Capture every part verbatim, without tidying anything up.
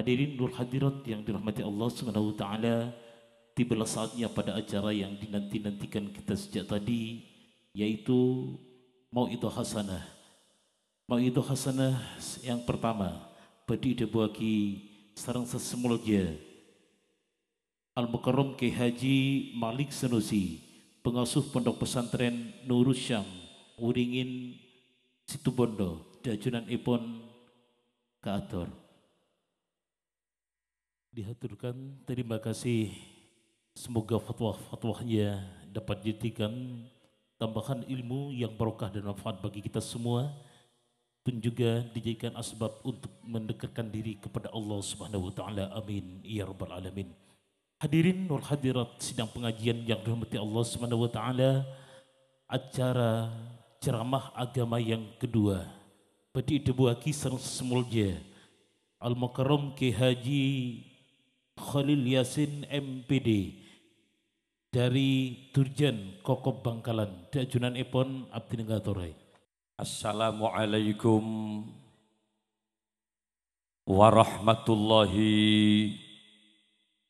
Hadirin wal hadirat yang dirahmati Allah Subhanahu wa Ta'ala, tibalah saatnya pada acara yang dinanti-nantikan kita sejak tadi, yaitu Mau'idhah Hasanah. Mau'idhah Hasanah yang pertama, bhâdhi èdhâbuwâghi sareng sè molja Al-Mukarram Kiai Haji Malik Sanusi, pengasuh Pondok Pesantren Nurus Syam, Wiringin, Situbondo, dhâ' ajunanèpon kaator. Dihaturkan terima kasih. Semoga fatwa-fatwanya dapat dijadikan tambahan ilmu yang barokah dan manfaat bagi kita semua, pun juga dijadikan asbab untuk mendekatkan diri kepada Allah Subhanahu wa Ta'ala. Amin, ya Rabbal Alamin. Hadirin wal hadirat sidang pengajian yang dirahmati Allah Subhanahu wa Ta'ala, acara ceramah agama yang kedua bhâdhi èdhâbuwâghi sareng sè molja Al-Mukarram Kiai Haji Khalil Yasin, M P D, dari Durjan, Kokop, Bangkalan. Dhâ' ajunanèpon abdhina ngatorè. Assalamualaikum warahmatullahi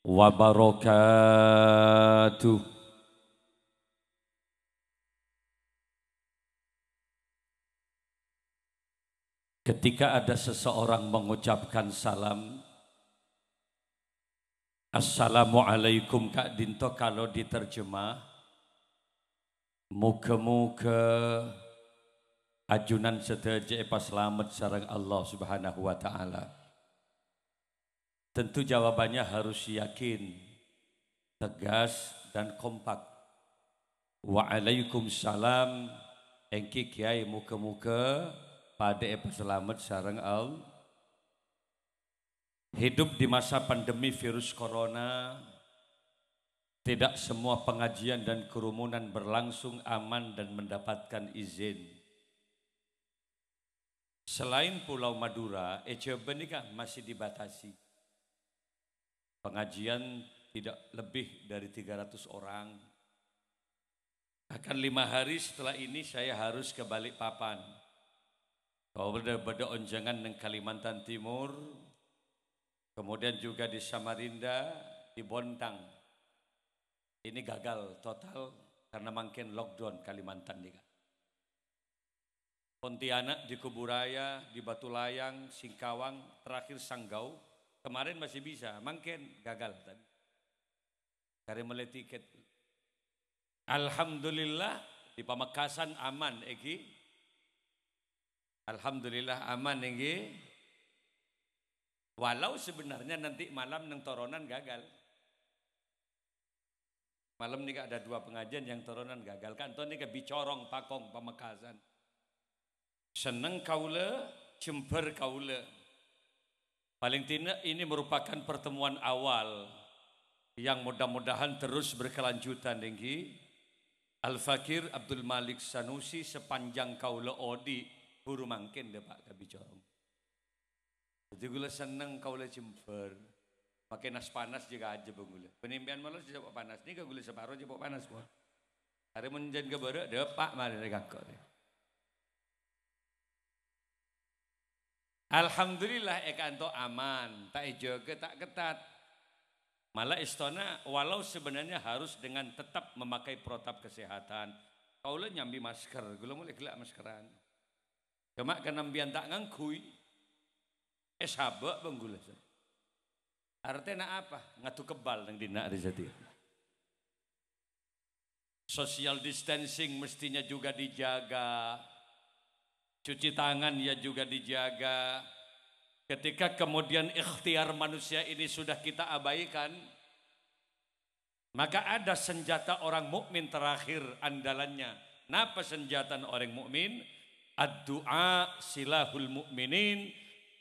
wabarakatuh. Ketika ada seseorang mengucapkan salam, "Assalamualaikum," ka'dinto kalau diterjemah, "Moga-moga ajunan sadhâjâ èpasalamet sareng Allah Subhanahu wa Ta'ala." Tentu jawabannya harus yakin, tegas, dan kompak. "Waalaikumsalam, èngghi Kiai, moga-moga padâ èpasalamet sareng Allah." Hidup di masa pandemi virus corona, tidak semua pengajian dan kerumunan berlangsung aman dan mendapatkan izin. Selain Pulau Madura, è Jhâbâ nèka masih dibatasi. Pengajian tidak lebih dari tiga ratus orang. Akan lima hari setelah ini saya harus ke Balikpapan. Bahwa bâdâ, bâdâ onjhângan neng Kalimantan Timur, kemudian juga di Samarinda, di Bontang. Ini gagal total karena mangkèn lockdown Kalimantan nèka. Pontianak, di Kuburaya, di Batulayang, Singkawang, terakhir Sanggau. Kemarin masih bisa, mangkèn gagal tadi. Karè mellè tiket. Alhamdulillah, di Pamekasan aman, èngghi. Alhamdulillah, aman, èngghi. Walau sebenarnya nanti malam neng Toronan gagal. Malam nèka ada dua pengajian yang Toronan gagal. Ka'dinto nèka Bicorong, Pakong, Pamekasan. Senneng kaulâ, jembhâr kaulâ. Paling tidak ini merupakan pertemuan awal yang mudah-mudahan terus berkelanjutan, èngghi. Al-Fakir Abdul Malik Sanusi, sepanjang kaulâ odi', buru mangkèn dâpa' ka Bicorong. Dhâddhi kaulâ senneng, kaulâ jembhâr. Makè nas-panas jâgâ ajâ bân kaulâ. Panèmpèyan malolo jâ' panas. Nèka kaulâ saparo jâ' panas, pon. Arè mon jân ka bârâ', dâpa' marè rè kangko'. Alhamdulillah, è ka'dinto aman, ta' èjâgâ, ta' ketat. Malah èstona, walau sebenarnya harus dengan tetap memakai protap kesehatan. Kaulâ nyambi masker, kaulâ molaè ghellâ' maskeran. Coma karena sampèyan ta' ngangghuy, èsabâ' bân kaulâ. Artèna apa? Ngadu kebal neng dinna' rè satèya. Social distancing mestinya juga dijaga. Cuci tangan ya juga dijaga. Ketika kemudian ikhtiar manusia ini sudah kita abaikan, maka ada senjata orang mukmin terakhir andalannya. Napa senjata orang mukmin? Ad-du'a silahul mu'minin.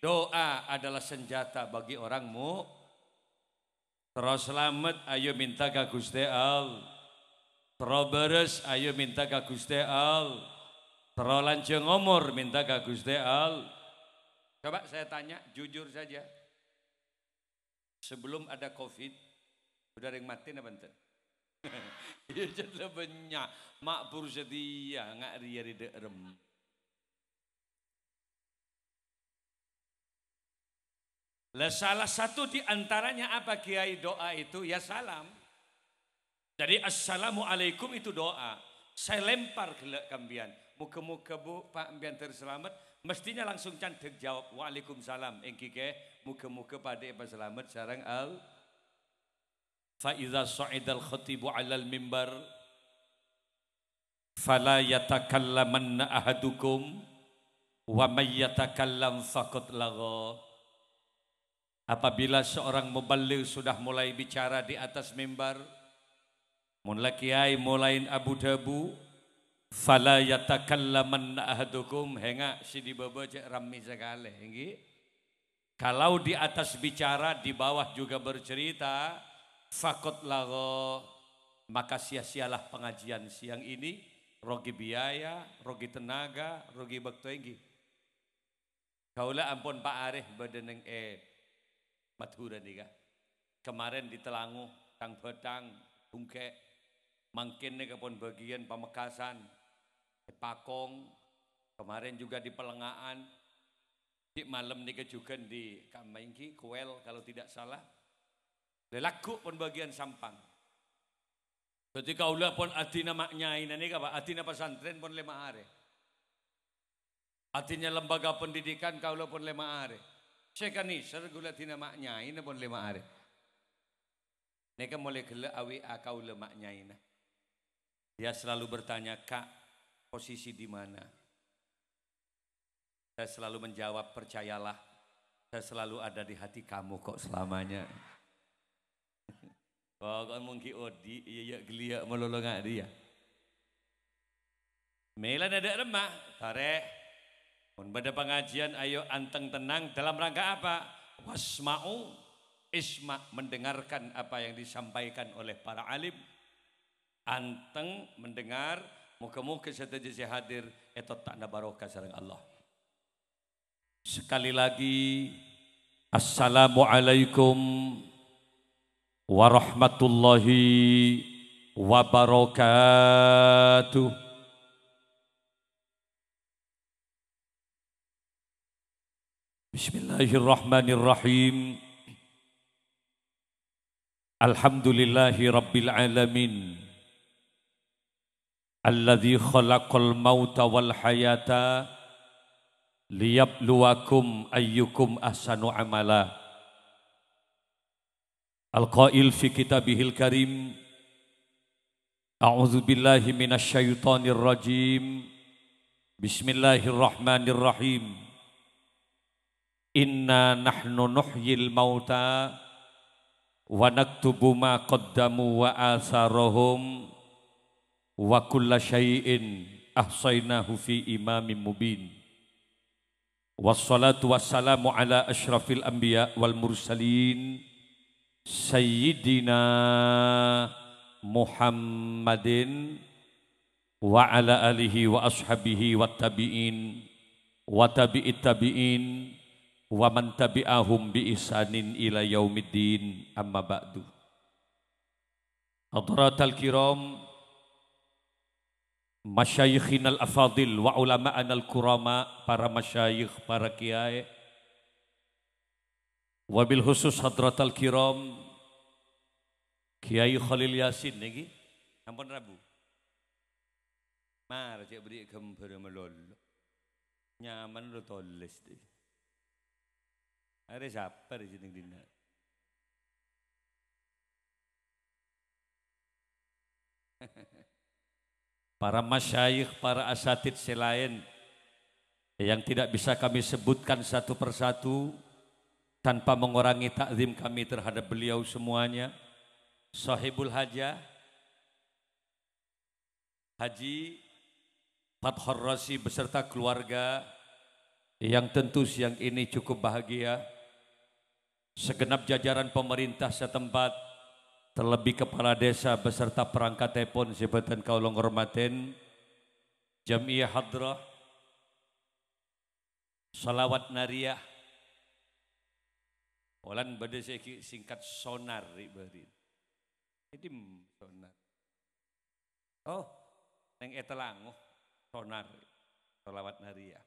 Doa adalah senjata bagi orang mu-, Terro salamet, ayo minta ka Ghustè Allah. Terro bârâs, ayo minta ka Ghustè Allah. Terro lanjhâng omor, minta ka Ghustè Allah. Coba saya tanya, jujur saja. Sebelum ada covid, bâdâ rèng matè napa enten? Iyâ, jhât la bânnya'. Ma'bur satèya, nga' rèya rè dâ'remma. Lah, salah satu di antaranya apa, Kiai, doa itu? Ya, salam. Jadi, "Assalamualaikum" itu doa. Saya lempar ghellâ' ka empèyan. Moga-moga, Bu, Pa', empèyan ter-, salamet. Mestinya langsung candhek jawab, "Waalaikumsalam." Èngghi, Kè. Moga-moga padâ èpasalamet sareng Al-, "Fa idza sha'idal khatibu 'alal mimbar, fala yatakallamanna ahadukum, wa may yatakallam faqad lagha." Apabila seorang muballigh sudah mulai bicara di atas mimbar, mon la kiai molaè abu-dhâbu, "Fala yatakallamanna ahadukum," hènga' sè è bâbâ cè' rammè sakalè, èngghi. Kalau di atas bicara, di bawah juga bercerita, faqad lagha, maka sia-sialah pengajian siang ini, rogi biaya, rogi tenaga, rogi bâkto, èngghi. Kaulâ ampon pa' arè bâdâ neng è Madhurâ nèka. Kemarin di Telango, Tang-Bhâtang, Bungkè'. Mangkèn nèka pon bâgiyân Pamekasan, è Pakong. Kemarin juga di Pelengaan. Di malem nèka jhughân di kamma èngghi, Kuwel kalau tidak salah. Lè lagghu' pon bâgiyân Sampang. Dhâddhi kaulâ pon adina ma' nyaèna nèka, Pa', adina pesantren pon lèma arè. Adina lembaga pendidikan kaulâ pon lèma arè. Sè kanèser kaulâ adina ma' nyaèna pon lèma arè. Nèka molaè ghellâ' a-W A kaulâ ma' nyaèna. Dia selalu bertanya, "Kak, posisi di mana?" Saya selalu menjawab, "Percayalah, saya selalu ada di hati kamu kok selamanya." Pokokna mon ghi' odi', iyâ, iyâ, ghellâ' malolo nga' dhiyâ. Mèlana dâ' remma, tarè. Mon bâdâ pangajiân, ayo anteng tenang. Dalam rangka apa? Wasma'u, isma', mendengarkan apa yang disampaikan oleh para alim. Anteng mendengar, moga-moga sadhâjâ sè hadir ètotta'na barokah sareng Allah. Sekali lagi, assalamualaikum warahmatullahi wabarakatuh. Bismillahirrahmanirrahim. Alhamdulillahi rabbil alamin. Alladzi khalaqal mauta wal hayata liyabluwakum ayyukum ahsanu amala. Al-qail fi kitabihil karim, a'udzu billahi minasy syaithanir rajim. Bismillahirrahmanirrahim. Inna nahnu nuhyil mauta wa naktubu ma qaddamu wa atsarahum wa kulla syai'in ahshainahu fi imamin mubin. Wassalatu wassalamu ala asyrafil anbiya wal mursalin, Sayyidina Muhammadin wa ala alihi wa ashabihi wa tabi'in, wa tabi'it tabi'in, wa man tabi'ahum bi ihsanin ila yaumiddin, amma ba'du. Hadratal kiram, masyayikhinal afadil wa ulama'anal kurama, para masyayikh, para kiai, wabil khusus hadratal kiram, Kiai Khalil Yasin nèka, ampon rabu. Mara cè' bâri' ghâmbhârâ malolo. Nyaman lo tolès, dhi. Arè sapa rè sè neng dinna'? Para masyayikh, para asatidz sè laèn yang tidak bisa kami sebutkan satu persatu tanpa mengurangi takzim kami terhadap beliau semuanya. Sahibul hajah, Haji Fathur Razi beserta keluarga yang tentu siang ini cukup bahagia, segenap jajaran pemerintah setempat, terlebih kepala desa beserta perangkatèpon sè bhâdhân kaulâ ngormatè, Jam'iyah Hadrah, Shalawat Nariyah. Polana bâdâ sè ghi' singkat Sonar, ri' bâri'. Èdhimma Sonar? Oh, neng è Telango, Sonar. Shalawat Nariyah.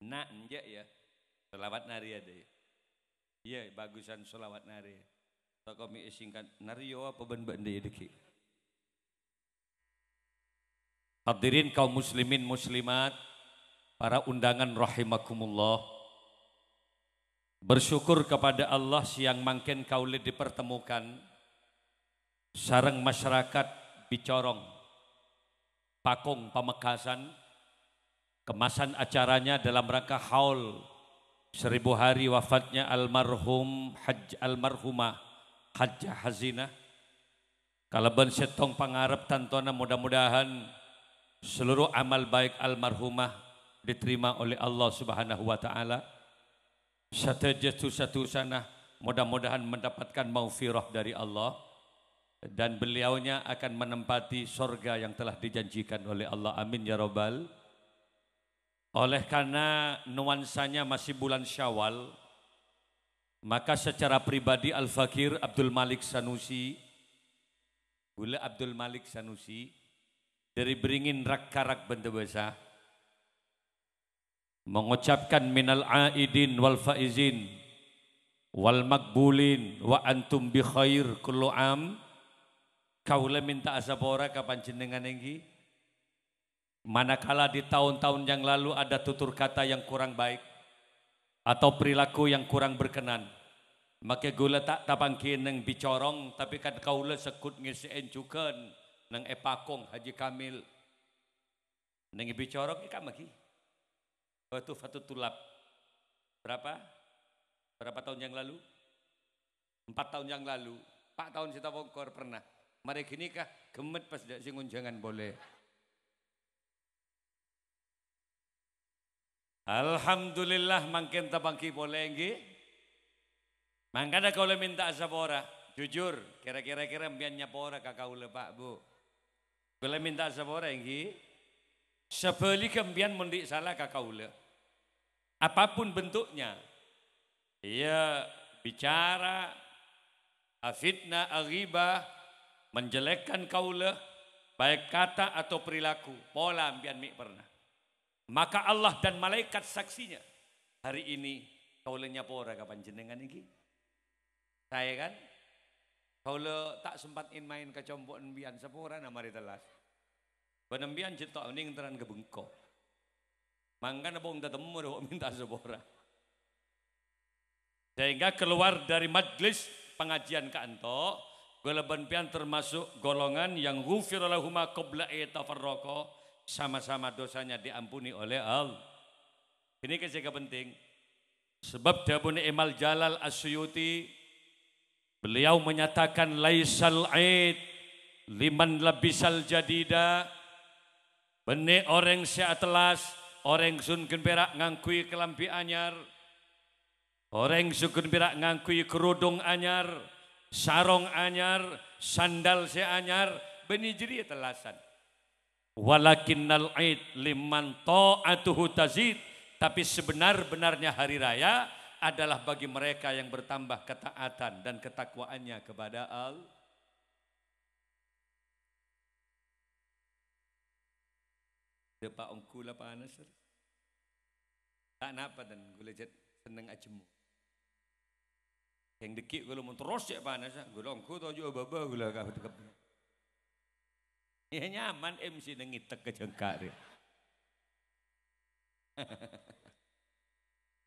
Na', enjâ', yâ. Shalawat Nariyah, dhi. Iyâ, bhâghusân shalawat narè. Tako' mè' èsingkat, narè yo apa bân bâ'na dhâggi'? Hadirin kaum muslimin muslimat, para undangan rahimakumullah. Bersyukur kepada Allah, siang mangkèn kaulâ dipertemukan sareng masyarakat Bicorong, Pakong Pamekasan, kemasan acaranya dalam rangka haul seribu hari wafatnya almarhum Haj-, almarhumah Hajjah Hazinah. Kalabân sèttong pangarep tantona, mudah-mudahan seluruh amal baik almarhumah diterima oleh Allah Subhanahu wa Ta'ala. Sadhâjâ dhusa-dhusana mudah-mudahan mendapatkan maghfirah dari Allah, dan beliaunya akan menempati sorga yang telah dijanjikan oleh Allah. Amin ya rabbal. Oleh karena nuansanya masih bulan Syawal, maka secara pribadi Al-Fakir Abdul Malik Sanusi, ghulâ Abdul Malik Sanusi, dâri Beringin Rak-Karak Bendewasa, mengucapkan minal aidin wal faizin wal makbulin wa antum bi khair kullu am. Kaulâ mènta asapora ka panjhennengngan èngghi. Manakala di tahun-tahun yang lalu ada tutur kata yang kurang baik atau perilaku yang kurang berkenan, makè ghulâ ta' tapangghi neng Bicorong, tapè kan kaulâ segghut ngèssè'è jhughân neng è Pakong Haji Kamil. Neng è Bicorong è kamma ghi? Waktu Fatut Tulab. Berapa? Berapa tahun yang lalu? Empat tahun yang lalu. Empat tahun sè tapongkor pernah. Marè ghânèka ghemmet pas dâ' sè ngonjhângan polè. Alhamdulillah, mangkèn tapangghi polè, èngghi. Mangkana kaulâ mènta asapora. Jujur, kèra-kèra kèra empèyan nyapora ka kaulâ, Pak, Bu? Kaulâ mènta asapora, èngghi. Sabhâligghâ empèyan mon dhi' sala ka kaulâ, apapun bentuknya, iyâ, bicara, afitnah, aghibah, menjelekkan kaulâ, baik kata atau perilaku, pola empèyan mè' pernah. Maka Allah dan malaikat saksinya. Hari ini kaulâ nyapora ka panjhennengngan èngghi. Saè kan? Kaulâ ta' sempat in-main ka compo' empèyan, saporana marè tellas. Bân empèyan jhâ' ta' onèng terran ka bengko. Mangkana pong tatemmo dâ' mènta sapora. Sehingga keluar dari majlis pengajian ka'anto, kaulâ bân empèyan termasuk golongan yang ghufira lahuma qabla an yatafarraqa, sama-sama dosanya diampuni oleh Allah. Ini sè penting. Sebab dhâbuna Imam Jalal As-Suyuti, beliau menyatakan, "Laisal aid liman labisal jadida." Bânnè orèng sè atellas, orèng sè ghun pèra' ngangghuy kalambhi anyar, orèng sè ghun pèra' ngangghuy kerudung anyar, sarong anyar, sandal sè anyar, bânnè jârèya tellasan. "Walakinnal aid liman ta'atuhu tazid," tapi sebenar-benarnya hari raya adalah bagi mereka yang bertambah ketaatan dan ketakwaannya kepada Allah. Dâpa' ongghu la panas. Ta' napa, ten, ghulâ jhât senneng ajemmo. Sè dhâggi' ghulâ mon terros cè' panassa, ghulâ ongghu toju' bâbâ ghulâ ka dhâgghâ'. Iyâ, nyaman M C neng ngètek ka jhângka' rè.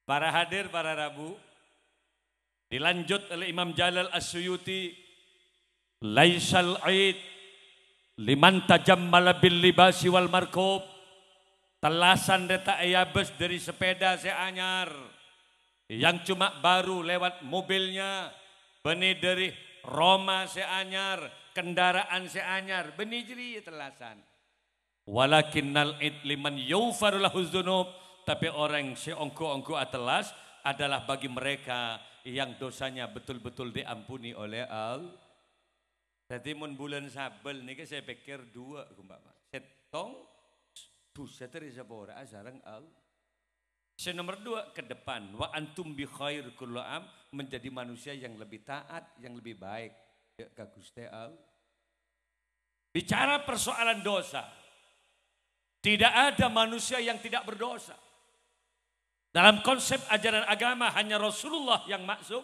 Para hadir, para rabu, dilanjut oleh Imam Jalal As-Suyuti, "Laisal aid liman tajammala bil libasi wal markub." Tellasan rè ta' èabâs dâri sepeda sè anyar, yang cuma baru lewat mobilnya, bânnè dâri roma sè anyar, kendaraan sè anyar, bânnè jârèya tellasan. "Walakinnal aid liman yughfaru lahu dzunub," tapè orèng sè ongghu-ongghu atellas adalah bagi mereka yang dosanya betul-betul diampuni oleh Allah. Dhâddhi, mon bulân Sabâl nèka sè pèkkèr duwâ', umpama. Sèttong, dhusa terros sapora'a sareng Allah. Sè nomor dua, ke depan, "Wa antum bi khair kullu am," menjadi manusia yang lebih taat, yang lebih baik, ya, ka Ghustè Allah. Bicara persoalan dosa, tidak ada manusia yang tidak berdosa. Dalam konsep ajaran agama, hanya Rasulullah yang maksum.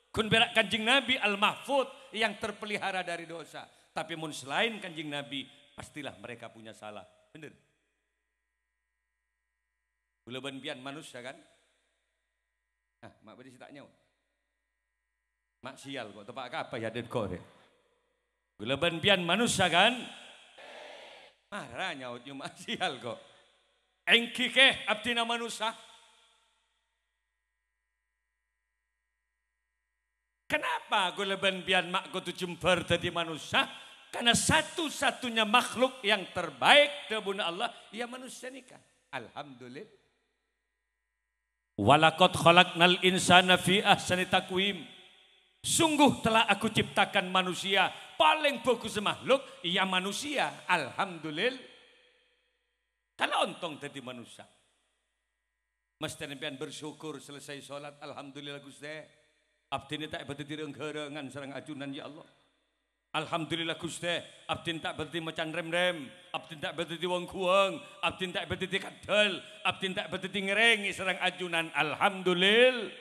Ghun pèra' Kanjeng Nabi Al-Mahfud yang terpelihara dari dosa. Tapè mon selain Kanjeng Nabi, pastilah mereka punya salah. Bener? Ghulâ bân pèyan manossa, kan? Ah, ma' bâdâ sè ta' nyaot. Ma' sial, kok, teppa' kapa ya, den, kok, rè? Ghulâ bân pèyan manossa, kan? Mara nyaot, nyo, ma' sial, kok. Èngghi kè abdhina manossa. Kenapa ghulâ bân pèyan ma' kodhu jembhâr dhâddhi manossa? Karena satu-satunya makhluk yang terbaik, dhâbuna Allah, ya manossa nèka. Alhamdulillah. "Walaqad khalaqnal insana fi ahsani taqwim." Sungguh telah Aku ciptakan manusia, palèng bhâghussa makhluk, ya manossa. Alhamdulillah. Kan ontong dhâddhi manossa. Mestèna sampèyan bersyukur selesai sholat, "Alhamdulillah, Ghustè. Abdhina ta' èbâdâddhi rang-ghârângan sareng ajunan, ya Allah. Alhamdulillah, Ghustè. Abdhina ta' èbâdâddhi macan rem-rem. Abdhina ta' èbâdâddhi wong-ghuwâng. Abdhina ta' èbâdâddhi kaddhâl. Abdhina ta' èbâdâddhi ngèrèngè sareng ajunan. Alhamdulillah."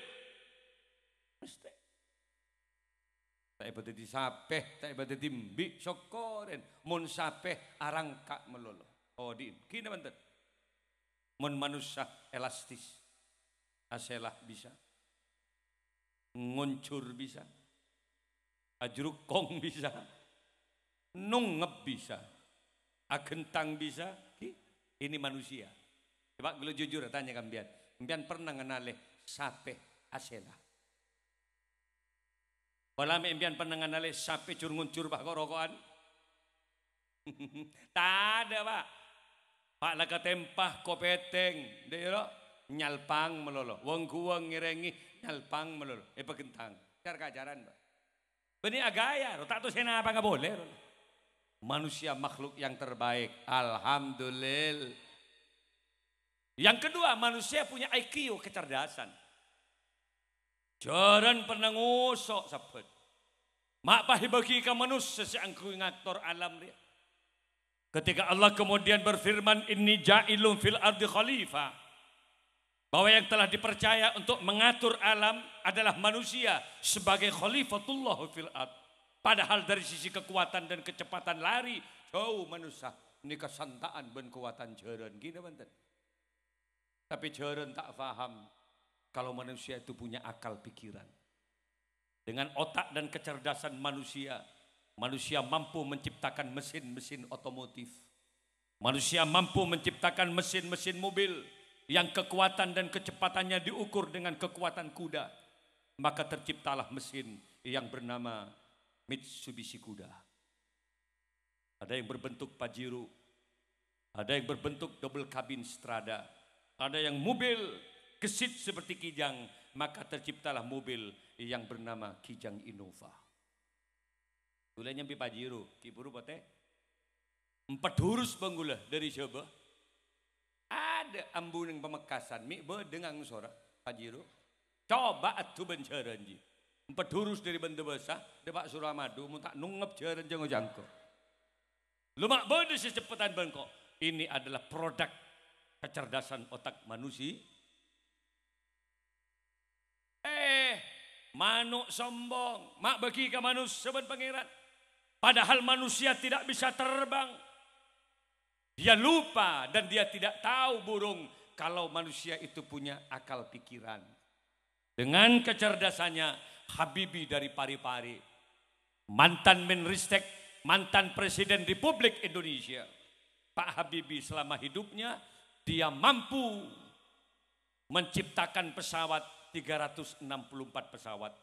Mestè. Ta' èbâdâddhi sapè, ta' èbâdâddhi embi', sokkorèn. Mon sapè arangka' malolo. Odi'in. Ghina bhunten. Mon manossa elastis. Asèla bisa. Ngonjhur bisa. Ajrukong bisa. Nongngep bisa. Aghentang bisa. Ghi, ini manusia. Coba ghulâ jujur tanya ka sampèyan. Sampèyan pernah nganalè sapè asèla? Pola mè' sampèyan pernah nganalè sapè jur-ngonjhur, Pa', ko'-roko'an? Tadâ', Pa'. Pa' la katèmpa, kopètèng, dâ' iyâ, nyalpang malolo. Wong-ghuwâng ngèrèngè, nyalpang malolo. Èpaghentang. Car-kacaran, Pa'. Bânnè aghâjâ, ro, ta' tao sè napanga polè, ro. Manusia makhluk yang terbaik. Alhamdulillah. Yang kedua, manusia punya I Q, kecerdasan. Jhârân pernah ngoso' sabbhân. Ma' pas èbâghi ka manossa sè angghuy ngator alam rèya. Ketika Allah kemudian berfirman, "Inni ja'ilun fil ardi khalifah," bahwa yang telah dipercaya untuk mengatur alam adalah manusia sebagai khalifatullah fil ard. Padahal dari sisi kekuatan dan kecepatan lari, jhâu manossa nèka santa'an bân kobâta'an jhârân. Ghina bhunten. Tapè jhârân ta' paham kalau manusia itu punya akal pikiran. Dengan otak dan kecerdasan manusia, manusia mampu menciptakan mesin-mesin otomotif. Manusia mampu menciptakan mesin-mesin mobil yang kekuatan dan kecepatannya diukur dengan kekuatan kuda. Maka terciptalah mesin yang bernama Mitsubishi Kuda. Ada yang berbentuk Pajero, ada yang berbentuk double cabin Strada, ada yang mobil gesit seperti Kijang, maka terciptalah mobil yang bernama Kijang Innova. Ghulâ nyambi Pajero, ghi' bhuru potè. Empat hurus bân ghulâ dâri Jhâbâ. Adâ' ambu neng Pamekasan, mè' bâdâ ngangsora, Pajero. Coba adhu bân jhârân, jhi. Empat hurus dâri Bândâbâsa, dâpa' Suramadu, mon ta' nongngep jhârân jhângo-jhângko. Lo ma' bâdâ sè ceppettan bân ko'. Ini adalah produk kecerdasan otak manusia. Eh, mano' sombong, ma' bâgi ka manossa bân Pangèran. Padahal manusia tidak bisa terbang. Dia lupa dan dia tidak tahu burung kalau manusia itu punya akal pikiran. Dengan kecerdasannya, Habibie dari Parepare, mantan Menristek, mantan Presiden Republik Indonesia, Pak Habibie selama hidupnya, dia mampu menciptakan pesawat tiga ratus enam puluh empat pesawat.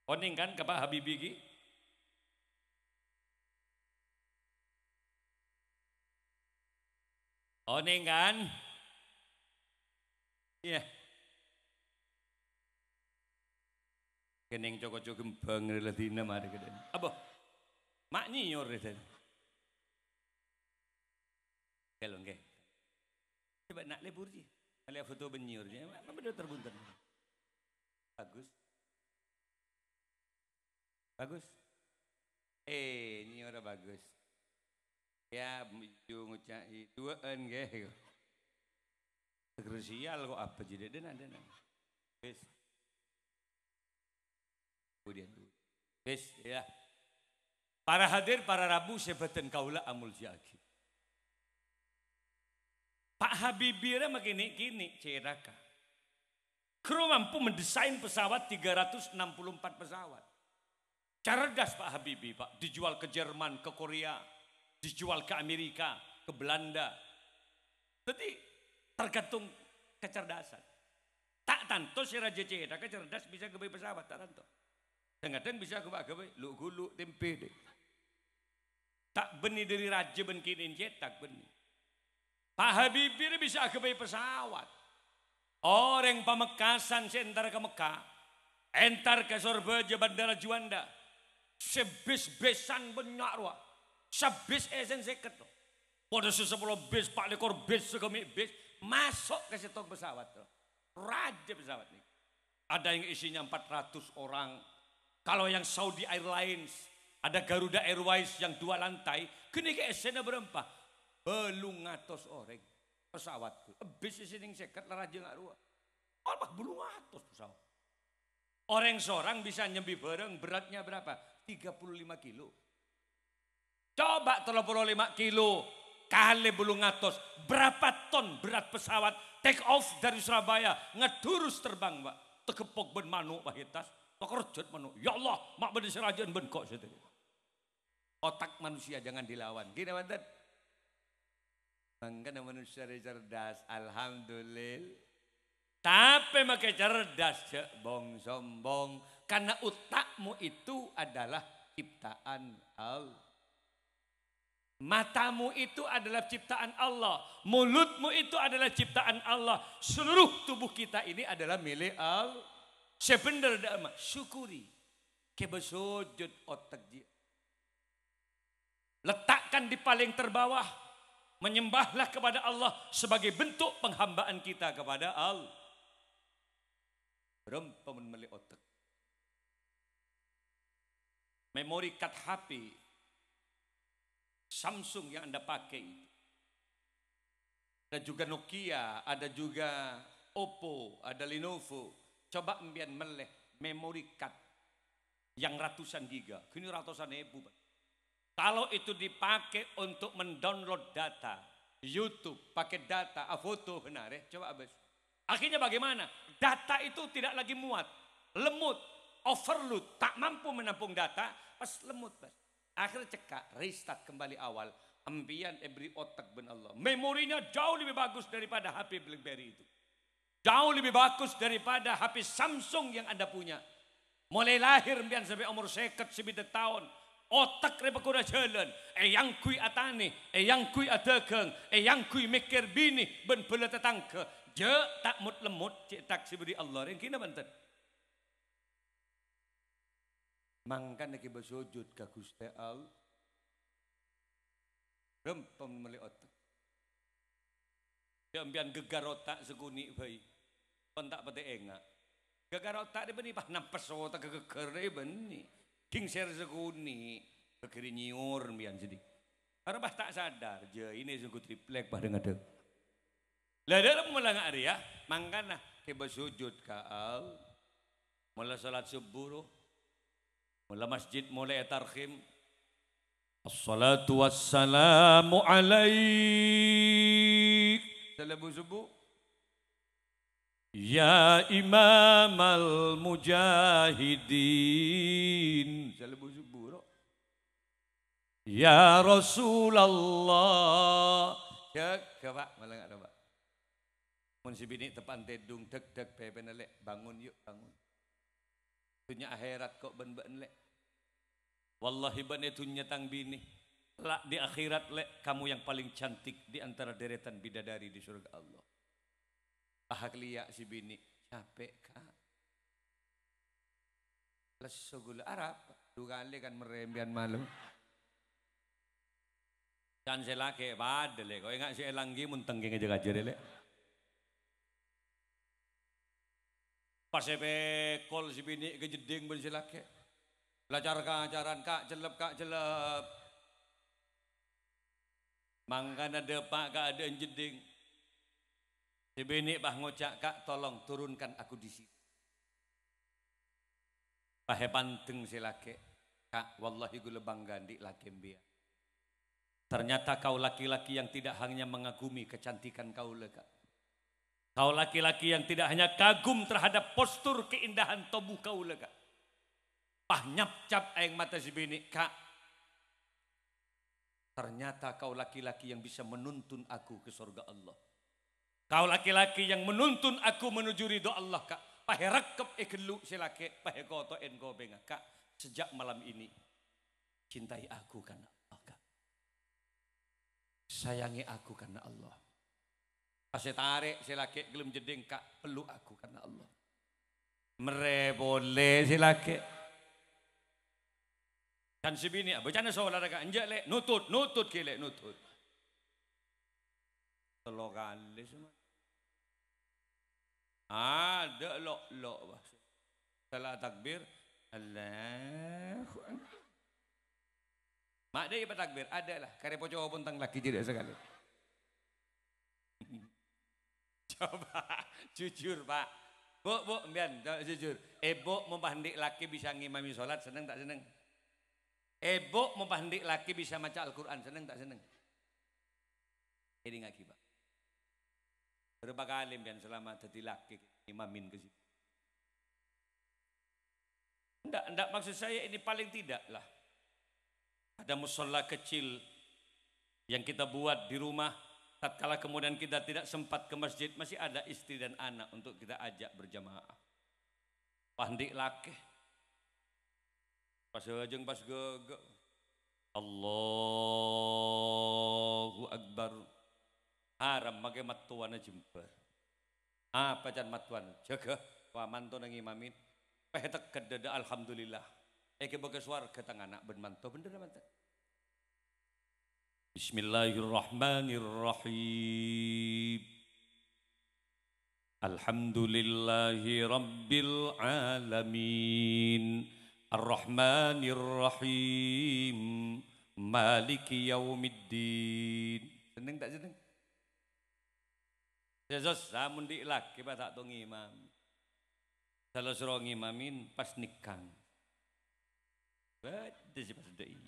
Onèng kan ka Pak Habibie ghi? Onèng kan? Iyâ. Kenning co-koco kembhâng rè la dinna marè kadhân. Apa? Ma' nyèyor rè dhân. Ghâllu, ngghi. Coba na' lebur, jhi. Alè foto bân nyèyor, jhi. Ma' bâdâ ter-bhunter. Bagus. Bagus. Eh, nyèyora bagus. Ya, ju ngoca'i duwâ'ân, ngghi. Negeri sial kok apa jadi dena, dena. Wis. Kemudian. Wis, ya. Para hadir, para rabu sè bâdhân kaulâ amoljâ'aghi. Pak Habibie rè makènè'-kènè' cèthagghâ. Ghuru mampu mendesain pesawat tiga ratus enam puluh empat pesawat. Cerdas Pak Habibie, Pak. Dijual ke Jerman, ke Korea, dijual ke Amerika, ke Belanda. Jadi, tergantung kecerdasan. Ta' tanto sè rajâ cèthagghâ cerdas bisa ghâbây pesawat, ta' tanto. Kadhâng-kadhâng bisa ghâbây, lu-ghulu, tempe, deh. Ta' bânnè dhâri rajâ bân kènè'en cèthak, bânnè. Pak Habibie rè bisa aghâbây pesawat. Orèng Pamekasan sè entar ka Mekkah, entar ka Sorbhâjâ Bandara Juanda, sè bis-bisan bânnya' rowa. Sabis èssèna sèket, no. Padâ sè sapolo bis, pa' lèkor bis, saghâmè' bis, maso' ka sèttong pesawat, no. Rajâ pesawat nèka. Ada yang isinya empat ratus orang. Kalau yang Saudi Airlines, ada Garuda Airways yang dua lantai, ghânèka èssèna bârâmpa? Bâllung atos orèng. Pesawat, bis isè nèng sèket la rajâ nga' rowa. Apa bâllung atos pesawat? Orèng seorang bisa nyembi barang beratnya berapa? Tiga puluh lima kilo. Coba tello polo lèma kilo kalè bâllung atos, berapa ton berat pesawat take off dari Surabaya, ngedurus terbang, Pak. Tegeppok bân mano', Pak, è attas. Takerjhât mano'. "Ya Allah, ma' bâdâ sè rajâ'ân bân ko' sè tèko." Otak manusia jangan dilawan. Ghi napa bhunten? Mangkana manusia rè cerdas, alhamdulillah. Tapè makè cerdas, jhâ' bong-sombong, karena otakmu itu adalah ciptaan Allah. Matamu itu adalah ciptaan Allah, mulutmu itu adalah ciptaan Allah, seluruh tubuh kita ini adalah milik Allah. Sè bhendher dâ' emma, syukuri. Ghibâ sojud otak jiyâ. Letakkan di paling terbawah, menyembahlah kepada Allah sebagai bentuk penghambaan kita kepada Allah. Bârâmpa mon mellè otak? Memory card H P Samsung yang Anda pakai itu. Ada juga Nokia, ada juga Oppo, ada Lenovo. Coba empiyan mellè memory card yang ratusan giga. Ghini ratusan èbu, Pak. Kalau itu dipakai untuk mendownload data, YouTube, pakai data, ah, foto bân arè, coba abâs. Akhirnya bagaimana? Data itu tidak lagi muat, lèmot, overload, tak mampu menampung data, pas lèmot, pas. Akhirnya cekka', restart kembali awal. Empiyan èbherri' otak bân Allah. Memorinya jauh lebih bagus daripada H P BlackBerry itu. Jauh lebih bagus daripada H P Samsung yang Anda punya. Molaè lahèr empiyan sampè' omor sèket sabidhâk taon, otak rè pagghun ajhâlân, èangghuy atanè, èangghuy adhâghâng, èangghuy mèkkèr binè bân bhâlâ tatangghâ. Jhâ' ta' mot-lemmot, cè' taksè bâdhi Allah. Rèng ghina bhunten? Mangkana ghibâ sojud ka Ghustè Allah. Rèmpem mellè otak. Jhâ' empiyan ghâgghâr otak sakonè' bhâi. Pon ta' patè enga'. Ghâgghâr otak rè bânnè, pas nampes otak ghâgghâr rè bânnè. Ghingsèr sakonè'. Ghâgghâr nyèyor empiyan sèdhi. Arè pas ta' sadar, jhâ' inè songgu triplek padâ ngadhâng. La, dhârem mola nga' arèya, mangkana ghibâ sojud ka Allah. Mola salat subuh, ro. Mola masjid molè ètarhim. Assalatu wassalamu alaik. Salèbu subuh. Ya imamal mujahidin. Salèbu subuh, ro. Ya Rasulullah. Jhâgâ, Pak, malanga, Pak. Mon sè binè' teppa'an tèdung, dèk-dèk, pèpèna, Lè', bangun, yu', bangun. Dhunnya akhèrat ko' bân bâ'na, Lè'. Wallahi, bâ'na è dhunnya tang binè. Kelak di akhirat, Lè', kamu yang paling cantik di antara deretan bidadari di surga Allah. Ahak liya' sè binè', capè', Ka'. Lesso ghulâ arapa? Du kalè kan marè empiyan malem. Can sè lakè' padâ, Lè'. Ko' enga' sè èlang ghi' mon tengkèng ajâ-kajâ rè, Lè'. Pas èpèkol sè binè' ka jeddhing bân sè lakè'. La car-kacaran, "Ka', cellep, Ka', cellep." Mangkana dâpa' ka adâ'na jeddhing. Sè binè' pas ngoca', "Ka', tolong turunkan aku di sini." Pas èpandeng sè lakè', "Ka', wallahi kaulâ bangga andi' lakè mbiyan. Ternyata kau laki-laki yang tidak hanya mengagumi kecantikan kaulâ, Ka'. Kau laki-laki yang tidak hanya kagum terhadap postur keindahan tubuh kaulâ, Ka'." Pas nyapcap aèng mata sè binè', "Ka', ternyata kau laki-laki yang bisa menuntun aku ke surga Allah. Kau laki-laki yang menuntun aku menuju ridho Allah, Ka'." Pas èrekkep è ghellu' sè lakè', pas èkoto'è kopèngnga, "Ka', sejak malam ini, cintai aku karena Allah, Ka'. Sayangi aku karena Allah." Pas ètarè' sè lakè' ghellem jeddhing, "Ka', peluk aku karena Allah." Merrè polè sè lakè'. Can sè binè', "Abâcana solara, Ka'." "Enjâ', Lè', nutut, nutut ghi', Lè', nutut." Tello kalè sè ma-, adâ' lo'-lo', wah. Sala takbir, Allahu Akbar. Ma' dâ' èpatakbir, adâ' la, karè poco pon tang laghi jârèya sakalè. Coba, jujur, Pak. Bu', Bu', mbiyan, coba jujur. Èbhu' mon pas andi' lakè bisa ngimami solat, senneng ta' senneng? Èbhu' mon pas andi' lakè bisa maca Al-Qur'an, senneng ta' senneng? Èdingngaghi, Pak. Bârâmpa kalè mbiyan salama dhâddhi lakè ngimamin ka sini? Enggak, enggak, maksud saya ini paling tidak lah. Ada musholla kecil yang kita buat di rumah, tatkala kemudian kita tidak sempat ke masjid, masih ada istri dan anak untuk kita ajak berjamaah. Pas andi' lakè. Pas hajeng pas ghâghâ. Allahu Akbar. Haram makè mattowana jembhâr. Apa can mattowana? Jâgâ, wa mantona ngimamin. Pas ètegghet dâdâ, alhamdulillah. Èghibâ ka sowarghâ tang ana' bân manto, bhender napa enten? Bismillahirrahmanirrahim. Alhamdulillahi rabbil alamin. Arrahmanirrahim. Maliki yaumiddin. Senneng ta' senneng? Sè sossa mon andi' lakè pas ta' tao ngimam. Sala soro ngimamin pas nèkang. Bâdâ sè pas dâ' iyâ.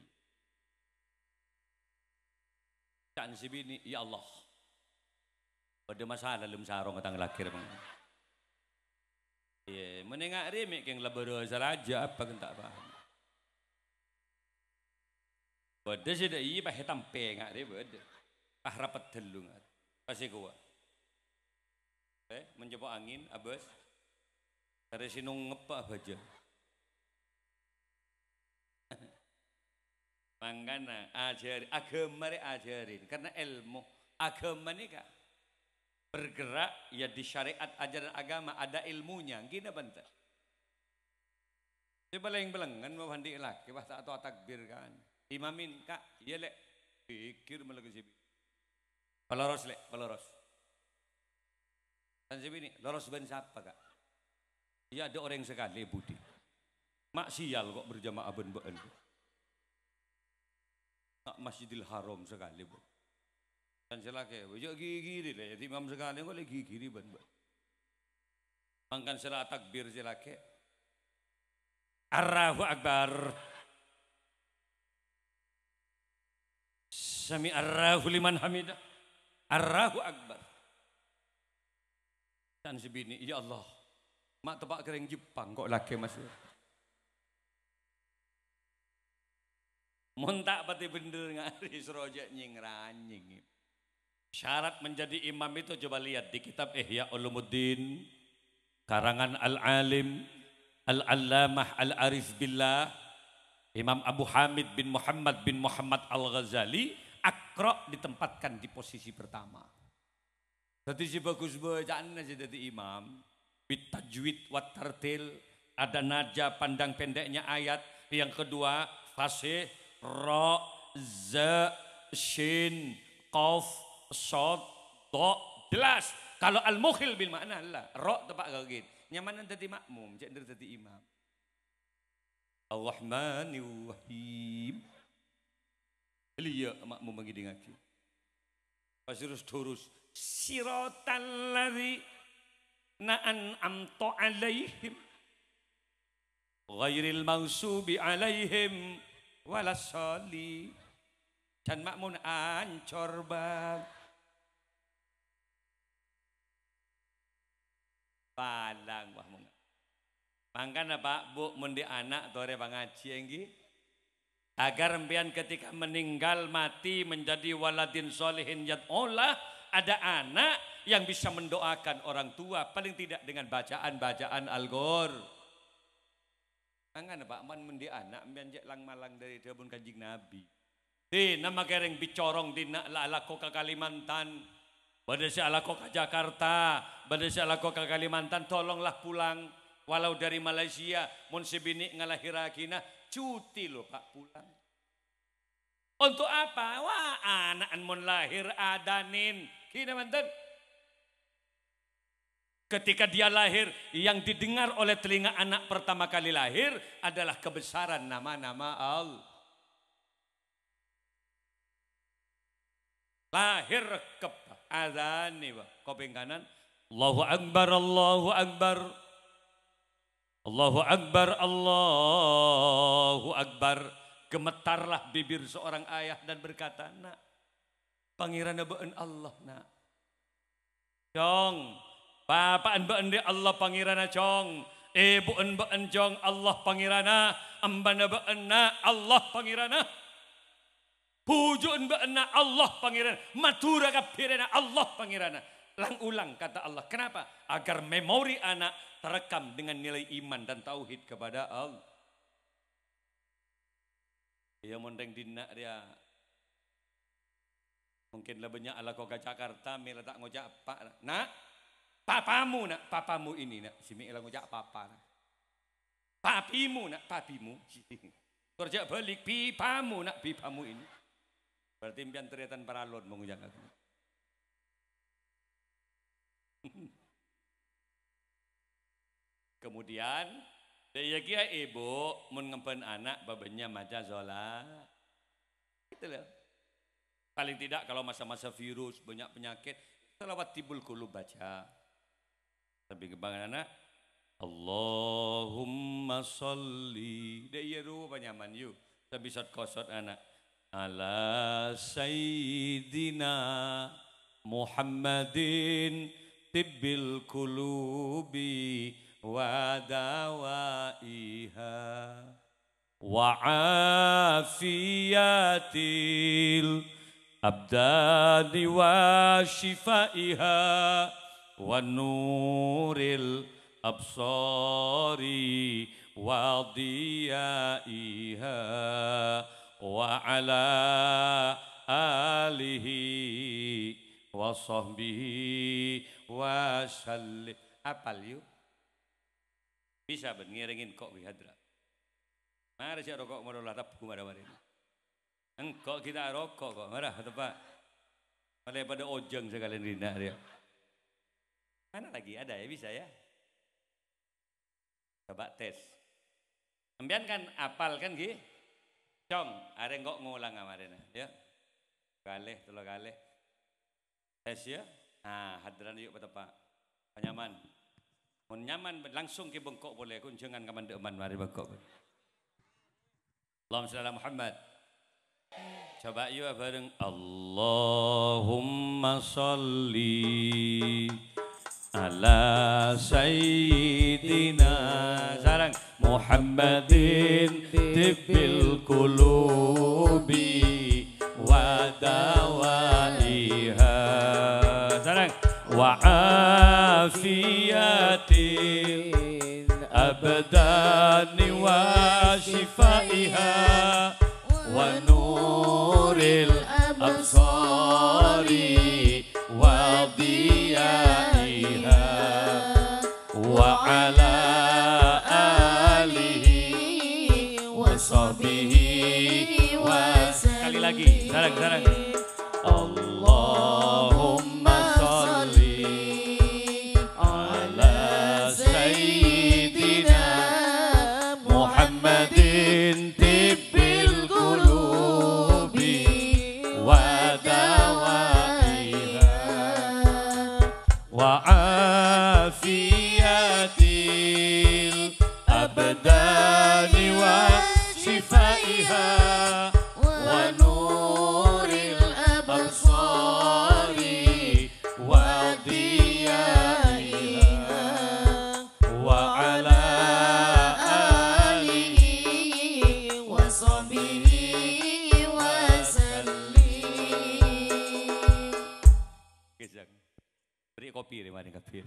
Can sè binè', "Ya Allah, bâdâ masalah lem sarongnga tang lakè, Bang." Iyâ, menenga' remè' kèng la bârâsa rajâ apa kèng ta' paham. Bâdâ sè dâ' iyâ pas ètampè nga' rè bâdâ. Pas rapet dâllu nga' rè. Pas èkowa. Eh, mencepo angin, abâs. Karè sè nongep abhâjâng. Mangkana, ajhâri, aghâma rè ajhâri. Karena èlmo. Aghâma nèka bergerak, ya, di syariat ajaran agama, ada ilmunya. Ghi napa enten? Sè palèng-palèngngan mon andi' lakè, wah, ta' tao takbir, kan. Imamin, "Ka', iyâ, Lè'." Ghighir malah ka sè bi-, "Paloros, Lè', paloros." Can sè binè', "Loros bân sapa, Ka'?" "Iyâ, adâ' orèng sakalè, Budi." "Ma' sial kok berjamaah bân bâ'ân." "Ka' Masjidil Haram sakalè, Bu." Can sè lakè, "Jhâ' ghighiri, Lè', imam sakalè kok lè ghighiri bân, bân." Mangkana sè la takbir sè lakè. Allahu Akbar. Sami Allahu liman hamidah. Allahu Akbar. Can sè binè', "Ya Allah, ma' teppa' ka rèng Jepang kok lakè, Mas." Mon ta' patè bhender nga' rè soro jhâ' nyèng-ranyèng. Syarat menjadi imam itu coba lihat di kitab Ihya Ulumuddin, karangan Al-Alim, Al-Allamah Al-Arif Billah, Imam Abu Hamid bin Muhammad bin Muhammad Al-Ghazali, Iqra ditempatkan di posisi pertama. Dhâddhi sè bhâghus bâca'anna sè dhâddhi imam, bit tajwid wat tartil, ada naja pandang pendeknya ayat, yang kedua fasih, ra, za, shin, qaf, shad, dha, jelas. Kalau al-mukhil bil ma'na la, ra teppa' ka ghin. Nyamana dhâddhi makmum, cè' dhâddhi imam. Ar-Rahmanir Rahim. Liya' makmum ngèdingngaghi. Pas durus-durus, Siratal ladzina an'amta 'alaihim, ghairil maghdubi 'alaihim waladdallin. Jhân ma'mun ancor, Bang. Palang, wah, mon. Mangkana, Pak, Bu, mon dhi' ana' torè pangajhi, ènggi. Agar empèyan ketika meninggal, mati, menjadi waladin sholihin yad'ulah, ada anak yang bisa mendoakan orang tua, paling tidak dengan bacaan-bacaan Al-Qur-, Mangkana, Pak, mon, mon dhi' ana', empèyan cè' lang-malang dâri dhâbuna Kanjeng Nabi. Dina makèrèng bicorong dina la alako ka Kalimantan. Bâdâ sè alako ka Jakarta, bâdâ sè alako ka Kalimantan, tolonglah pulang. Walau dari Malaysia, mon sè binè' ngalahèrraghina, cuti lho, Pak, pulang. Untuk apa? Wah, ana'en mon lahir, adanin. Ghina manten. Ketika dia lahir, yang didengar oleh telinga anak pertama kali lahir adalah kebesaran nama-nama Allah. Lahir rekkep, adzan nèka, kopèng kanan, "Allahu Akbar, Allahu Akbar. Allahu Akbar, Allahu Akbar." Gemetarlah bibir seorang ayah dan berkata, "Nak, Pangèranna bâ'en Allah, Nak." Cong, bapa'en bâ'en rè Allah Pangèranna, Cong. Èbu'en bâ'en, Cong, Allah Pangèranna. Embhâna bâ'en, Na', Allah Pangèranna. Bhuju'en bâ'en, Na', Allah Pangèranna. Madhurâ kabbhi rèna Allah Pangèranna. Lang-ulang kata Allah. Kenapa? Agar memori anak terekam dengan nilai iman dan tauhid kepada Allah. Iyâ, mon rèng dinna' rèya mungkin la bânnya' alako ka Jakarta, mè' la ta' ngoca' eppa', Na'. Papamu, Na', papamu ini, Na'. Sè mè' la ngoca' papa, Na'. Papimu, Na', papimu. Kor jhâ' bâlik, bipamu, Na', bipamu ini. Berarti empèyan tarètan paralon mon ngoca' ngaku. Kemudian, dâ' iyâ kèya, Ibu, mon ngemban ana', bâbânnya maca sholat. Gitu loh. Paling tidak kalau masa-masa virus, banyak penyakit, shalawat tibbul qulub baca. Sambi kembangan ana', "Allahumma sholli." Dâ' iyâ rowa panyaman, yu. Sambi sot-kosot ana'. "Ala sayyidina Muhammadin tibbil qulubi wa dawaiha." Wa afiyatil abdani wa shifaiha wa nuril absari wa diyaiha wa ala alihi wa sahbihi wa sallim. Apal, yu? Bisa bân ngèrèngè engko' bi' hadra. Mara sè roko' mara la tabbhu mara marè. Engko' ghi' ta' roko' ko', mara teppa'. Malè padâ ojhâng sakalèyan dinna' rèya. Mana lagi? Ada ya, bisa ya? Coba tes. Sampèyan kan apal kan, ghi? Cong, arè engko' ngolanga marèna, ya. Kalè, tello kalè. Tes, ya. Nah, hadran yu' pateppa'. Panyaman. Mon nyaman, langsung kè bengko' polè, kun jhângan kamandhâ'ân marè bengko'. Allahumma shalli ala Muhammad. Coba yu' abhâreng. Allahumma shalli ala sayyidina. Sareng. Muhammadin tibbil qulubi wa dawaiha. Sareng. Wa afiyatil abdani wa shifaiha wa nuril absari wa diyaiha wa ala alihi wa sahbihi wa. Sekali lagi, sareng-sareng. Allahumma shalli ala sayyidina Muhammadin tibbil qulubi wa dawaiha. Mari kabir.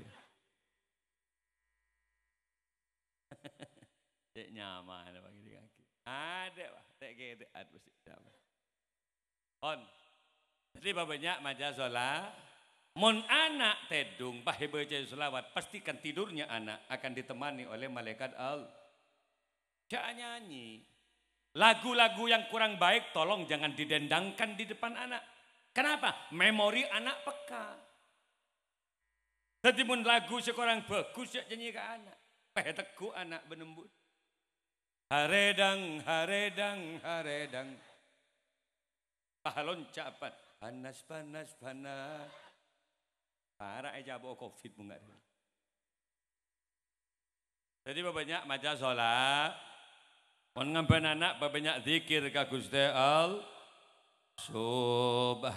Cè' nyamana, Pak, ngèdingngaghi. Adâ', Pak. Tè'-kètè'an mesti nyama. On. Jadi, pabânnya' maca shola-, mon ana' tèdung, pas èbâca sholawat, pastikan tidurnya anak akan ditemani oleh malaikat Allah. Jhâ' nyanyi. Lagu-lagu yang kurang baik tolong jangan didendangkan di depan anak. Kenapa? Memori anak peka. Dhâddhi mon lagu sè korang bhâghus, jhâ' nyanyè ka ana'. Pètegghu' ana' bân embu'. Haredang, haredang, haredang. Pahalon ca'epan. Panas, panas, panas. Para' ècapo'o covid mongghâ. Dhâddhi pabânnya' maca shola-, mon ngamban ana' pabânnya' dzikir ka Ghustè Allah. Subhanallah,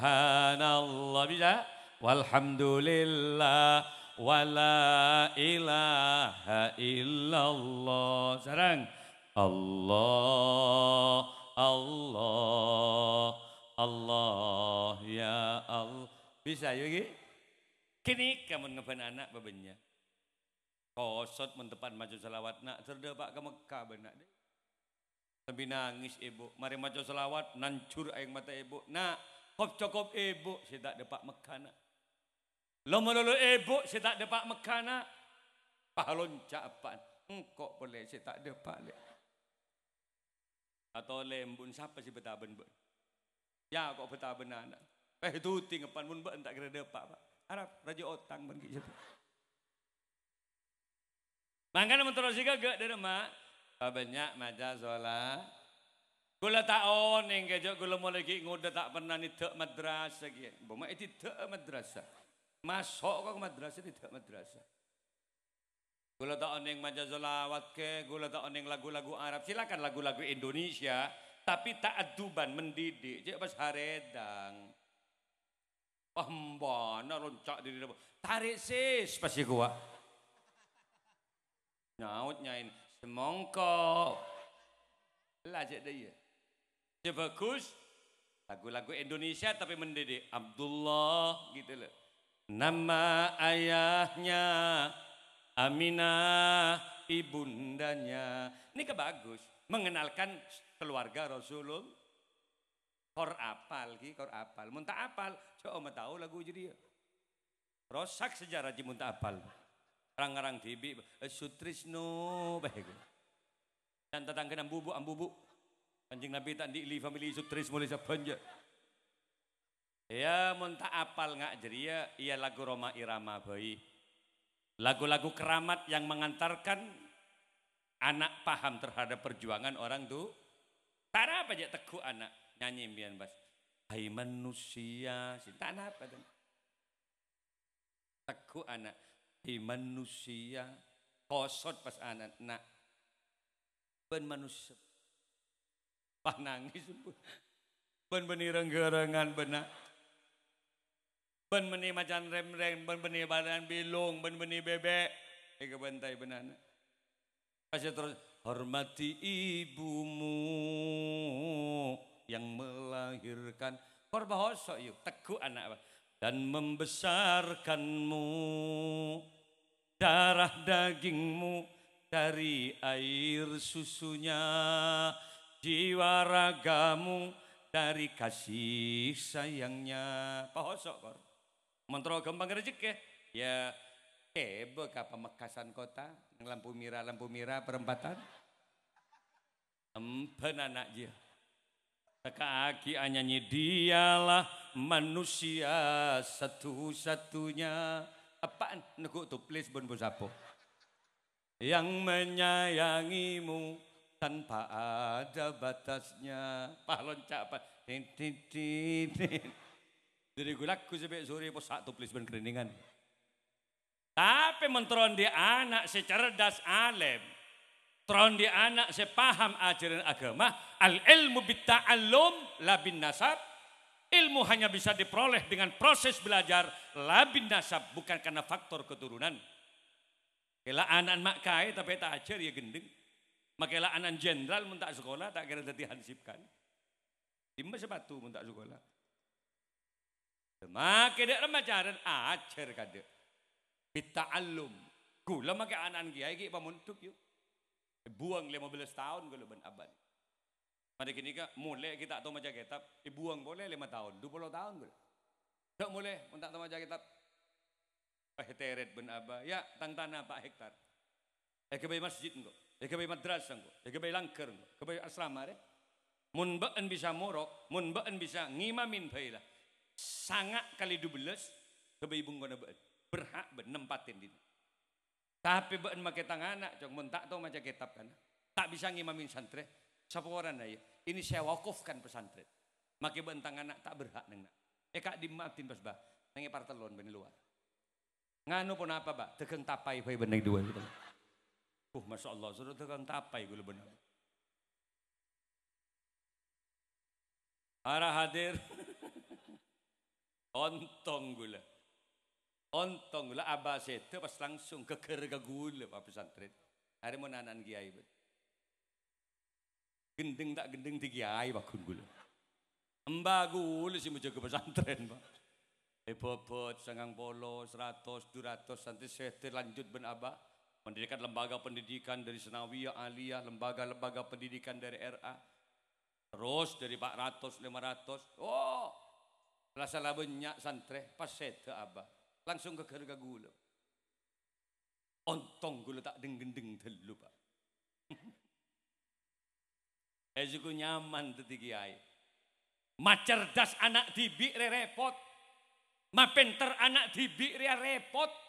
bisa? Walhamdulillah, wala ilaha illallah. Sareng. Allah, Allah, Allah, ya Allah. Bisa, yâ, ghi? Ghânèka mon ngamban ana' pabânnya'. Kosot mon teppa'na maca shalawat, na', ter dâpa' ka Mekkah bâ'na, dhi. Sambi nangès, Èbhu. Marè maca shalawat, nanjhur aèng mata Èbhu. Na', kop-cokop Èbhu sè ta' dâpa' Mekkah, na'. Lo-malolo Èbhu sè ta' dâpa' Mekkah, na'. Pahalon ca'epan. Engko' polè sè ta' dâpa', Lè'. Atolè embu'en sapa sè bâtabân bâ'na? Yâ, ko' bâtabân ana'. Eh, duti ngeppan mon bâ'en ta' kèra dâpa', Pak. Arapa rajâ otang bân ghi' sapa? Mangkana mon terros sè ghâgâ' dâ' remma, pabânnya' maca shola-. Ghulâ ta' onèng kèya, jhâ' ghulâ molaè ghi' ngodâ ta' pernah nèddhâ' madrasah kèya. Bâ ma' èdhidhâ'â madrasah. Maso' ko' madrasah, nèddhâ' madrasah. Ghulâ ta' onèng maca shalawat kè, ghulâ ta' onèng lagu-lagu Arab. Silakan lagu-lagu Indonesia, tapi ta'adduban, mendidik. Jhâ' pas harèdang. Wah, embana lonca' diri napa? Tarè', Sis, pas sè kowa. Nyaot nyaèna, "Semongko." Ella jhâ' dâ' iyâ. Sè bhâghus, lagu-lagu Indonesia tapi mendidik. Abdullah, gitu loh. Nama ayahnya Aminah, ibundanya. Nèka bhâghus. Mengenalkan keluarga Rasulullah. Kor apal, ghi, kor apal. Mon ta' apal, jhâ' omataowa lagu jârèya. Rosak sejarah jhâ' mon ta' apal. Rang-ngarang dhibi', eh, Sutrisno, bâh, iku. Can tatangghâna ambu-bu, ambu-bu. Kanjeng Nabi ta' andi' li famili Sutrisno li sabbhân, jhâ'. Iyâ, mon ta' apal nga' jârèya, iyâ lagu Rhoma Irama bhâi. Lagu-lagu keramat yang mengantarkan anak paham terhadap perjuangan orang tu-, ta' arapa jhâ' tegghu' ana', nyanyi mbiyan pas, "Hai manusia," sè ta' napa, ten. Tegghu' ana', "Hai manusia," kosot pas ana', "Na', bâ'na manossa." Pas nangès, bâ'na bânnè rèng-ghârângan, bâ'na. Bâ'na bânnè macan rèm-rèm, bâ'na bânnè bâlân bilung, bâ'na bânnè bèbè'. Èkabântaè bân ana'. Pas terros, "Hormati ibumu yang melahirkan." Kor bhâso, yu, tegghu' ana', apa? "Dan membesarkanmu, darah dagingmu dari air susunya, jiwa ragamu dari kasih sayangnya." Bhâso, kor. Mon terro ghâmpang rejhekkè, yâ, kèbâ ka Pamekasan Kota, neng lampu mèra, lampu mèra perempatan. Emban ana' jiyâ. Tekkaaghi anyanyi, "Dialah manusia satu-satunya." Eppa'en, neggu' toples bân posapo. "Yang menyayangimu tanpa ada batasnya." Pas lonca', pas, tin, tin, tin, tin. Dâri ghu-lagghu sampè' sore, possa' toples bân krènèngan. Tapè mon terro andi' ana' sè cerdas, alèm, terro andi' ana' sè paham ajhârân aghâma, al-ilmu bit-ta'allum la bin-nasab, ilmu hanya bisa diperoleh dengan proses belajar, la bin-nasab, bukan karena faktor keturunan. Kèla ana'na ma' kaè tapè ta' ajhâr, yâ ghendheng. Makèla ana'na jenderal mon ta' sakola, ta' kèra dhâddhi hansip kan. Dimma sapatu mon ta' sakola? Makè dâ' remma carana ajhâr kadâ'. Bitta'allum. Ghulâ makè ana'na kèyaè ghi' pamondhuk, yu. Èbuwâng lèma bellâs taon ghulâ bân abâ'. Marè ghânèka molè ghi' ta' tao maca kètab, èbuwâng polè lèma taon, du polo taon ghulâ. Dâ' molè, mon ta' tao maca kètab. Ètèrèt bân abâ', ya, tang tana pa' hektar. Èghâbây masjid engko', èghâbây madrasah engko', èghâbây langghâr engko', èghâbây asrama rè. Mon bâ'na bisa morok, mon bâ'na bisa ngimamin bhâi la. Sanga' kalè du bellâs, ghâbây bengkona bâ'na. Berhak bâ'na nempatèn dinna'. Tapè bâ'na makè tang ana', Cong, mon ta' tao maca kètab kana, ta' bisa ngimamin santrè, saporana, ya. Ini saya wakufkan pesantren. Makè bâ'na tang ana' ta' berhak neng na'. È ka'dimma abdhina pas, Bah? Neng è partellon bân è lowar. Nganu ponapa, Bah? Dhâghâng tapay bhâi bân neng duwâ' gitu. Uh, masyaallah, soro dhâghâng tapay ghulâ bân abâ'. Ara hadir. Ontong ghulâ. Ontong ghulâ, abâ' sèdhâ pas langsung ghâgghâr ka ghulâ, Pak Pesantren. Arè mon ana'na kèyaè, bân. Ghendheng ta' ghendheng dhi kèyaè, pagghun ghulâ. Emba ghulâ sè majâgâ pesantren, Pak. Èbhâbhât sangang polo, saratos, du ratos, santrè sèdhâ lanjut bân abâ'. Mendirikan lembaga pendidikan dari sanawiyah, aliyah, lembaga-lembaga pendidikan dari R A. Terros dâri pa' ratos, lèma ratos. Oh, la sala bânnya' santrè, pas sèdhâ abâ'. Langsung ghâgghâr ka ghulâ. Ontong ghulâ ta' dheng-ghendheng ghâllu, Pak. È, sèngko' nyaman dhâddhi kèyaè. Macerdas ana' dhibi' rè rèpot. Mapènter ana' dhibi' rèya rèpot.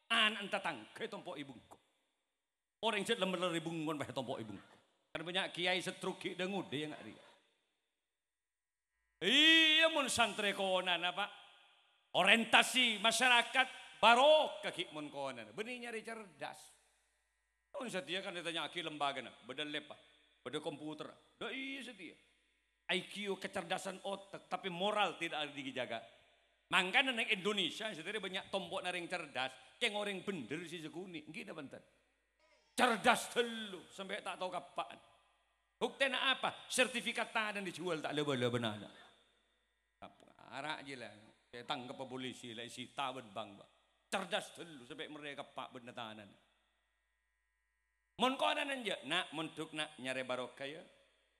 Ana'na tatangghâ ètompo'è bungko. Orèng sè lem-meller è bungkona pas ètompo'è bungko. Kan bânnya' kèyaè sè truk ghi' dâ-ngodâ ya nga' rèya. Iyâ, mon santrè konana, Pak. Orientasi masyarakat barokah ghi' mon konana. Bânnè nyarè cerdas. Mon satèya kan ètanya'aghi lembagana, bâdâ lab, bâdâ komputer. Dâ' iyâ satèya. I Q, kecerdasan otak, tapi moral tidak dijaga. Mangkana neng Indonesia satèya bânnya' tompo'na rèng cerdas, kèng orèng bhendher sè sakonè'. Èngghi napa bhunten? Cerdas ghâllu, sampè' ta' tao kappa'an. Buktèna apa? Sertifikat tanana èjhuwâl ta' laba-laba ana'. Apa? Ara' jiyâ la. Ètangkep polisi, la èsita bân bank, Pak. Cerdas ghâllu, sampè' merrè kappa' bân tanana. Mon konana enjâ', Na', mondhuk, Na', nyarè barokah, yâ.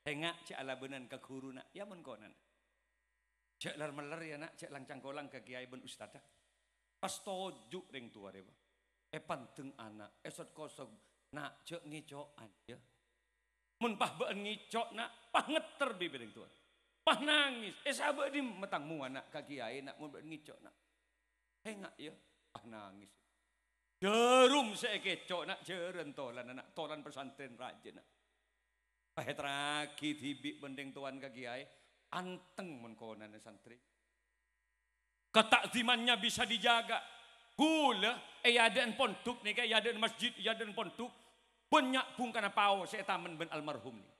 Sènga' jhâ' alabânan ka ghuruna, yâ, mon konana. Jhâ' lar-meller, yâ, Na', jhâ' lang-cangkolang ka kèyaè bân ustadda. Pas toju' rèng towa rèya, Pak. Èpandeng ana', èsot-kosot, Na', jhâ' ngèco'an, yâ. Mon pas bâ'na ngèco', Na', pas ngetter bibir rèng towa. Pas nangès, èsabâ' dimma tang mowana ka kèyaè, Na', mon bâ'na ngèco', Na'. Sènga', yâ, pas nangès. Jhârum sè èkèco', Na', jhârân tolana, Na', tolan pesantren rajâ, Na'. Pas èterraghi dhibi' bân rèng towana ka kèyaè, anteng mon konana santrè. Keta'zimannya bisa dijaga. Ghulâ, è adâ'na pondhuk nèka, è adâ'na masjid, è adâ'na pondhuk, bânnya' bungkana pao sè ètamen bân almarhum nèka.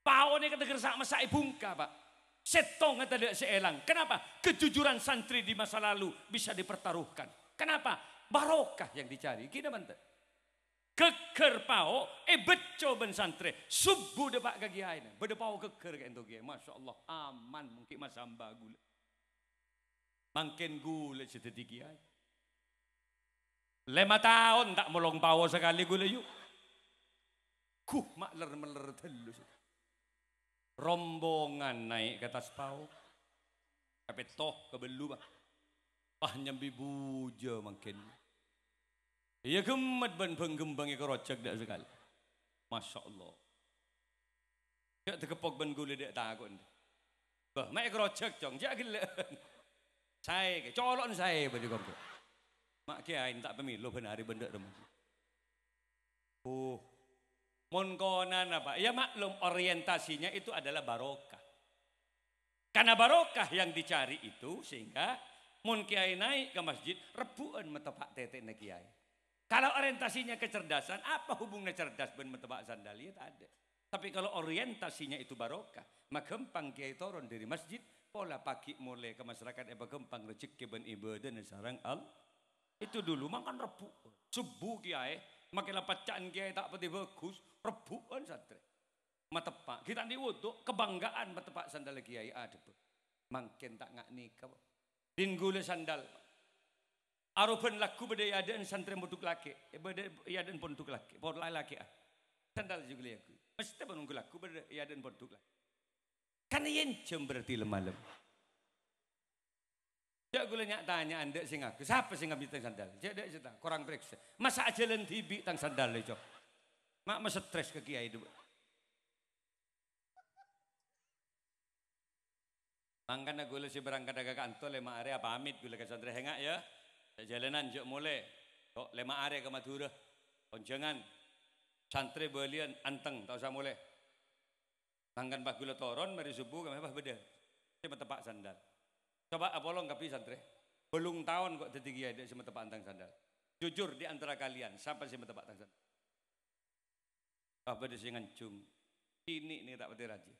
Pao nèka teger sa'-massa' èbungka, Pak. Sèttonga tadâ' sè èlang. Kenapa? Kejujuran santri di masa lalu bisa dipertaruhkan. Kenapa? Barokah yang dicari. Ghi napa bhunten? Ghâgghâr pao èbâcco bân santrè. Subuh dâpa' ka kèyaèna. Bâdâ pao ghâgghâr ka'dinto kèyaè. Masya Allah, aman mon ghi' masamba ghulâ. Mangkèn ghulâ sè dhâddhi kèyaè. Lèma taon ta' molong pao sakalè ghulâ, yu. Ghu, ma' ler-meller ghâllu sè. Rombongan naè' ka attas pao. Kapètto, kabâllu, Pak. Pas nyambi bujâ mangkèn. Iyâ, ghemmet bân bâng-ghembâng èkarojhâk dâ' sakalè. Masya Allah. Jhâ' tageppok bân ghulâ dâ' tako', ènḍâ'. Bâh, ma' èkarojhâk, Cong, jhâ' ghellâ'ân. Saè, kè, colo'na saè bâdâ korko. Ma' kèyaè ta' pamèlo bân arè bân dâ' remma. Oh. Mon konana, Pak, ya maklum, orientasinya itu adalah barokah. Karena barokah yang dicari itu, sehingga mon kèyaè naè' ka masjid, rebbhu'ân mateppa' tètè'na kèyaè. Kalau orientasinya kecerdasan, apa hubungannya cerdas bân mateppa' sandal? Ya, tadâ'. Tapi kalau orientasinya itu barokah, maghâmpang kèyaè toron dâri masjid, pola pagi molè ka masyarakat èpaghâmpang rejhekkè bân ibâdâna sareng Al-, Itu dulu mangkana rebbhu'. Subuh kèyaè, makè la pacca'an kèyaè ta' patè bhâghus, rebbhu'ân santrè. Mateppa', ghi' ta' andi' wudu', kabhângghâ'ân mateppa' sandal kèyaè adhâbbhâ. Mangkèn ta' nga' nèka, Pak. Dhin ghulâ sandal, Pak. Aroban lagghu bâdâ è adâ'na santrè mondhuk lakè', è bâdâ è adâ'na pondhuk lakè', pon la-, lakè'an. Sandal jhughâ lè-, lagghu. Mesthè pon ongghu lagghu bâdâ è adâ'na pondhuk lakè'. Kan ènjhâm berarti lem-malem. Jhâ' ghulâ nya'-tanya, endâ' sè ngaku. Sapa sè ngabit tang sandal? Jhâ' dâ' sè ta-, korang parèksa. Masa ajhâlân dhibi' tang sandal, lè, Cong? Ma' masettres ka kiyaè, du. Mangkana ghulâ sè berangkat ka kantor lèma' arè apamit ghulâ ka santrè, enga', ya. Jhâ' jhâlânan, jhâ' molè. Kok lèma' arè ka Madhurâ. Konjhângan. Santrè bâliyân anteng, ta' osa molè. Mangkana pas ghulâ toron, marè subuh, kemma pas bâdâ sè mateppa' sandal. Coba apolong kabbhi santrè. Bâllung taon kok dhâddhi kiyaè, dâ' sè mateppa' tang sandal. Jujur di antara kalian, sapa sè mateppa' tang sandal? Pas bâdâ sè nganjung. Kènè' nè ta' patè rajâ.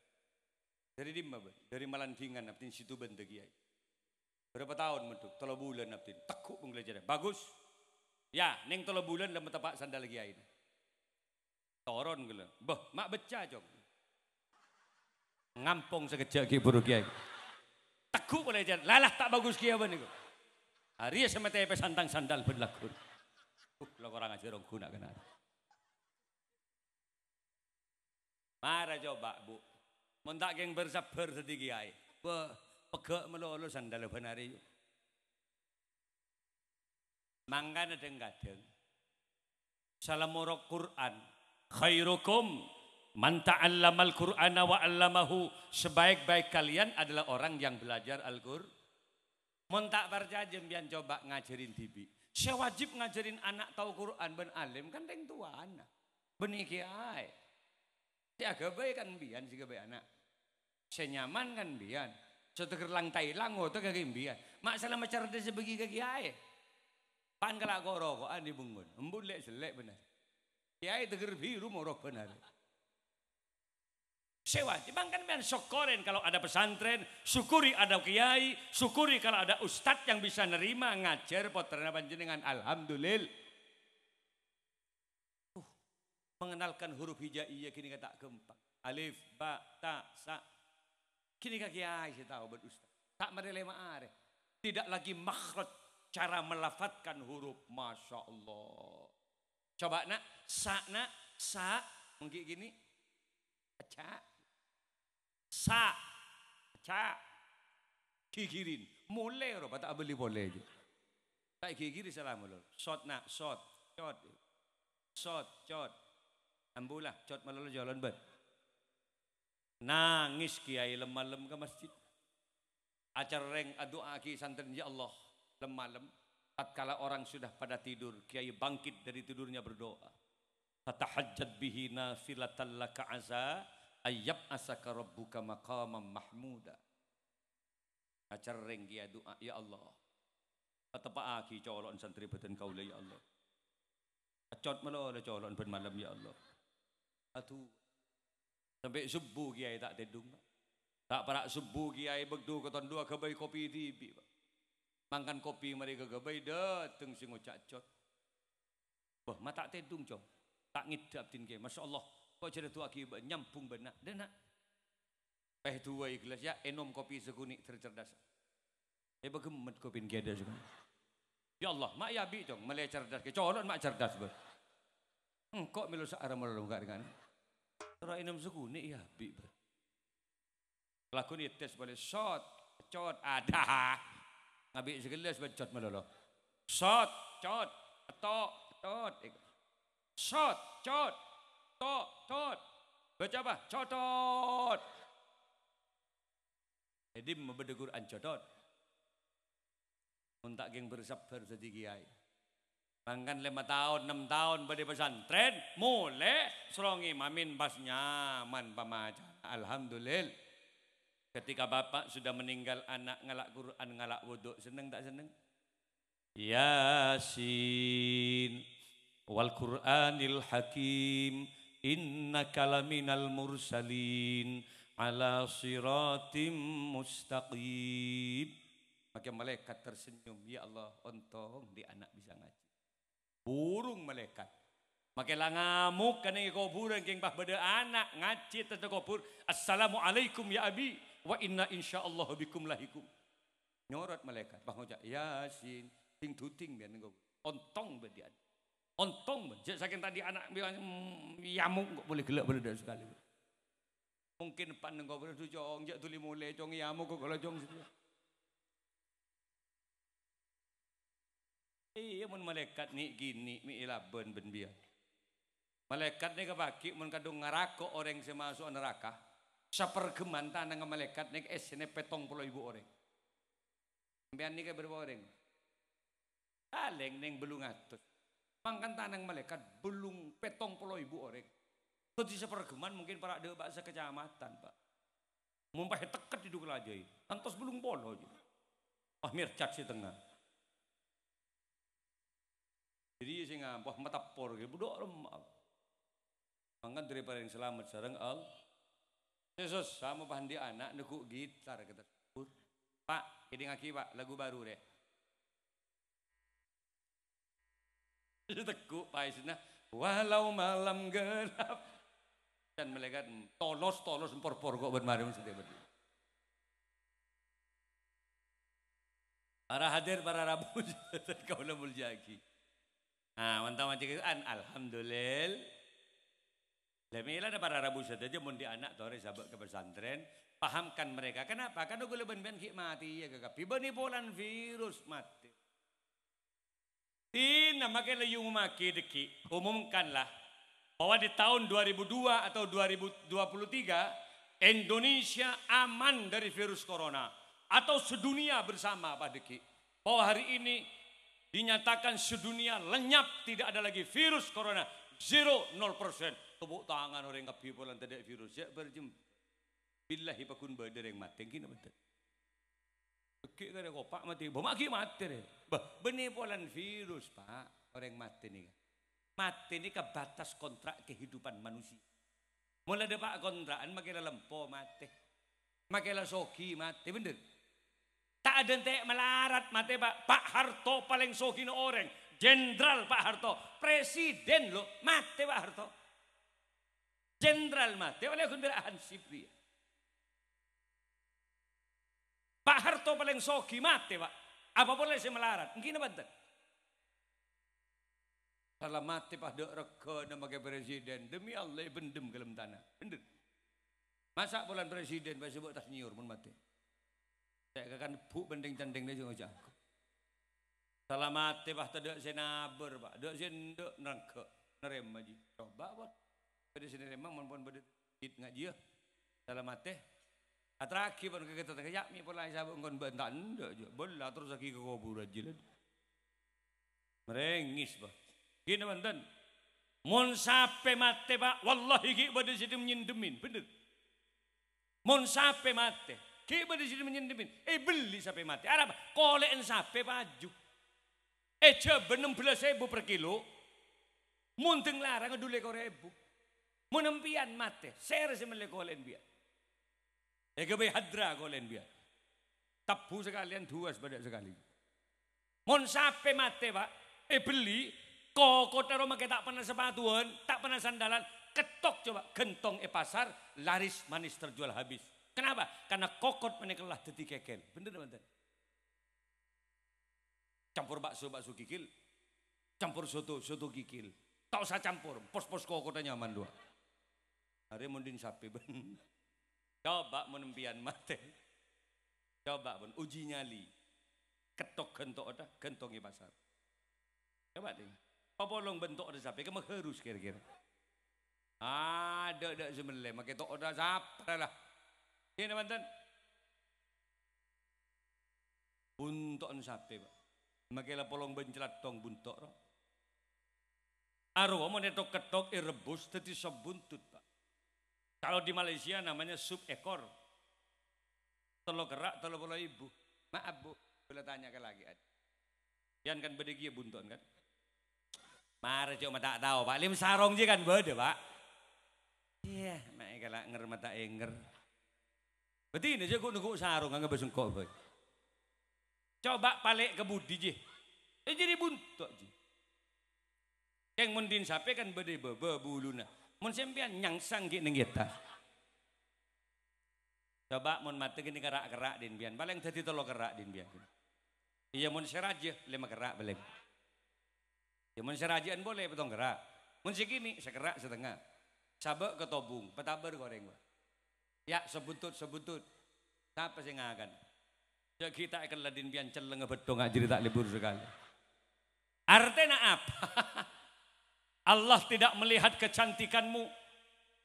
Dâri dimma, bân? Dâri Malandhingan, abdhina Situbondo, kiyaè. Berapa taon mondhuk? Tello bulân abdhina. Tegghu' pangghulâ jârèya. Bagus. Ya, neng tello bulân la mateppa' sandal kiyaè. Toron ghulâ. Bâh, ma' bâcca, Cong. Ngampong sakejjhâ' ghi' buru kiyaè. Tegghu' polè, Jan. Lalah ta' bagus kiyaè bân nèko. Arèya sè mateppa' sandal bân lagghu. Uh, la korang ajhâr ongghu na' kennèng. Mara coba, Bu. Mon ta' kèng bhâr-sabbhâr dhâddhi kiyaè. Bâh, pegghâ' malolo sandal bân arèya. Mangkana dhâng-kadhâng, salamorok Qur'an, "Khairukum man ta'allamal Qur'ana wa 'allamahu." Sebaik-baik kalian adalah orang yang belajar Al-Qur-, Mon ta' parcajâ, sampèyan coba ngajhârin dhibi'. Sè wajib ngajhârin ana' tao Qur'an bân alim kan rèng towana. Bânnè kiyaè. Sè aghâbây kan sampèyan sè ghâbây ana'. Sè nyaman kan sampèyan. Sè tèghâr lang-taèlang ngoto ka sampèyan. Ma' sala macerdhâs bâgi ka kiyaè. Pan kala' ko-roko'an è bengngona. Embu' lè'-sellè' bhender. Kiyaè tèghâr bhiru morok bhender. Sè wajib, mangkana sampèyan sokkorè kalau ada pesantren, syukuri ada kiai, syukuri kalau ada ustadz yang bisa nerima ngajar pottrana panjhennengngan. Alhamdulillah. Uh, mengenalkan huruf hijaiyah ghânèka ta' ghâmpang. Alif, ba, ta, sa. Ghânèka kiai sè tao bân ustadz. Ta' marè lèma' arè. Tidak lagi makhraj, cara melafadzkan huruf. Masya Allah. Coba, Nak. Sa, Nak. Sa. Mangkèn ghini. Aca'. Sa. Aca'. Ghighiri. Molè rowa ta' abâli polè, jâ. Ta' èghighiri sala mololo. Sot, Nak, sot. Cot. Sot, cot. Ambu la, cot malolo jhâlân, bân. Nangès kiyaè lem-malem ka masjid. Acerrèng adu'aaghi santrèna, "Ya Allah," lem-malem, tatkala orang sudah pada tidur, kiyaè bangkit dari tidurnya berdoa. "Fatahajjat bihi nafilatan laka asa ayyab asaka rabbuka maqamam mahmuda." Acerrèng kiyaè adu'a, "Ya Allah, pateppa'aghi colo'na santrè bâdân kaulâ, ya Allah. Accot malolo colo'na bân malem, ya Allah." Adu. Sampè' subuh kiyaè ta' tèdung, Pak. Ta' para' subuh kiyaè bâgdhu katon dhu aghâbây kopi dhibi', Pak. Mangkana kopi marè kaghâbây, dâteng sè ngoca' accot. Bâh, ma' ta' tèdung, Cong. Ta' ngèdhâ abdhina, Kè. Masya Allah, kok jârèya du'aaghi bâ-, nyambung bâ'na. Dâ' na'. Pèh duwâi gelas, ya, ènom kopi sakonè' ter-, cerdas. Èpaghemmet kopina kèya dâ' sakonè'. Ya Allah, ma' èabi', Cong. Malè cerdas, Kè. Colo'na ma' cerdas, bâ. Engko' mèlo sa'ara malolo ka rèngan. Terro ènom sakonè' èabi', bâ. Lagghu nètes polè, sot, cot, adâ. Ngabi' sagellas, bâ, cot malolo. Sot, cot, to', tot. Sot, cot, to', tot. Baca apa? Cotot. È dimma bâdâ Qur'an cotot? Mon ta' kèng bhâr-sabbhâr dhâddhi kiyaè. Mangkana lèma taon, nem taon bâdâ è pesantren, molè soro ngimamè pas nyaman pamacana. Alhamdulillah. Ketika bapak sudah meninggal, anak ngala' Qur'an, ngala' wudu', senneng ta' senneng? Yasin, wal Qur'anil Hakim, innaka laminal mursalin, ala siratim mustaqim. Maka malaikat tersenyum, "Ya Allah, ontong dhi' ana' bisa ngajhi." Burung malaikat. Maka la ngamok ka neng kobhurân kèng pas bâdâ ana' ngajhi è attas kobhur, "Assalamualaikum ya Abi, wa inna insyaallah bikum lahiqun." Nyorot malaikat, pas ngoca', "Yasin, Ding-duding bân engko'. Ontong bân dhi'. Ontong bân. Jhâ' sakèng tadâ' ana' bi-, mm, èamok engko' polè ghellâ' bâlâdhâ sakalè. Mungkin pan engko' bâlâdhâ, Cong, jhâ' dhuli molè, Cong, èamok engko' la, Cong. Iyâ, mon malaèkat nè'-kènè' mè' èlabân bân biyân. Malaèkat nèka paghi' mon kadhung ngarako' orèng sè maso'a naraka, saparghemman tanangnga malaèkat nèka èssèna pèttong polo èbu orèng. Sampèyan nèka bârâmpa orèng? Palèng neng bâllung atos. Mangkana tanang malaèkat bâllung pèttong polo èbu orèng. Dhâddhi saparghemman mungkin para' dâ' bâ' sakacamatan, Pak. Mon pas ètekket è dhu kalajâi, kantos bâllung polo jâ. Wah, mèrcat sè tengnga. Dhâddhi sè ngampoh mateppor ghi' budhuk remma'. Mangkana dhâri parèng salamet sareng Allah. Sè sossa mon pas andi' ana' neggu' gitar ka tegghu'. "Pak, kèdingngaghi, Pak, lagu baru, rè." Tegghu' paèsna, "Walau malam gelap." Dan malaèkat, "Tolos, tolos, empor-por ko' bân marè mon sè tèbâ." Para hadir, para rabu, kaulâ molja'aghi. Nah, mantap, mantap, an-, alhamdulillah. Lah, mèlana para rabu sadhâjâ, mon dhi' ana' torè sabâ' ka pesantren, pahamkan mereka. Kenapa? Karena kaulâ bân sampèyan ghi' matè, iyâ, kakabbhi. Bânnè polana virus matè. Dina makè la èomommaghi dhâggi', umumkanlah bahwa di tahun dua ribu dua atau dua ribu dua puluh tiga, Indonesia aman dari virus corona, atau sedunia bersama, Pak, dhâggi'. Bahwa hari ini dinyatakan sedunia lenyap, tidak ada lagi virus corona, zero, nol persen. Tepuk tangan orèng kabbhi polana tadâ' virus. Jhâ' bârjhem. Billahi, pagghun bâdâ orèng matè, ghi' napa bhunten? Ghi' karè kopa' matè, bâ, ma' ghi' matè, rè. Bâ, bânnè polana virus, Pak, orèng matè nèka. Matè nèka batas kontrak kehidupan manusia. Mon la dâpa' kontra'an, makè la lempo matè. Makè la soghi matè, bhender? Ta' adântè' malarat matè, Pak. Pak Harto palèng soghina orèng. Jenderal Pak Harto. Presiden, lo, matè Pak Harto. Jenderal matè, olè ghun bârâ' hansip rèya. Pak Harto palèng soghi matè, Pak. Apa polè sè malarat? Ènggi napa bhunten? Sala matè pas dâ' règhâna makè presiden. Demi Allah, èbendem ka dâlem tana. Bhender. Masa' polana presiden pas èbâ' tas nyèyor mon matè. Sè kakan bu' bhândhing-candhing nè sè ngoca'. Sala matè, Pak, tadâ' sè nabâr, Pak. Dâ' sè endâ' narèngghâ, narèma, jhi. Coba, Pak. Bâdâ sè narèma, mon pon bâdâ jhit ngajhiyâ. Sala matè. Aterraghi, pon, ka tetangga, "Ya', mè' pola èsabâ' engko' bân ta' endâ', jhi." Bâlla, terrosaghi ka kobhurân, jhi, la. Marèngès, Pak. Ghi' napa bhunten? Mon sapè matè, Pak, wallahi ghi' bâdâ sè dem-, nyendemmin, bhender. Mon sapè matè, ghi' bâdâ sè dem-, nyendemmin. Èbelli sapè matè. Arapa? Kolè'en sapè paju. È Jhâbâ nem bellâs èbu per kilo. Mon dâng larangnga dhu lèkor èbu. Mon empèyan matè, sèra sè mellè kolè'en biyân? Èghâbây hadra kolè'en biyân. Tabbhu sakalèyan, duwas bâdâ sakalè. Mon sapè matè, Pak, èbelli, kokotta rowa makè ta' pernah sapatuwân, ta' pernah sandalan, kettok coba, ghântong è pasar, laris manis terjual habis. Kenapa? Karena kokot panèka la dhâddhi kèkèl. Bhender napa bhunten? Campor bakso, bakso kèkèl. Campor soto, soto kèkèl. Ta' osa campor, pos-pos kokotta nyaman rowa. Arè mon dhin sapè bân. Coba mon empèyan matè. Coba pon, uji nyali. Kettok ghânto-, otta, ghântong è pasar. Coba deh. Papolong bân to'otta sapè, kemma harus kira-kira. Adâ', adâ' sè mellè, makè to'otta sapra la. Ghi' napa bhunten? Bunto'en sapè, Pak. Makè la polong bân calattong bunto' rowa. Arowa mon ètok-kettok, èrebbus dhâddhi sop buntut, Pak. Kalau di Malaysia namanya sup ekor. Tello kerra', tello polo èbu. Maaf, Bu, kaulâ tanya ka lakè'an. Yan kan bâdâ kèya bunto'en, kan? Mara coma ta' tao, Pak. Lem sarong jiyâ kan bâdâ, Pak. Iyâ, ma' èkala' nger ma' ta' ènger. Bâdina jiyâ ghu'-neggu' sarong ngabâs sengko' bhâi. Coba palè' ka budi jiyâ. Eh, jârèya bunto' jiyâ. Kèng mon dhin sapè kan bâdâ bâbâ buluna. Mon sampèyan nyangsang ghi' neng yetta. Coba mon matè ghânèka ra'-kerra' dhin biyân, palèng dhâddhi tello kerra' dhin biyân. Iyâ, mon sè rajâ, lèma kerra' palèng. Iyâ, mon sè rajâ'ân polè, pèttong kerra'. Mon sè kènè', sakerra' satengnga. Sabâ' ka tobung, patabâr korèng, Pak. Yâ, sabutut-sabutut. Sapa sè ngakan? Jhâ' ghi' ta' èkella dhin pèyan cellengnga bâdhong ajâriyâ ta' lebur sakalè. Artèna apa? Allah tidak melihat kecantikanmu.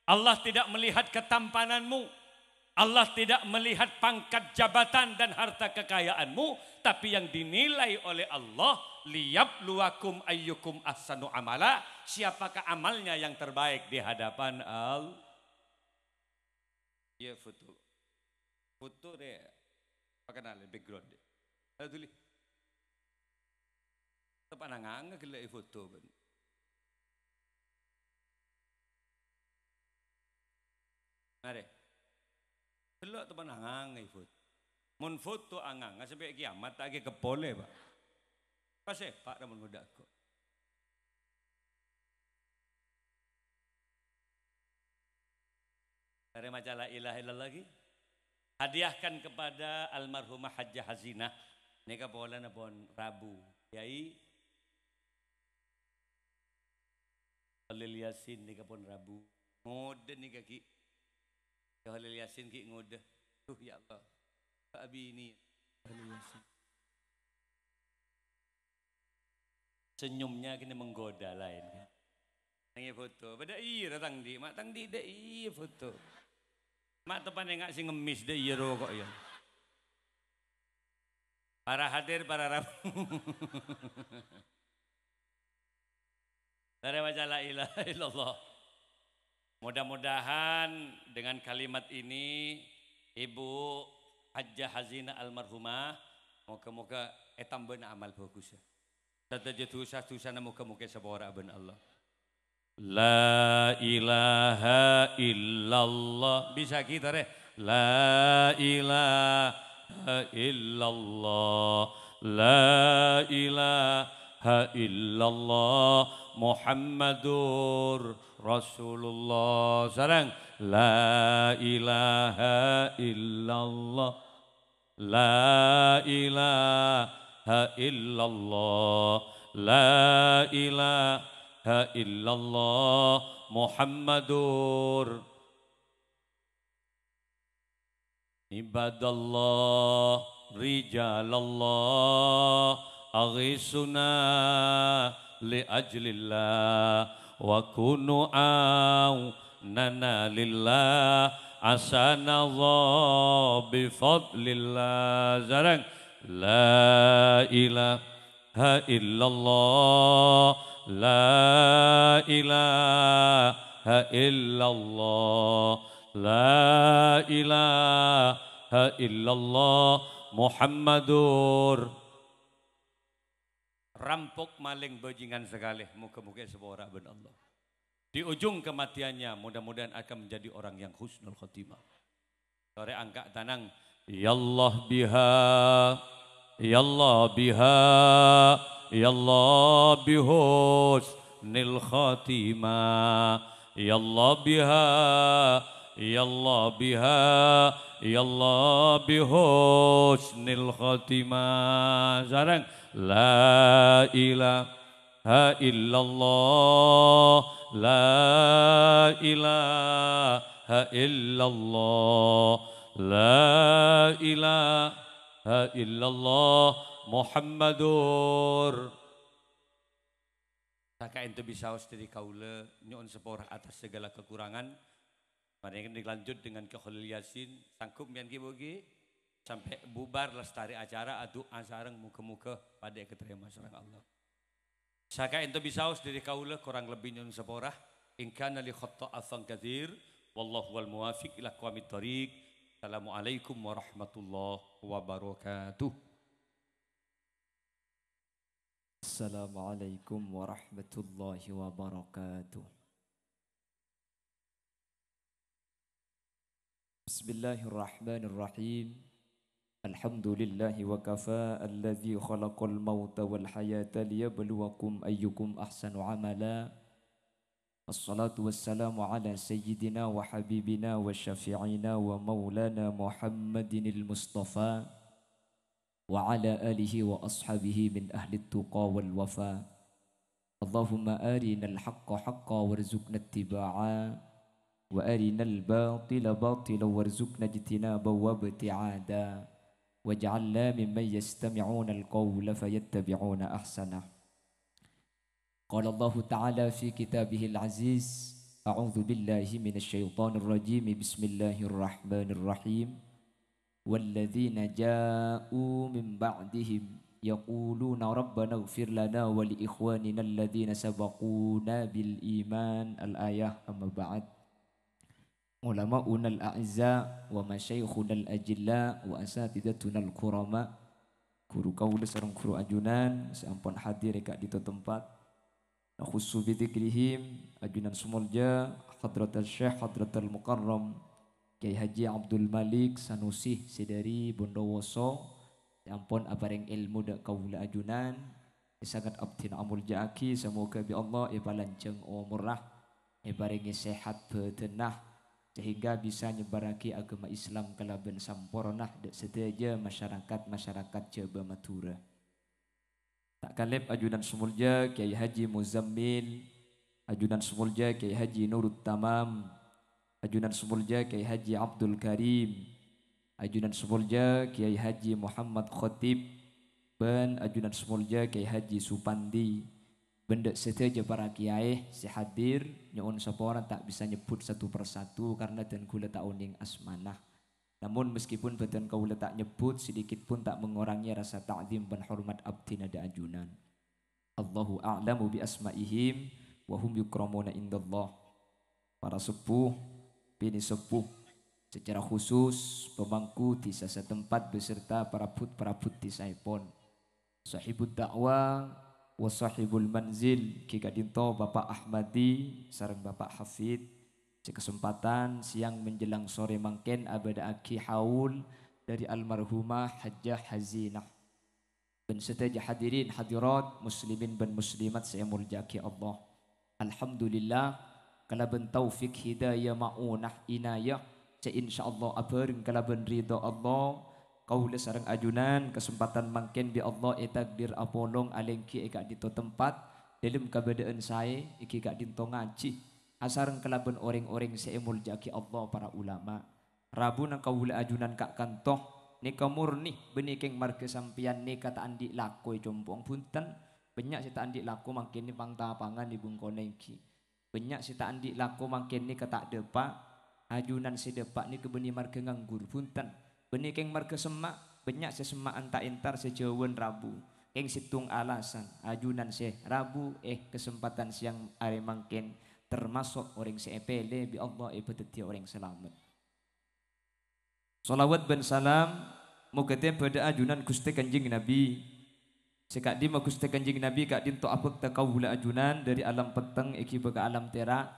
Allah tidak melihat ketampananmu. Allah tidak melihat pangkat jabatan dan harta kekayaanmu, tapi yang dinilai oleh Allah, "Liyabluwakum ayyukum ahsanu amala," siapakah amalnya yang terbaik di hadapan Allah. Iyâ, foto. Foto rè, pakenalè background rè. Ayo, dhuli. Teppa'na nganga ghellâ' èfoto, bân. Arè. Ghellâ' teppa'na nganga èfoto. Mon foto anganga sampè' kiamat ta' èkèpolè, Pak. Pas, eh, Pak, mon ngodâ' ko. Mari maca la ilaha illallah lagi. Hadiahkan kepada almarhumah Hajjah Hazinah. Nèka polana pon Rabu. Yai Khalil Yasin nèka pon Rabu. Ngodâ nèka ghi'. Yâ Khalil Yasin ghi' ngodâ. Duh, ya Allah. Abini. Khalil Yasin. Senyumnya gini menggoda lain, kan? Nangè foto, bâdâ iyâ tang di', ma' tang di' dâ' iyâ foto. Ma' teppa'na enga' sè ngemmis dâ' iyâ roko' yâ. Para hadir, para rabu. Mari maca la ilaha illallah. Mudah-mudahan dengan kalimat ini, Ibu Hajjah Hazinah almarhumah, moga-moga ètambâna amal bhâghussa. Sadhâjâ dhusa-dhusana moga-moga èsapora'a bân Allah. La ilaha illallah. Bisa kita, rè? La ilaha illallah. La ilaha illallah. Muhammadur Rasulullah. Sareng. La ilaha illallah. La ilaha illallah. La ilaha illallah. Muhammadur Ibadallah, rijalallah, aghisuna li ajlillah, wa kunu aunana lillah, asanallah bi fadlillah. Sareng, la ilaha illallah, la ilaha illallah, la ilaha illallah, Muhammadur. Rampok, malèng, bajingan sakalè, moga-moga èsapora'a bân Allah. Di ujung kematiannya, mudah-mudahan akan menjadi orang yang husnul khotimah. Torè angka' tanang. Ya Allah biha, ya Allah biha, ya Allah bi husnil khatimah. Ya Allah biha, ya Allah biha, ya Allah bi husnil khatimah. Sareng. La ilaha ilaha illallah, la ilaha illallah, la ilaha illallah, Muhammadur. Sakaènto bisaos dâri kaulâ nyo'on sapora atas segala kekurangan. Mari kita lanjut dengan Kè Khalil Yasin. Sanggup mbiyan ghi, Bu, ghi? Sampè' bubar lastarè acara, adu'a sareng, moga-moga padâ èkatarèma sareng Allah. Sakaènto bisaos dâri kaulâ, korang lebbi nyo'on sapora. In kana li khata'an fa'atsadzir. Wallahu wal muwaffiq ila aqwamit thoriq. Assalamualaikum warahmatullahi wabarakatuh. Assalamualaikum warahmatullahi wabarakatuh. Bismillahirrahmanirrahim. Alhamdulillahi wa kafa, alladzi khalaqal mauta wal hayata liyabluwakum ayyukum ahsanu amala. Wassalatu wassalamu ala sayyidina wa habibina wa syafi'ina wa maulana Muhammadinil Mustafa وعلى آله وأصحابه من أهل التقى والوفاء. اللهم أرنا الحق حقا وارزقنا اتباعه، وأرنا الباطل باطلا وارزقنا اجتنابه وابتعاده، واجعلنا ممن يستمعون القول فيتبعون أحسنه. قال الله تعالى في كتابه العزيز: أعوذ بالله من الشيطان الرجيم. بسم الله الرحمن الرحيم. والذين جاءوا من بعدهم يقولون ربنا اغفر لنا ولإخواننا الذين سبقونا بالإيمان. الآية. أما بعد. Ulama'unal a'izza wa masyayikhunal ajilla wa asatidatunal kurama, ghuru kaulâ sareng ghuru ajunan sè ampon hadir è ka'dinto tempat. Nakhussu bi dzikrihim, ajunan sè molja Hadratus Syekh Hadratul Mukarram Kyai Haji Abdul Malik Sanusi sè dhâri Bondowoso, sè ampon aparèng èlmo dâ' kaulâ ajunan, sè sanget abdhina amolja'aghi, samoghâ bi' Allah èpalanjhâng omorra, èparèngè sehat bhâdhânna, sehingga bisa nyebbhârraghi aghâma Islam kalabân samporna dâ' sadhâjâ masyarakat-masyarakat Jhâbâ Madhurâ. Ta' kalèp ajunan sè molja Kyai Haji Muzammil, ajunan sè molja Kyai Haji Nurut Tamam, ajunan sè molja Kyai Haji Abdul Karim, ajunan sè molja Kyai Haji Muhammad Khotib, bân ajunan sè molja Kyai Haji Supandi, bân dâ' sadhâjâ para kiai sè hadir, nyo'on sapora ta' bisa nyebbhut satu per satu karna dân kaulâ ta' onèng asmana. Namun, meskipun bhâdhân kaulâ ta' nyebbhut, sedikit pun ta' mengurangi rasa ta'zim bân hormat abdhina dâ' ajunan. Allahu a'lamu bi asma'ihim wa hum yukramuna indallah. Para seppo, bini seppo, secara khusus pemangku dhisa setempat beserta parabhut-parabhut dhisaèpon. Sahibud da'wa wa sahibul manzil, ghi ka'dinto Bapak Ahmadi sareng Bapak Hafid, sè kasempadhân sèyang menjelang sore mangkèn abâdâ'aghi haul dhâri almarhumah Hajjah Hazinah. Bân sadhâjâ hadirin hadirat, muslimin bân muslimat sè èmoljâ'aghi Allah. Alhamdulillah, kalabân taufik hidayah ma'unah inayah sè insyaallah abhâreng kalabân ridha Allah, kaulâ sareng ajunan kasempadhân mangkèn bi' Allah ètakdir apolong alèngghi è ka'dinto tempat, dâlem kabâdâ'ân saè, èngghi ka'dinto ngajhi, asareng kalabân orèng-orèng sè èmoljâ'aghi Allah, para ulama. Rabuna kaulâ ajunan ka' kanto, nèka morni bânnè kèng marghâ sampèyan nèka ta' andi' lako è compo'na, bhunten. Bânnya' sè ta' andi' lako mangkèn nè pang-tapangan è bengkona èngghi. Bânnya' sè ta' andi' lako mangkèn nèka ta' dâpa', ajunan sè dâpa' nèka bânnè marghâ nganggur, bhunten. Bânnè kèng marghâ semma', bânnya' sè semma'an ta' entar sè jhâuwân rabu. Kèng sèttong alasan, ajunan sè rabu è kasempadhân sèyang arè mangkèn tamaso' orèng sè èpèlè bi' Allah èpadhâddhiyâ orèng salamet. Shalawat bân salam moghâ tèbâ dâ' ajunan Ghustè Kanjeng Nabi. Sè ka'dimma Ghustè Kanjeng Nabi ka'dinto abhâkta kaulâ ajunan dhâri alam petteng èghibâ ka alam tèra',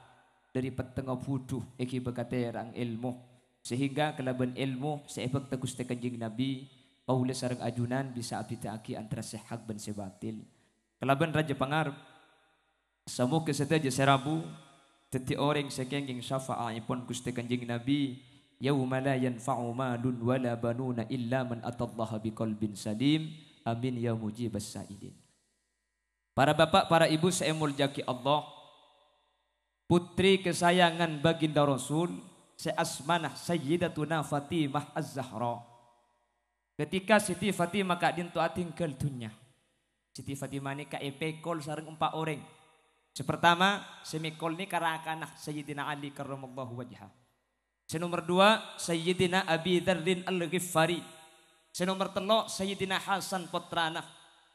dhâri pettengnga budhu èghibâ ka tèra'na èlmo. Sehingga kalabân èlmo sè èbhâkta Ghustè Kanjeng Nabi, kaulâ sareng ajunan bisa abhidhâ'aghi antara sè hak bân sè batil. Kalabân rajâ pangarep, samoghâ sadhâjâ sè rabu dhâddhi orèng sè kèngèng syafa'aèpon Ghustè Kanjeng Nabi, "Yauma la yanfa'u malun wala banuna illa man atallaha biqalbin salim." Amin ya mujibas sa'ilin. Para bapa', para ibu sè èmoljâ'aghi Allah, putri kasayangan Baginda Rasul sè asmana Sayyidatuna Fatimah Az-Zahra. Ketika Siti Fatimah ka'dinto atinggal dhunnya, Siti Fatimah nèka èpèkol sareng empa' orèng. Sè partama, sè mèkol nèka rakana Sayyidina Ali karramallahu wajhah. Sè nomer dua, Sayyidina Abi Dzarrin Al-Ghifari. Sè nomer tello', Sayyidina Hasan pottrana.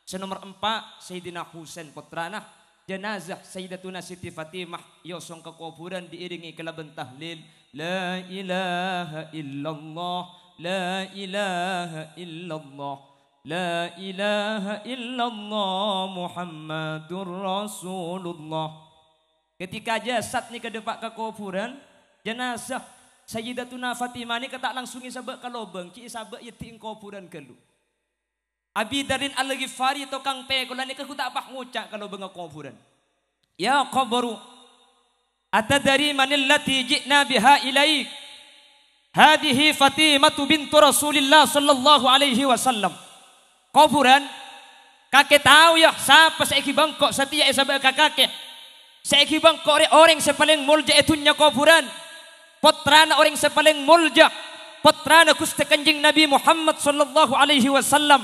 Sè nomer empa', Sayyidina Husain pottrana. Janazah Sayyidatuna Siti Fatimah èosong ka kobhurân diiringi kalabân tahlil, "La ilaha illallah, la ilaha illallah, la ilaha illallah, Muhammadur Rasulullah." Ketika jasad nèka dâpa' ka kobhurân, janazah Sayyidatuna Fatimah nèka ta' langsung èsabâ' ka lobâng, ghi' èsabâ' è dhinna' kobhurân ghâllu. Abi Dzarrin Al-Ghifari, tokang pèkolla nèka ghu ta' pas ngoca' ka lobângnga kobhurân, "Ya qabru, atadri manillati ji'na biha ilaik? Hadhihi Fatimatu bintu Rasulillah sallallahu alaihi wasallam." Kobhurân, kakè tao, yâ, sapa sè èghibâ engko' satèya èsabâ' ka kakè? Sè èghibâ engko' rè orèng sè palèng molja è dhunnya kobhurân, pottrana orèng sè palèng molja, pottrana Ghustè Kanjeng Nabi Muhammad sallallahu alaihi wasallam.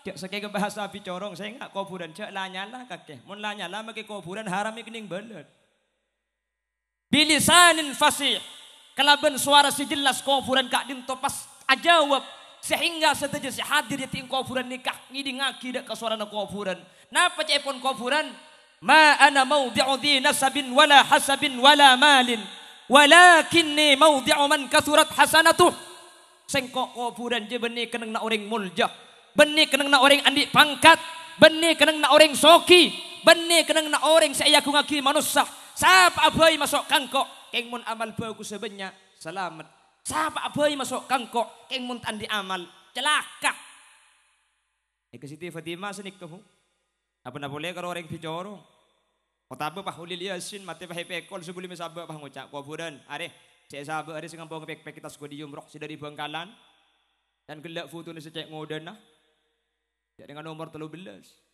Jhâ' sakèngèng bhâsa abicorong, sènga' kobhurân, jhâ' la-nyala kakè. Mon la-nyala makè kobhurân haram èkennèng bâlât. Bilisanin fasih, kalabân sowara sè jelas kobhurân ka'dinto pas ajâwâb, sehingga sadhâjâ sè hadir è dâlem kobhurân nèka ngèdingngaghi dâ' ka sowarana kobhurân. Napa ca'èpon kobhurân? "Ma ana maudhi'u dhi nasabin wala hasabin wala malin, walakinni maudhi'u man kathurat hasanatuh." Sèngko' kobhurân jâ bânnè kennengnganna orèng molja, bânnè kennengnganna orèng andi' pangkat, bânnè kennengnganna orèng soghi, bânnè kennengnganna orèng sè èagungngaghi manossa. Sapa'a bhâi maso' ka engko', kèng mon amal bhâghussa bânnya', salamet. Sapa'a bhâi maso' ka engko', kèng mon ta' andi' amal, calaka. È ka Siti Fatimah sanèka, Bu. Apana polè karo orèng bicorong. Otabâ Pak Holil Yasin matè pas èpèkol sabellunna sabâ' pas ngoca', "Kobhurân, arè, sè èsabâ' arè sè ngampo ngapèk-pèk è tas kodium roh sè dâri Bangkalan. Dan ghellâ' fotona sè cè' ngodâna. Jârèngnga nomor tello bellâs.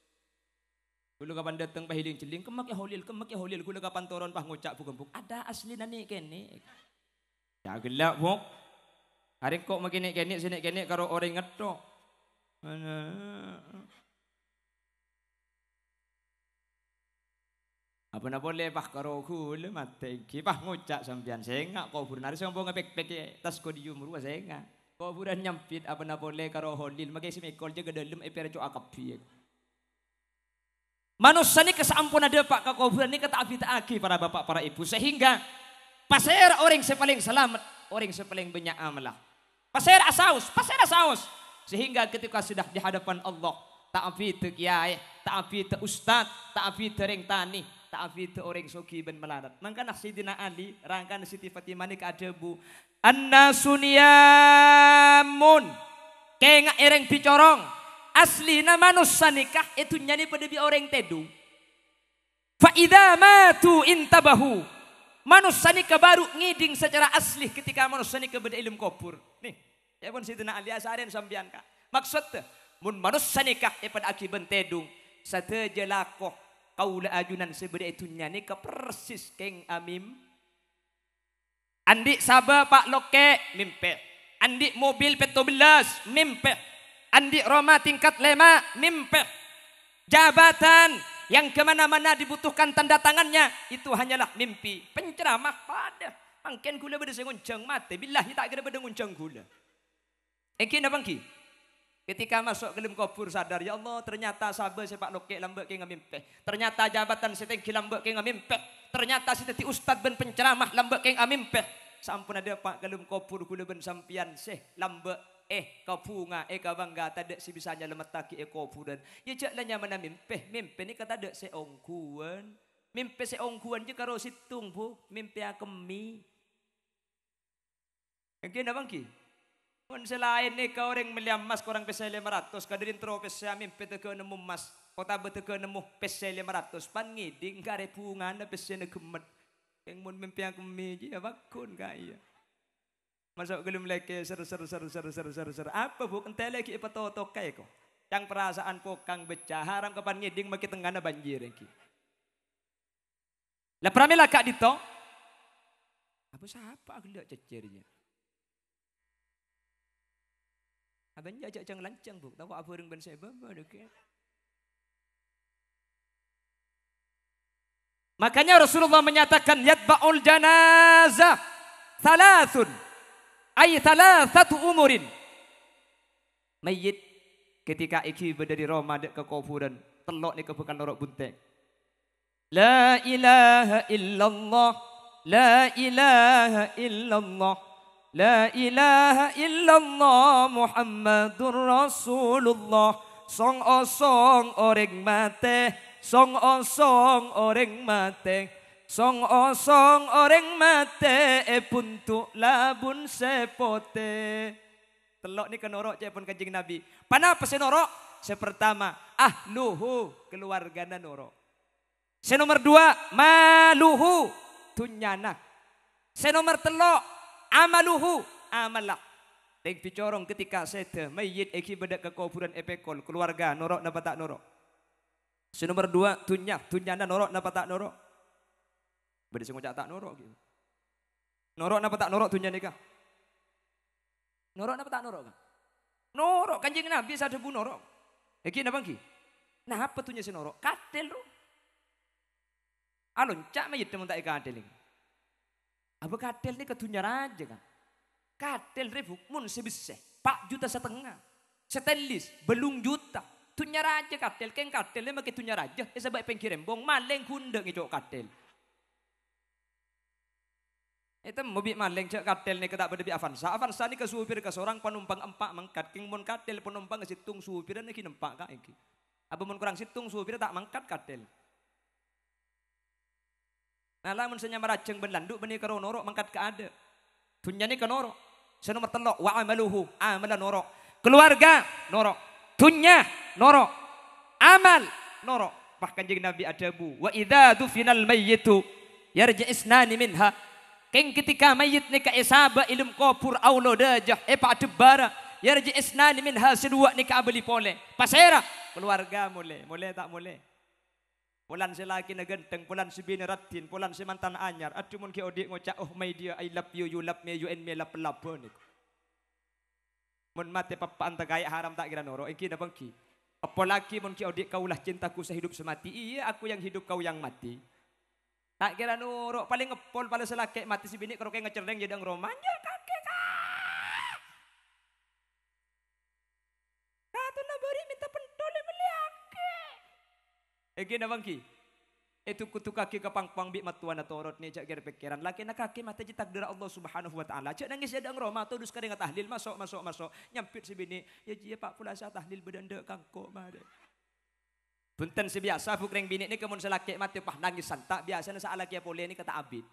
Ghulâ kapan dâteng pas èling-cèling, 'Kemma Kè Holil, kemma Kè Holil.' Ghulâ kapan toron pas ngoca', 'Bu Gembok, adâ' asli nè'-kènè'.'" Yâ ghellâ', Bu. Arè engko' makè nè'-kènè' sè nè'-kènè' karo orèng ngetto'. Apana polè pas karo ghulâ matè ènggi, pas ngoca' sampèyan, "Sènga' kobhurân arè sè ngampo ngapèk-pèk è tas kodium rowa sènga'." Kobhurân nyambit, "Apana polè karo Holil, makè sè mèkol jâgâ dâlem èpèrco' akabbhi." Manossa nèka saamponna dâpa' ka kobhurân nèka ta' abita'aghi, para bapa', para èbhu, sehingga pasèra orèng sè palèng salamet? Orèng sè palèng bânnya' amalla. Pasèra saos? Pasèra saos? Sehingga ketika sudah di hadapan Allah, ta' abidhâ kèyaè, ta' abidhâ ustad, ta' abidhâ rèng tanè, ta' abidhâ orèng soghi bân malarat. Mangkana Sayyidina Ali, rangkana Siti Fatimah nèka adhâbu, "Annasu niyamun." Kènga'è rèng bicorong, aslina manossa nèka è dhunnya nè padâ bi' orèng tèdung. "Fa idza matu intabahu." Manossa nèka bhuru ngèding sacara asli ketika manossa nèka bâdâ è dâlem kobhur. Nè, ca'èpon Sayyidina Ali, asarèn sampèyan, Ka'. Maksodda, mon manossa nèka èpadâ'aghi bân tèdung, sadhâjâ lako kaulâ ajunan sè bâdâ è dhunnya nèka persis kèng amim-, Andi' sabâ' pa' lokè', mèmpè. Andi' mobil pètto bellâs, mèmpè. Andi' roma tingkat lèma', mèmpè. Jabatan yang kemana-mana dibutuhkan tanda tangannya, itu hanyalah mimpi. Penceramah padâ. Mangkèn ghulâ bâdâ sè ngonjhâng matè, billahi ta' kèra bâdâ ngonjhâng ghulâ. Èngghi napa èngghi? Ketika maso' ka dâlem kobhur sadar, "Ya Allah, ternyata sabâ sè pa' lokè' lambâ' kèng amèmpè. Ternyata jabatan sè tèngghi lambâ' kèng amèmpè. Ternyata sè dhâddhi ustad bân penceramah lambâ' kèng amèmpè." Saamponna dâpa' ka dâlem kobhur ghulâ bân sampèyan sè lambâ' èkabhunga, èkabângga, tadâ' sè bisa nyalamettaghi è kobhurân. Ya jhâ' la nyamana mèmpè, mèmpè nèka tadâ' sè ongghuwân. Mèmpè sè ongghuwân jâ karo sèttong, Bu, mèmpè akemmè. Èngghi napa èngghi? Mon sè laèn nèka orèng mellè emmas korang pèssè lèma ratos, kadâri èntoro pèssè amèmpè tèghâ nemmo emmas, otabâ tèghâ nemmo pèssè lèma ratos, pan ngèding karè bhungana pèssèna ghemmet. Kèng mon mèmpè akemmè jiyâ, bâghun, Ka', iyâ. Maso' ghâlem lèkè, ser, ser, ser. Apa, Bu'? Entèlè ghi' èpatotoka, èko. Cang parasa'an pokang beccè, haram kapan ngèding makè tengngana banjir, èngghi. La pramèla ka'dinto. Apa sapa ghellâ' cèccèr, yâ? Abânnya jhâ' jhâng-lanjhâng, Bu'. Tao abhâreng bân sè bâbâ, dâ' kè. Makanya Rasulullah menyatakan, "Yatba'ul janazah thalathun, ay thalathatu umurin." Mayyit ketika èghibâ dâri roma dâ' ka kobhurân, tello' nèka bhâkal noro' bunte'. La ilaha illallah, la ilaha illallah, la ilaha illallah Muhammadur Rasulullah. Song-osong orèng matè, song-osong orèng matè, song-osong orèng matè è bhunto' labun sè potè. Tello' nèka noro' ca'èpon Kanjeng Nabi. Ponapa sè noro'? Sè partama, ahluhu, kaluwargana noro'. Sè nomer duwâ', maluhu, dhunnyana. Sè nomer tello', amaluhu, amalla. Rèng bicorong ketika sèdhâ, mayyit èghibâ dâ' ka kobhurân èpèkol, keluarga noro' napa ta' noro'? Sè nomer duwâ', dhunnya, dhunnyana noro' napa ta' noro'? Bâdâ sè ngoca' ta' noro', ghi. Noro' napa ta' noro' dhunnya nèka? Noro' napa ta' noro', Ka'? Noro', Kanjeng Nabi sè adhâbu noro'. Èngghi napa èngghi? Napa dhunnya sè noro'? Kathèl, ro. Alonca' mayyit mon ta' èkathèlè. Abâ kathèl nèka dhunnya rajâ, Ka'. Kathèl rè, Bu', mon sè bessè, pa' juta satengnga. Stainless, bâllung juta. Dhunnya rajâ kathèl, kèng kathèl nèka makè dhunnya rajâ, èsabâ' pènggir embong, malèng ghun dâ' ngèco' kathèl. Ètemmo bi' malèng jâ' kathèl nèka ta' padâ bi' Avanza. Avanza nèka supir kasorang, panompang empa' mangkat. Kèng mon kathèl panompang sèttong, supirra ghi' nempa' ka' èngghi. Abâ mon korang sèttong supirra ta' mangkat kathèl. Nah, lamon sè nyama rajâng bân landhu' bânnè karo noro' mangkat ka adâ'. Dhunnya nèka noro'. Sè nomer tello', wa amaluhu, amalla noro'. Keluarga noro'. Dhunnya noro'. Amal noro'. Pas Kanjeng Nabi adhâbu, "Wa idza dufinal mayyitu yarji' isnani minha." Kèng ketika mayyit nèka èsabâ' è dâlem kobhur, aolo dâjâ, èpadhebbhârâ, yarji' isnani minha, sè duwâ' nèka abâli polè. Pasèra? Keluarga molè. Molè ta' molè? Polana sè lakèna ghântheng, polana sè binè raddhin, polana sè mantan anyar. Adhu mon ghi' odi' ngoca', "Oh my dear, I love you, you love me, you and me love love," nèko. Mon matè pappa'an takaè haram ta' kèra noro', èngghi napa èngghi? Apolagi mon ghi' odi', "Kaulah cintaku sehidup semati, iya, aku yang hidup, kau yang mati." Ta' kèra noro', palèng eppol, palèng sè lakè' matè sè binè' karo kè ngacerrèng jâ' dâ' roma. Anjâ' kakè, Ka'! Katona bâri' mènta pentol èmellèyaghi. Èngghi napa èngghi? Èdhuk-dhukaghi ka pangpang bi' mattowana torot nè jâ' kèr-pèkkèran. Lakèna kakè matè jâ' takdirra Allah Subhanahu wa Ta'ala. Jâ' nangès è dâ' roma, todus ka rèngnga tahlil, maso', maso', maso'. Nyambit sè binè', "Yâ jiyâ, Pa', polasa tahlil bâdâ endâ' ka engko' marè." Bhunten sè biyasa, Bu', rèng binè' nèka mon sè lakè' matè, pas nangès santa', biyasana sè alakèya polè nèka ta' abit.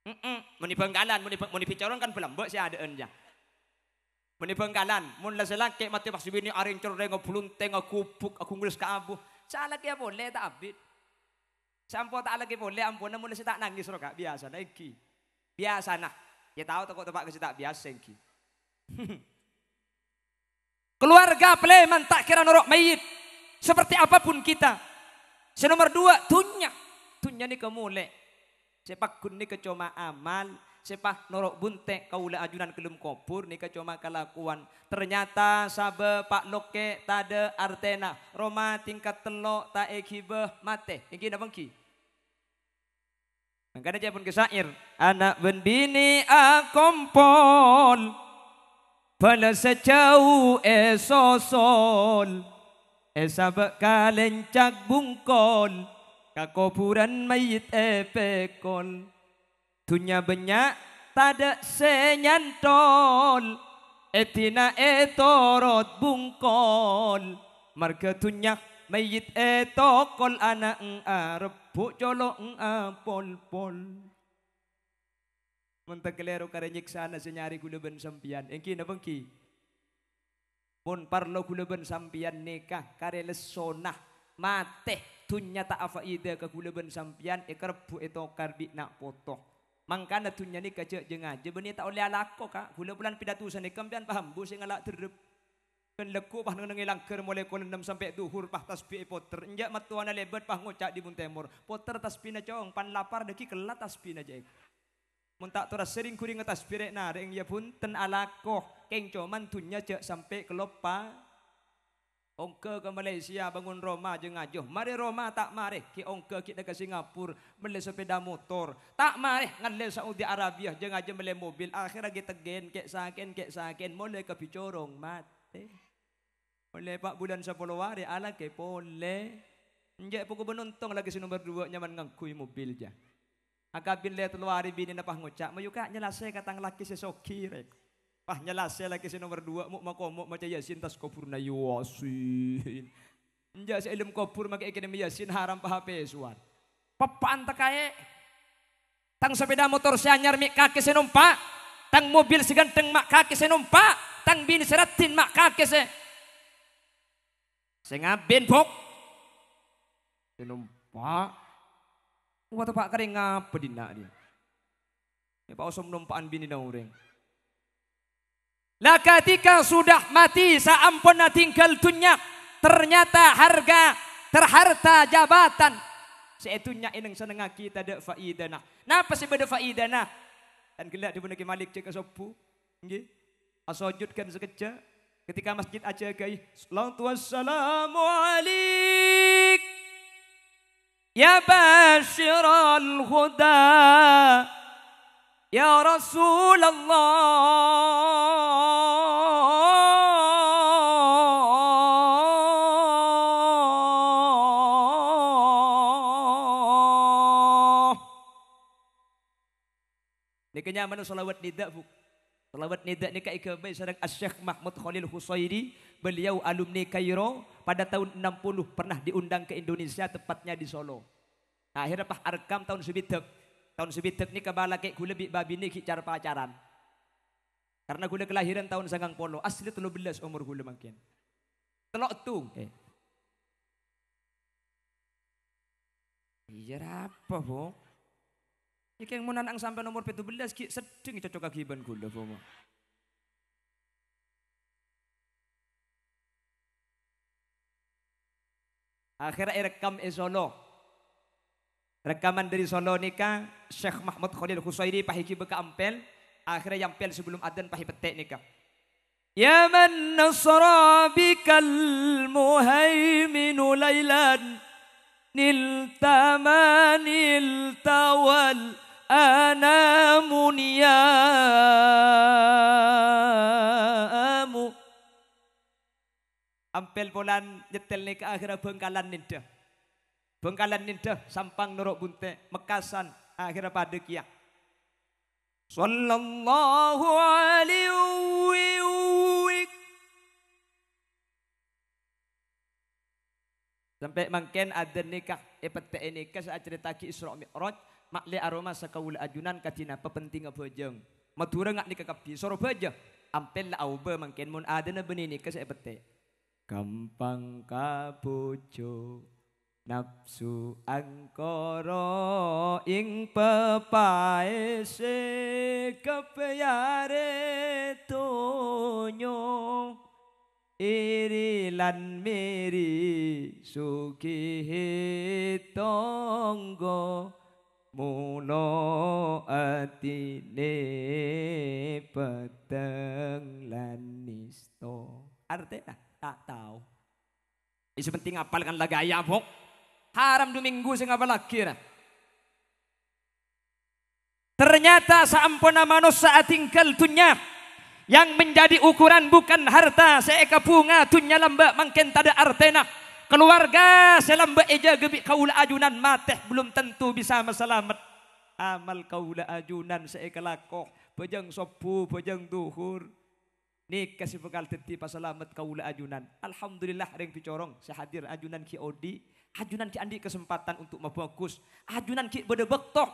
Mm-mm. Mon è Bhângkalan, mon è Bhâ-, mon è Bicorong kan bâlâmbâ' sè adâ'ân, jâ. Mon è Bhângkalan, mon la sè lakè' matè pas binè' arèng-cerrèng, ablunthèng, agubuk, aghungles ka abu. Sè alakèya polè ta' abit. Sè ampo ta' alakè polè, ampona mon la sè ta' nangès ro, Ka', biyasana èngghi. Biyasana. Yâ tao tako' teppa' ka sè ta' biyasa èngghi. Keluarga palèman ta' kèra noro' mayyit. Seperti apapun kita. Sè nomer duwâ', dhunnya. Dhunnya nèka molè. Sè paggun nèka coma amal, sè pas noro' bunte' kaulâ ajunan ka dâlem kobhur nèka coma kalakowan. Ternyata sabâ' pa' lokè' tadâ' artèna. Roma tingkat tello' ta' èghibâ matè. Èngghi napa èngghi? Mangkana ca'èpon ka syair, "Ana' bân binè' akompol, bâlâ sè jhâu èsosol, èsabâ' ka lèncak bungkol, ka kobhurân mayyit èpèkol. Dhunnya bânnya' tadâ' sè nyantol, èdina ètorot bungkol, marghâ dhunnya mayyit ètokol, ana' arebbhu' colo' apolpol." Mon ta' kalèro karè nyeksana sè nyarè kaulâ bân sampèyan, èngghi napa èngghi? Mon parlo kaulâ bân sampèyan nèka karè lessona, matè, dhunnya ta' afaida ka kaulâ bân sampèyan, èkarebbhu' ètokar bi' na' poto. Mangkana dhunnya nèka jâ'-, jâ-ngajâ bânnè ta' ollè alako, Ka'. Kaulâ polana pidato sanèka sampèyan paham, Bu, sè ngala' dherrep. Kan lagghu' pas neng-ennengngè langghâr molaè kol ennem sampè' dhuhur, pas tasbih èpoter. Enjâ' mattowana lèbât pas ngoca' dâri mon tèmor, "Poter tasbihna, Cong, pan lapar dâggi' kella tasbihna jâ'." Mon ta' toras sè rèng-ghurèngnga tasbih rè'-narè'eng, yâ bhunten alako, kèng coma dhunnya jâ' sampè' kaloppa. Ongghâ ka Malaysia bângon roma jâ-ngajâ, marè roma ta' marè, ghi' ongghâ ghi' nèka Singapura, mellè sepeda motor, ta' marè ngallè Saudi Arabia jâ-ngajâ mellè mobil, akhèrra ghi' tegghen, kè'-sakèn, kè'-sakèn, molaè ka Bicorong, matè. Ollè pa' bulân sapolo arè, alakè polè. Enjâ' poko bân ontong lakè sè nomer duwâ' nyaman ngangghuy mobil, jâ. Akabin lè tello arè binèna pas ngoca', "Mayu, Ka', nyalasè ka tang lakè sè soghi, rè." Pas nyalasè lakè sè nomer duwâ', mo'-, mako-, mo' maca Yasin tas kobhurna, Yasin. Enjâ' sè è dâlem kobhur makè èkennèng Yasin, haram pa hapèsowan. Peppa'an takaè. Tang sepeda motor sè anyar mè' kakè sè nompa', tang mobil sè ghântheng ma' kakè sè nompa', tang binè sè raddhin ma' kakè sè, sè ngabin, Bok. Sè nompa'. Wa teppa' karè ngapa dinna' rèya? Èpaosom nompa'an binèna orèng. La ketika sudah mati, saamponna tinggal dunnya, ternyata harga, terharta jabatan sè è dunnya èneng-sennengngaghi tadâ' faidana. Napa sè bâdâ faidana? Kan ghellâ' dhâbuna Kè Malik jhâ' kasobbhu, ngghi? Asojud ghân sakejjhâ'. Ketika masjid ajâgâi, "Shalatu wassalamu alaik." Ya basyiral huda, ya Rasulullah. Nèka nyamana shalawat nida, Bu. Shalawat nida nèka èghâbây sareng Asy-Syeikh Mahmud Khalil Husairi, beliau alumni Kairo, pada tahun enam puluh pernah diundang ke Indonesia, tepatnya di Solo. Akhirnya pas arekam tahun sabidhâk. Tahun sabidhâk nèka bâlâkè' ghulâ bi' bâbinè ghi' car-pacaran. Karena ghulâ kelahiran tahun sangang polo, asli tello bellas omor ghulâ mangkèn. Tello' ètto. Eh. Iyâ, rapa, Bu? Iyâ, kèng mon ana'na sampè' nomor pètto bellas, ghi' seddheng cocok kaghibân ghulâ, Bu. Akhirnya èrekkam è Solo. Rekaman dari Solo nèka, Syekh Mahmud Khalil Husairi pas èghibâ ka Ampel. Akhirnya è Ampel sebelum adzan pas èpettè' nèka. Ya man nasra bikal muhaiminu lailan, nilta ma nilta wal anamu niyamu. Ampel polana nyèttèl nèka akhirnya Bhângkalan nèndhâ. Bhângkalan nèndhâ, Sampang noro' Buntè', Mekkasan akhirnya padâ kèya. Sallallahu alaihi wa sallam. Sampè' mangkèn adzan nèka, èpettè'è nèka sè acarèta'aghi Isra Mi'raj, ma'lè aromasa kaulâ ajunan kadhi napa pentingnga bhâjâng. Madhurâ nga' nèka kabbhi, soro bhâjâ. Ampel la aobâ mangkèn mon adzanna bânnè nèka sè èpettè'. Gampang ka bhujung, napsu angkara ing pepaèsè kabbhi arè dhunnya. Iri lan miri sugihi tonggo, mula atine petteng lan nisto. Artena, ta' tao. Sè penting apal kan la gaya, Bong. Haram du minggu sè ngapallaghi, ra. Ternyata saamponna manossa atinggal dunnya, yang menjadi ukuran bukan harta sè èkabhunga dunnya lambâ' mangkèn tadâ' artèna. Kaluwarga sè lambâ' èjâgâ bi' kaulâ ajunan matè belum tentu bisa masalamet. Amal kaulâ ajunan sè èkalako, bhâjâng sobbhu, bhâjâng dhuhur. Nèka sè bhâkal dhâddhi pasalamet kaulâ ajunan. Alhamdulillah, rèng Bicorong sè hadir, ajunan ghi' odi', ajunan ghi' andi' kasempadhân untuk mabhâghus, ajunan ghi' bâdâ bâkto.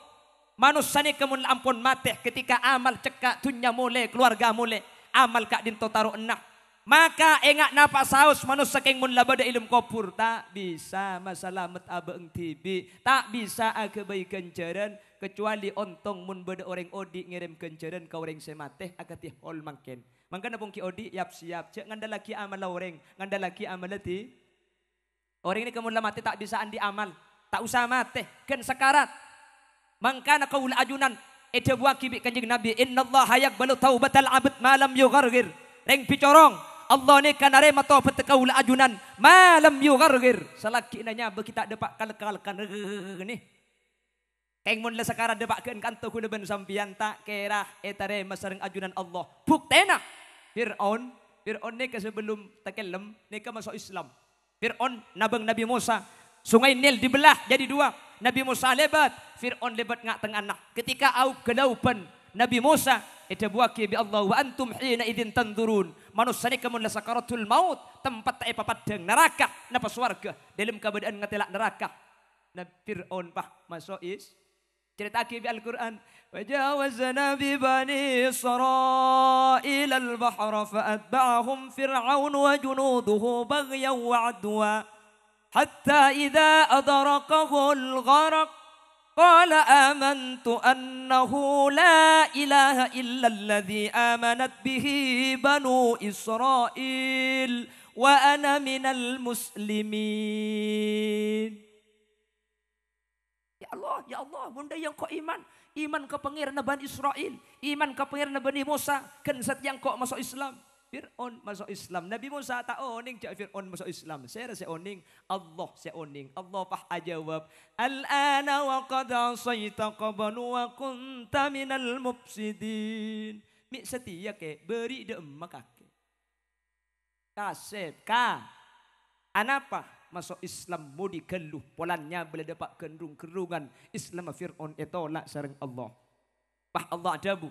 Manossa nèka mon la ampon matè, ketika amal cekka', dunnya molè, kaluwarga molè, amal ka'dinto taro'na. Maka enga' napa saos manossa kèng mon la bâdâ è dâlem kobhur, ta' bisa masalamet abâ'eng dhibi', ta' bisa aghâbây ghânjhârân, kecuali ontong mon bâdâ orèng odi' ngèrèm ghânjhârân ka orèng sè matè akadhi hol mangkèn. Mangkana pongghi odi' yap-siyap, jhâ' ngandhâllaghi amalla orèng, ngandhâllaghi amalla dhi-, orèng nèka mon la matè ta' bisa andi' amal, ta' osa matè, ghân sakarat. Mangkana kaulâ ajunan èdhâbuwaghi bi' Kanjeng Nabi, "Innallaha yaqbalu taubatal abd ma lam yugharghir." Rèng Bicorong, Allah nèka narèma tobatta kaulâ ajunan, ma lam yugharghir, salaghina nyabâ ghi' ta' dâpa' kalek-kalekan. Kèng mon la sakarat dâpa' ghân kanto kaulâ bân sampèyan ta' kèra ètarèma sareng ajunan Allah. Buktèna, Fir'aun, Fir'aun nèka sabellum takellem nèka maso' Islam. Fir'aun nabâng Nabi Musa, Sungai Nil dibelah jadi dua. Nabi Musa lèbât, Fir'aun lèbât nga' tengnga'na. Ketika aob-ghâlaobbhân Nabi Musa, èdhâbuwaghi bi' Allah, "Wa antum hina idzin tanzurun." Manossa nèka mon la sakaratul maut, tempatta èpapaddhâng naraka napa sowarga, dâlem kabâdâ'ân ngatèla' naraka. Nabi Fir'aun, pas, maso' Is-, Carèta'aghi bi' Al-Qur'an, "Wa jawazna bi bani Israilal bahra fa atba'ahum Fir'aunu wa junuduhu baghyan wa 'adwa. Hatta idza adrakahul gharaq, Qala amantu annahu la ilaha illalladzi amanat bihi banu Israil wa ana minal muslimin. Ya Allah, ya Allah, mon dâ' iyâ engko' iman. Iman ka Pangèranna Bani Israil, iman ka Pangèranna Bani Musa, ghân satèya engko' maso' Islam. Fir'aun maso' Islam. Nabi Musa ta' onèng jâ' Fir'aun maso' Islam. Sèra sè onèng? Allah sè onèng. Allah pas ajâwâb, "Al-ana wa qad asaita qablu wa kunta minal mufsidin." Mè' satèya, Kè, bâri' dâ' emma kakè. Kasep, ka. Anapa? Maso' Islam modi ghâllu, polana nyabâlâ dâpa' ghân rong-ghârrungan. Islamma Fir'aun ètola' sareng Allah. Pas Allah adhâbu,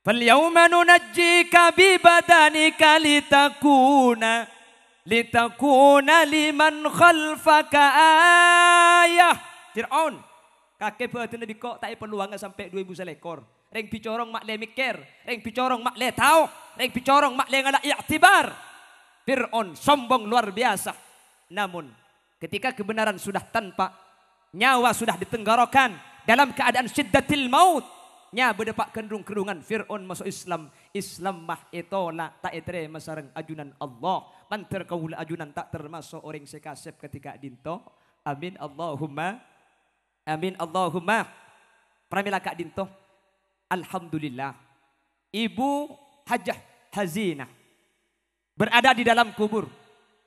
"Fal yauma nunajjika bi badanika litakuna, litakuna liman khalfaka ayah." Fir'aun, kakè bâdânna bi' engko' ta' èpalowanga sampè' du èbu salèkor. Rèng bicorong ma' lè mèkkèr, rèng bicorong ma' lè tao, rèng bicorong ma' lè ngala' i'tibar. Fir'aun sombong luar biasa. Namun, ketika kebenaran sudah tampak, nyawa sudah di tenggorokan, dalam keadaan syiddatil maut, nyabâ dâpa' ghân rong-ghârrungan, Fir'aun maso' Islam. Islamma ètola', ta' ètarèma sareng ajunan Allah. Mandhâr kaulâ ajunan ta' tamaso' orèng sè kasep ghâpanèka ka'dinto. Amin, Allahumma amin, Allahumma. Pramèla ka'dinto. Alhamdulillah. Ibu Hajjah Hazinah berada di dalam kubur.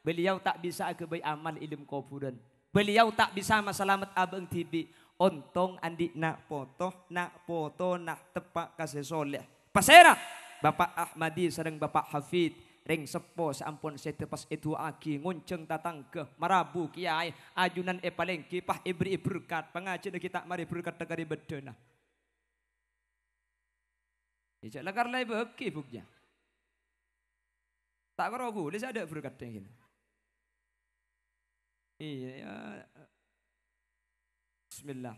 Beliau ta' bisa aghâbây amal è dâlem kobhurân. Beliau ta' bisa masalamet abâ'na dhibi'. Ontong andi' na' poto, na' potona teppa' ka sè soleh. Pasèra? Bapa' Ahmadi sareng Bapa' Hafid, rèng seppo sè ampon sèdhâ pas èdu'aaghi, ngonjhâng tatangghâ, marabu kèyaè, ajunan èpalèngghi, pas èberri'i berkat, pangajhiyânna ghi' ta' marè berkatta karè bâddhâna. Iyâ, jhâ' la karla èbâghi, Bu', jâ. Ta' karo ghulâ sè adâ' berkatta, gitu. Iyâ, ya. Bismillah.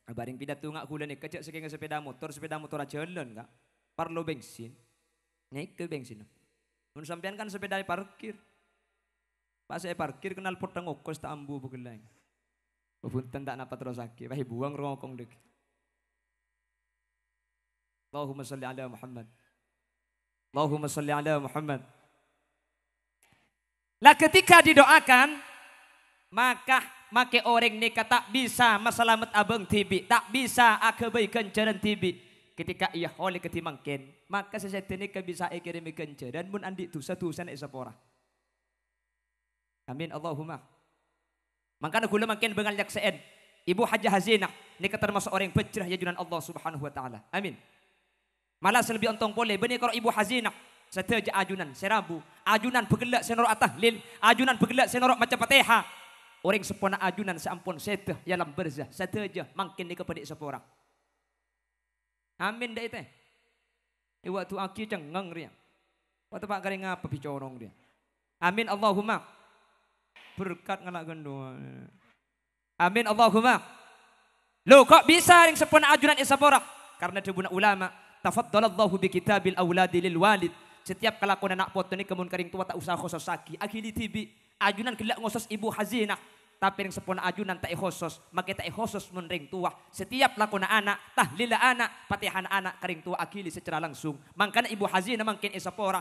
Abâreng pidato nga' ghulâ nèka jhâ' sakènga sepeda motor, sepeda motor ajhâlân, Ka'. Parlo bensin. Nèka bensin. Mon sampèyan kan sepeda èparkir. Pas èparkir knalpot ngokos ta' ambu pagellâ'. Oh, bhunten ta' napa terrossaghi. Wah, èbuwâng rongkong dhâggi'. Allahumma shalli ala Muhammad. Allahumma shalli ala Muhammad. Lah, ketika didoakan, maka makè orèng nèka ta' bisa masalamet abâ'na dhibi', ta' bisa aghâbây ghânjhârân dhibi'. Ketika iyâ ollè kadhi mangkèn, maka sè sèdhâ nèka bisa èkèrèmè ghânjhârân mon andi' dhusa-dhusana èsapora. Amin, Allahumma. Mangkana ghulâ mangkèn bângal nyaksè'è, Ibu Hajjah Hazinah nèka tamaso' orèng bhâjhrâ è ajunan Allah Subhanahu wa Ta'ala. Amin. Mala sè lebbi ontong polè, bânnè karo Ibu Hazinah, sadhâjâ ajunan sè rabu, ajunan bhâghellâ' sè noro' atahlil, ajunan bhâghellâ' sè noro' maca Fatihah. Orèng seppona ajunan sè ampon sèdhâ è alam barzah, sadhâjâ mangkèn nèka padâ èsapora. Amin, dâ' ètè. Èwadu'aghi cengngeng rèya. Wa teppa' karè ngapa bicorong rèya. Amin, Allahumma. Berkat ngala' ghândhuwân. Amin, Allahumma. Lho, kok bisa rèng seppona ajunan èsapora? Karena dhâbuna ulama, "Tafaddalallahu bi kitabil auladi lil walid." Setiap kalakowanna na' poto nèka mon ka rèng towa ta' osa èkhosossaghi, aghili dhibi'. Ajunan ghellâ' ngosos Ibu Hazinah, tapè rèng seppona ajunan ta' èkhosos, makè ta' èkhosos mon rèng towa. Setiap lakona ana', tahlilla ana', Fatihana ana' ka rèng towa aghili secara langsung. Mangkana Ibu Hazinah mangkèn èsapora.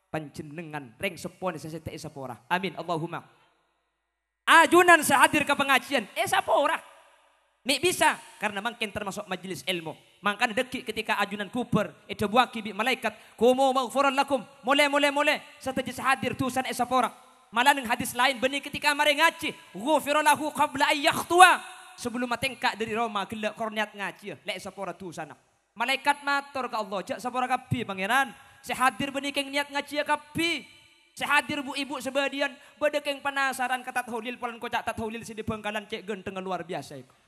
Panjhennengngan rèng seppona sè sèdhâ èsapora. Amin, Allahumma. Ajunan sè hadir ka pangajiân, èsapora. Mè' bisa, karena mangkèn tamaso' majelis èlmo. Mangkana dhâggi' ketika ajunan ghubâr, èdhâbuwâghi bi' malaèkat, "Qumu maghfuran lakum." Molè, molè, molè. Sadhâjâ sè hadir dhusana èsapora. Mala neng hadis laèn, bânnè ketika marè ngajhi, "Ghufira lahu qabla an yakhtuwa." Sabellumma tèngka dhâri roma, ghellâ' kor niyat ngajhiyâ, la èsapora dhusana. Malaèkat mator ka Allah, "Jhâ' sapora kabbhi, Pangèran. Sè hadir bânnè kèng niyat ngajhiyâ kabbhi. Sè hadir bu-ibu sabâdhiyân, bâdâ kèng panasaran ka Tat Holil, polana koca' Tat Holil sè dâri Bhângkalan cè' ghântengnga lowar biyasa, èko."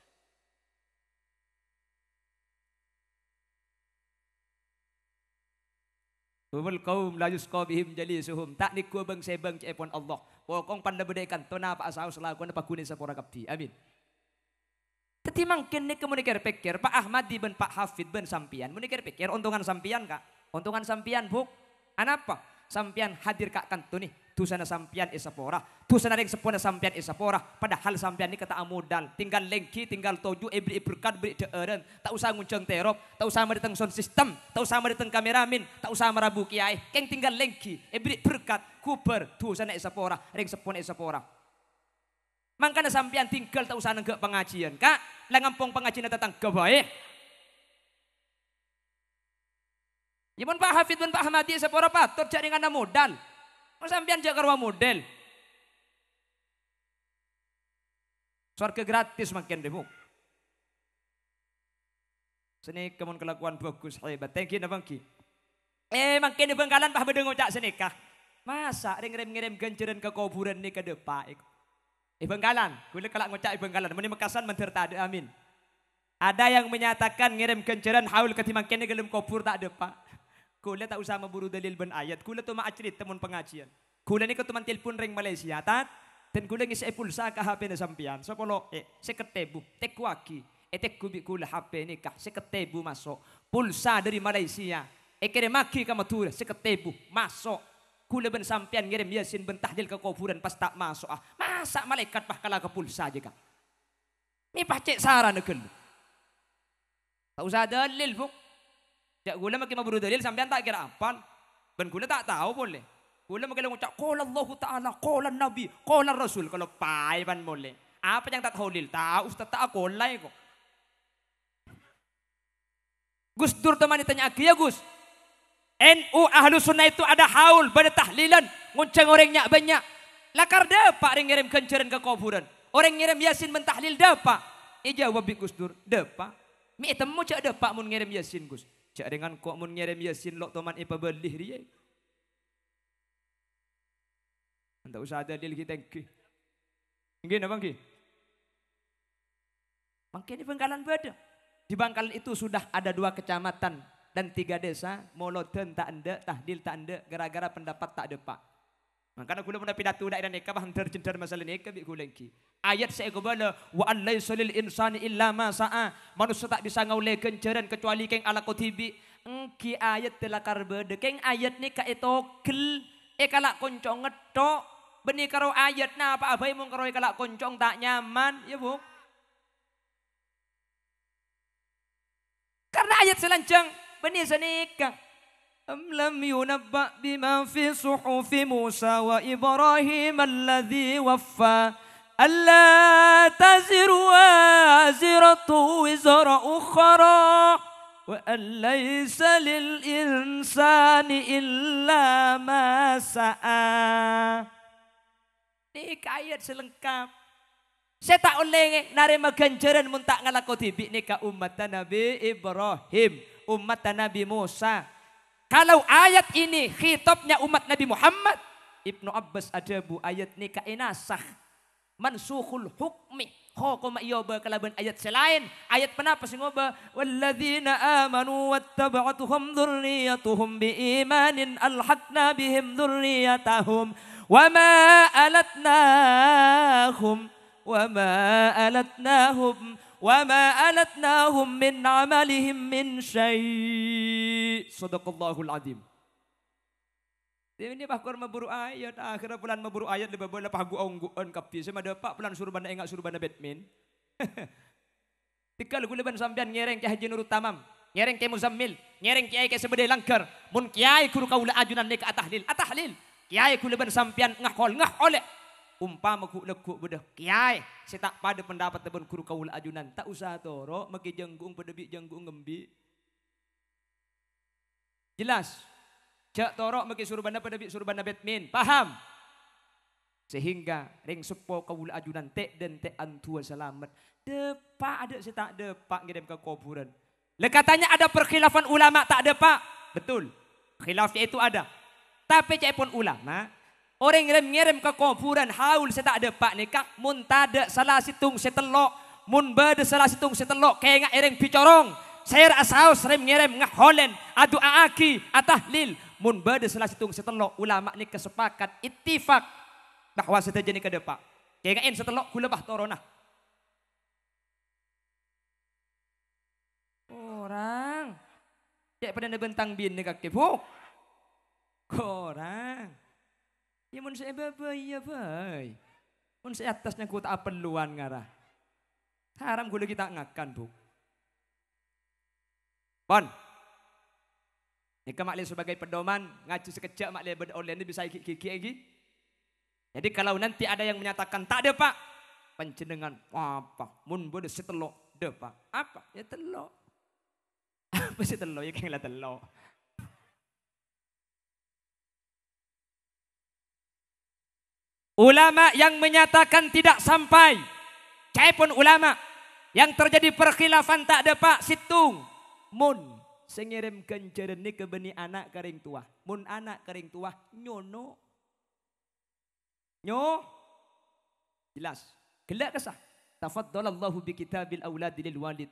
"Humul qaum la yusqa bihim jalisuhum." Ta' nèngghuwâ bâng-sèbâng ca'èpon Allah. Pokok pan la bâdâ è kantona, pa' saos lakona paghunè sapora kabbhi. Amin. Dhâddhi mangkèn nèka mon èkèr-pèkkèr, Pa' Ahmadi bân Pa' Hafid bân sampèyan, mon èkèr-pèkkèr, ontongan sampèyan, Ka'. Ontongan sampèyan, Bu'. Anapa? Sampèyan hadir ka' kanto nè, Dusana sampèyan èsapora, dusana rèng seppona sampèyan èsapora, padahal sampèyan nèka ta' amodal, tinggal lèngghi, tinggal toju', èberri'i berkat, berri' dhâ'ârân, ta' osa ngonjhâng terop, ta' osa madâteng sound system, ta' osa madâteng kameramen, ta' osa marabu kèyaè, kèng tinggal lèngghi, èberri' berkat, ghubâr, dusana èsapora, rèng seppona èsapora. Mangkana sampèyan tinggal ta' osa nangghâ' pangajiyân, Ka', la ngampong pangajiyânna tatangghâ bhâi. Iyâ, mon Pa' Hafid bân Pa' Ahmadi sapora patot jhâ' rèng ana modal. Mon sampèyan jhâ' karowa model. Sowarghâ gratis mangkèn, Bu. Sanèka mon kalakowan bhâghus, hebat. Thank you, napa ènggi? Eh, mangkèn è Bhângkalan pas bâdâ ngoca' sanèka. Masa' rèng-rèng ngèrèm ghânjhârân ka kobhurân nèka dâpa', èko? È Bhângkalan, ghulâ kala' ngoca' è Bhângkalan. Mon è Mekkasân mandhâr tadâ', amin. Ada yang menyatakan ngèrèm ghânjhârân haul kadhi mangkèn è ghâlem kobhur ta' dâpa'. Ghulâ ta' osa maburu dalil bân ayat, ghulâ coma acarèta mon pangajiyân. Ghulâ nèko coma telpon rèng Malaysia, Tat. Dan ghulâ ngèssè'è pulsa ka H P-na sampèyan, sapolo, eh, sèket èbu. Tegghuwâghi. Ètegghu bi' ghulâ H P nèka, sèket èbu maso'. Pulsa dâri Malaysia. Èkèrèmmaghi ka Madhurâ, sèket èbu. Maso'. Ghulâ bân sampèyan ngèrèm Yasin bân tahlil ka kobhurân pas ta' maso'a. Masa' malaèkat pas kala ka pulsa jâ, Ka'? Mè' pas cè' sarana ghâllu. Ta' osa dalil, Bu. Jhâ' ghulâ makè maburu dalil, sampèyan ta' kèra apal. Bân ghulâ ta' tao polè. Ghulâ makè la ngoca', "Qala Allahu Ta'ala, qala Nabi, qala Rasul." Kaloppaè pan molè. Apa yang ta' tahlil? Ta' ustad ta' akola èko. Gus Dur temman ètanya'aghi, yâ, Gus. N U Ahlussunnah itu ada haul, bâdâ tahlilan, ngonjhâng orèng nya-, bânnya'. Lakar dâpa' rèng ngèrèm ghânjhârân ka kobhurân. Orèng ngèrèm Yasin bân tahlil dâpa'. Èjâwâb bi' Gus Dur, "Dâpa'." Mè' ètemmo jhâ' dâpa' mon ngèrèm Yasin, Gus. Jhâ' rèng engko' mon ngèrèm Yasin lo' toman èpabâli rèya. Ta' osa dalil ghi' tèngghi. Ènggi napa ènggi? Mangkèn è Bhângkalan bâdâ. Di Bangkalan itu sudah ada dua kecamatan dan tiga desa, molodhân ta' endâ', tahlil ta' endâ', gara-gara pendapat ta' dâpa'. Mangkana ghulâ mon pidato dâ'ârâ nèka, pas ndhâr-jhendhâr masalah nèka bi' ghulâ ènggi. Ayat sè èkobâlâ, "Wa an laisa lil insani illa ma sa'a." Manossa ta' bisa ngaollè ghânjhârân kacuali kèng alako dhibi'. Ènggi ayat lakar bâdâ. Kèng ayat nèka ètoghel, èkala' konco' ngetto'. Bânnè karo ayat napa'a bhâi mon karo èkala' konco' ta' nyaman, yâ, Bu? Karna ayat sè lanjhâng bânnè sanèka, "Am lam yunabba' bima fi suhufi Musa wa Ibrahim alladzi waffa, alla taziru waziratun wizra ukhra, wa an laisa lil insani illa ma sa'a." Nèka ayat sè lengkap. Sè ta' ollè narèma ghânjhârân mon ta' ngalako dhibi' nèka ommatta Nabbhi Ibrahim, ommatta Nabbhi Musa. Kalau ayat ini khitabnya umat Nabi Muhammad, Ibnu Abbas adhâbu ayat nèka ènasakh, mansukhul hukmi, hokomma èobâ kalabân ayat sè laèn. Ayat ponapa sè ngobâ? "Walladzina amanu wattaba'athum dzurriyyatuhum biimanin alhaqna bihim dzurriyyatahum wa ma alatnahum, wa ma alatnahum, wa ma alatnahum min amalihim min syai'." Shadaqallahul adzim. Dhimèn pas kor maburu ayat, akhirnya polana maburu ayat, lè bâbâ la pas ghu-ongghu'ân kabbhi. Sè madâpa' polana surbana enga' surbana Batman. Tèghâl ghulâ bân sampèyan ngèrèng Kè Haji Nurut Tamam, ngèrèng Kè Muzammil, ngèrèng kèyaè kèyaè sè bâdâ è langghâr. Mon kèyaè ghuru kaulâ ajunan nèka atahlil, atahlil. Kèyaè ghulâ bân sampèyan ngahol, ngaholè. Ompama ghu'-, lagghu' bâdâ kèyaè sè ta' padâ pendapatta bân ghuru kaulâ ajunan, ta' osa toro' makè jhânggu'ung padâ bi' jhânggu'ung embi'. Jelas? Jhâ' toro' makè surbana padâ bi' surbana Batman. Paham? Sehingga rèng seppo kaulâ ajunan tè'-dântè' anduwâ salamet. Dâpa' adâ' sè ta' dâpa' ngèrèm ka kobhurân. Lah, katanya ada perkhilafan ulama ta' dâpa'. Betul. Khilafnya itu ada. Tapè ca'èpon ulama, orèng rèm-ngèrèm ka kobhurân haul sè ta' dâpa' nèka, mon tadâ' sala sèttong sè tello', mon bâdâ sala sèttong sè tello', kènga'è rèng bicorong, sèra saos rèm-ngèrèm ngaholèn, adu'a'aghi, atahlil. Mon bâdâ sala sèttong sè tello', ulama nèka sepakat, ittifak, bahwa sadhâjâ nèka dâpa'. Kènga'è sè tello' ghulâ pas torona. Korang. Cè' padâna bân tang binè kakè, Bu. Korang. Iyâ, mon sè è bâbâ iyâ bhâi. Mon sè è attas nyangghu ta' apelluwân ngara. Haram ghulâ ghi' ta' ngakan, Bu. Pon. Nèka ma'lè sebagai pedoman, ngajhi sakejjhâ' ma'lè bâdâ ollèna bisa ghi'-ghi' ghi'. Jadi kalau nanti ada yang menyatakan ta' dâpa', panjhennengngan, apa? Mon bâdâ sè tello', dâpa'. Apa? Iyâ tello'. Apa sè tello'? Iyâ kèng la tello'. Ulama yang menyatakan tidak sampai, ca'èpon ulama, yang terjadi perkhilafan ta' dâpa' sèttong. Mon sè ngèrèm ghânjhârân nèka bânnè ana' ka rèng towa. Mon ana' ka rèng towa, nyono'. Nyo-, jelas. Ghellâ' kassa. Tafaddalallahu bi kitabil auladi lil walid.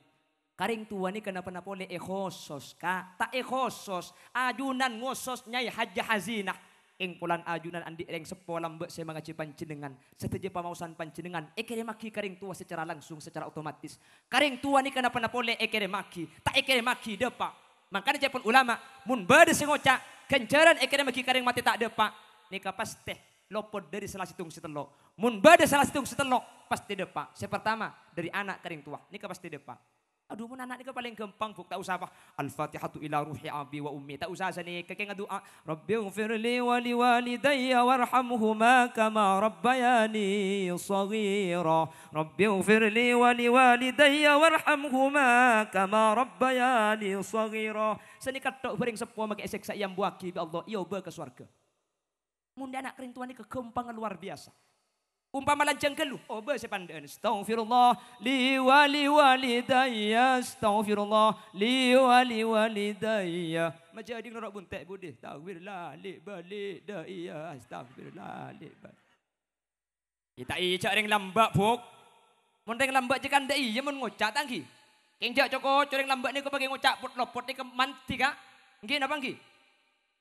Ka rèng towa nèka napa-napa polè èkhosos, Ka'? Ta' èkhosos. Ajunan ngosos Nyai Hajjah Hazinah. Kèng polana ajunan andi' rèng seppo lambâ' sè mangajhi panjhennengngan. Sadhâjâ pamaosan panjhennengngan èkèrèmmaghi ka rèng towa secara langsung, secara otomatis. Ka rèng towa nèka napa-napa polè èkèrèmmaghi, ta' èkèrèmmaghi dâpa'. Mangkana ca'èpon ulama, mon bâdâ sè ngoca', ghânjhârân èkèrèmmaghi ka rèng matè ta' dâpa', nèka pastè lopot dâri sala sèttong sè tello'. Mon bâdâ sala sèttong sè tello', pastè dâpa'. Sè partama, dâri ana' ka rèng towa. Nèka pastè dâpa'. Adhu, mon ana' nèka palèng ghâmpang, Bu. Ta' osa apa, "Al-Fatihatu ila ruhi abi wa ummi." Ta' osa sanèka, kèng adu'a, "Rabbighfirli wa liwalidayya warhamhuma kama rabbayani shaghira. Rabbighfirli wa liwalidayya warhamhuma kama rabbayani shaghira." Sanèka tok bhâreng seppo makè èsèksa èambuwâghi bi' Allah, èobâ ka sowarghâ. Mon dâ' ana' ka rèng towa nèka ghâmpangnga lowar biyasa. Ompama lanjhâng ghâllu, obâ sè pandhâ'ân. "Astaghfirullah li wa li walidayya, astaghfirullah li wa li walidayya." Majâding noro' bunte' budi. "Astaghfirullah li bali daiya, astaghfirullah li bali." Ita' ija' rèng lambâ', Bu'. Mon rèng lambâ' jâ' kandhâ iyâ mon ngoca' ta' ènggi. Kèng jâ' co-koco rèng lambâ' nèko paghi ngoca' pot-lopot nèko mandhi, Ka'. Ènggi napa ènggi?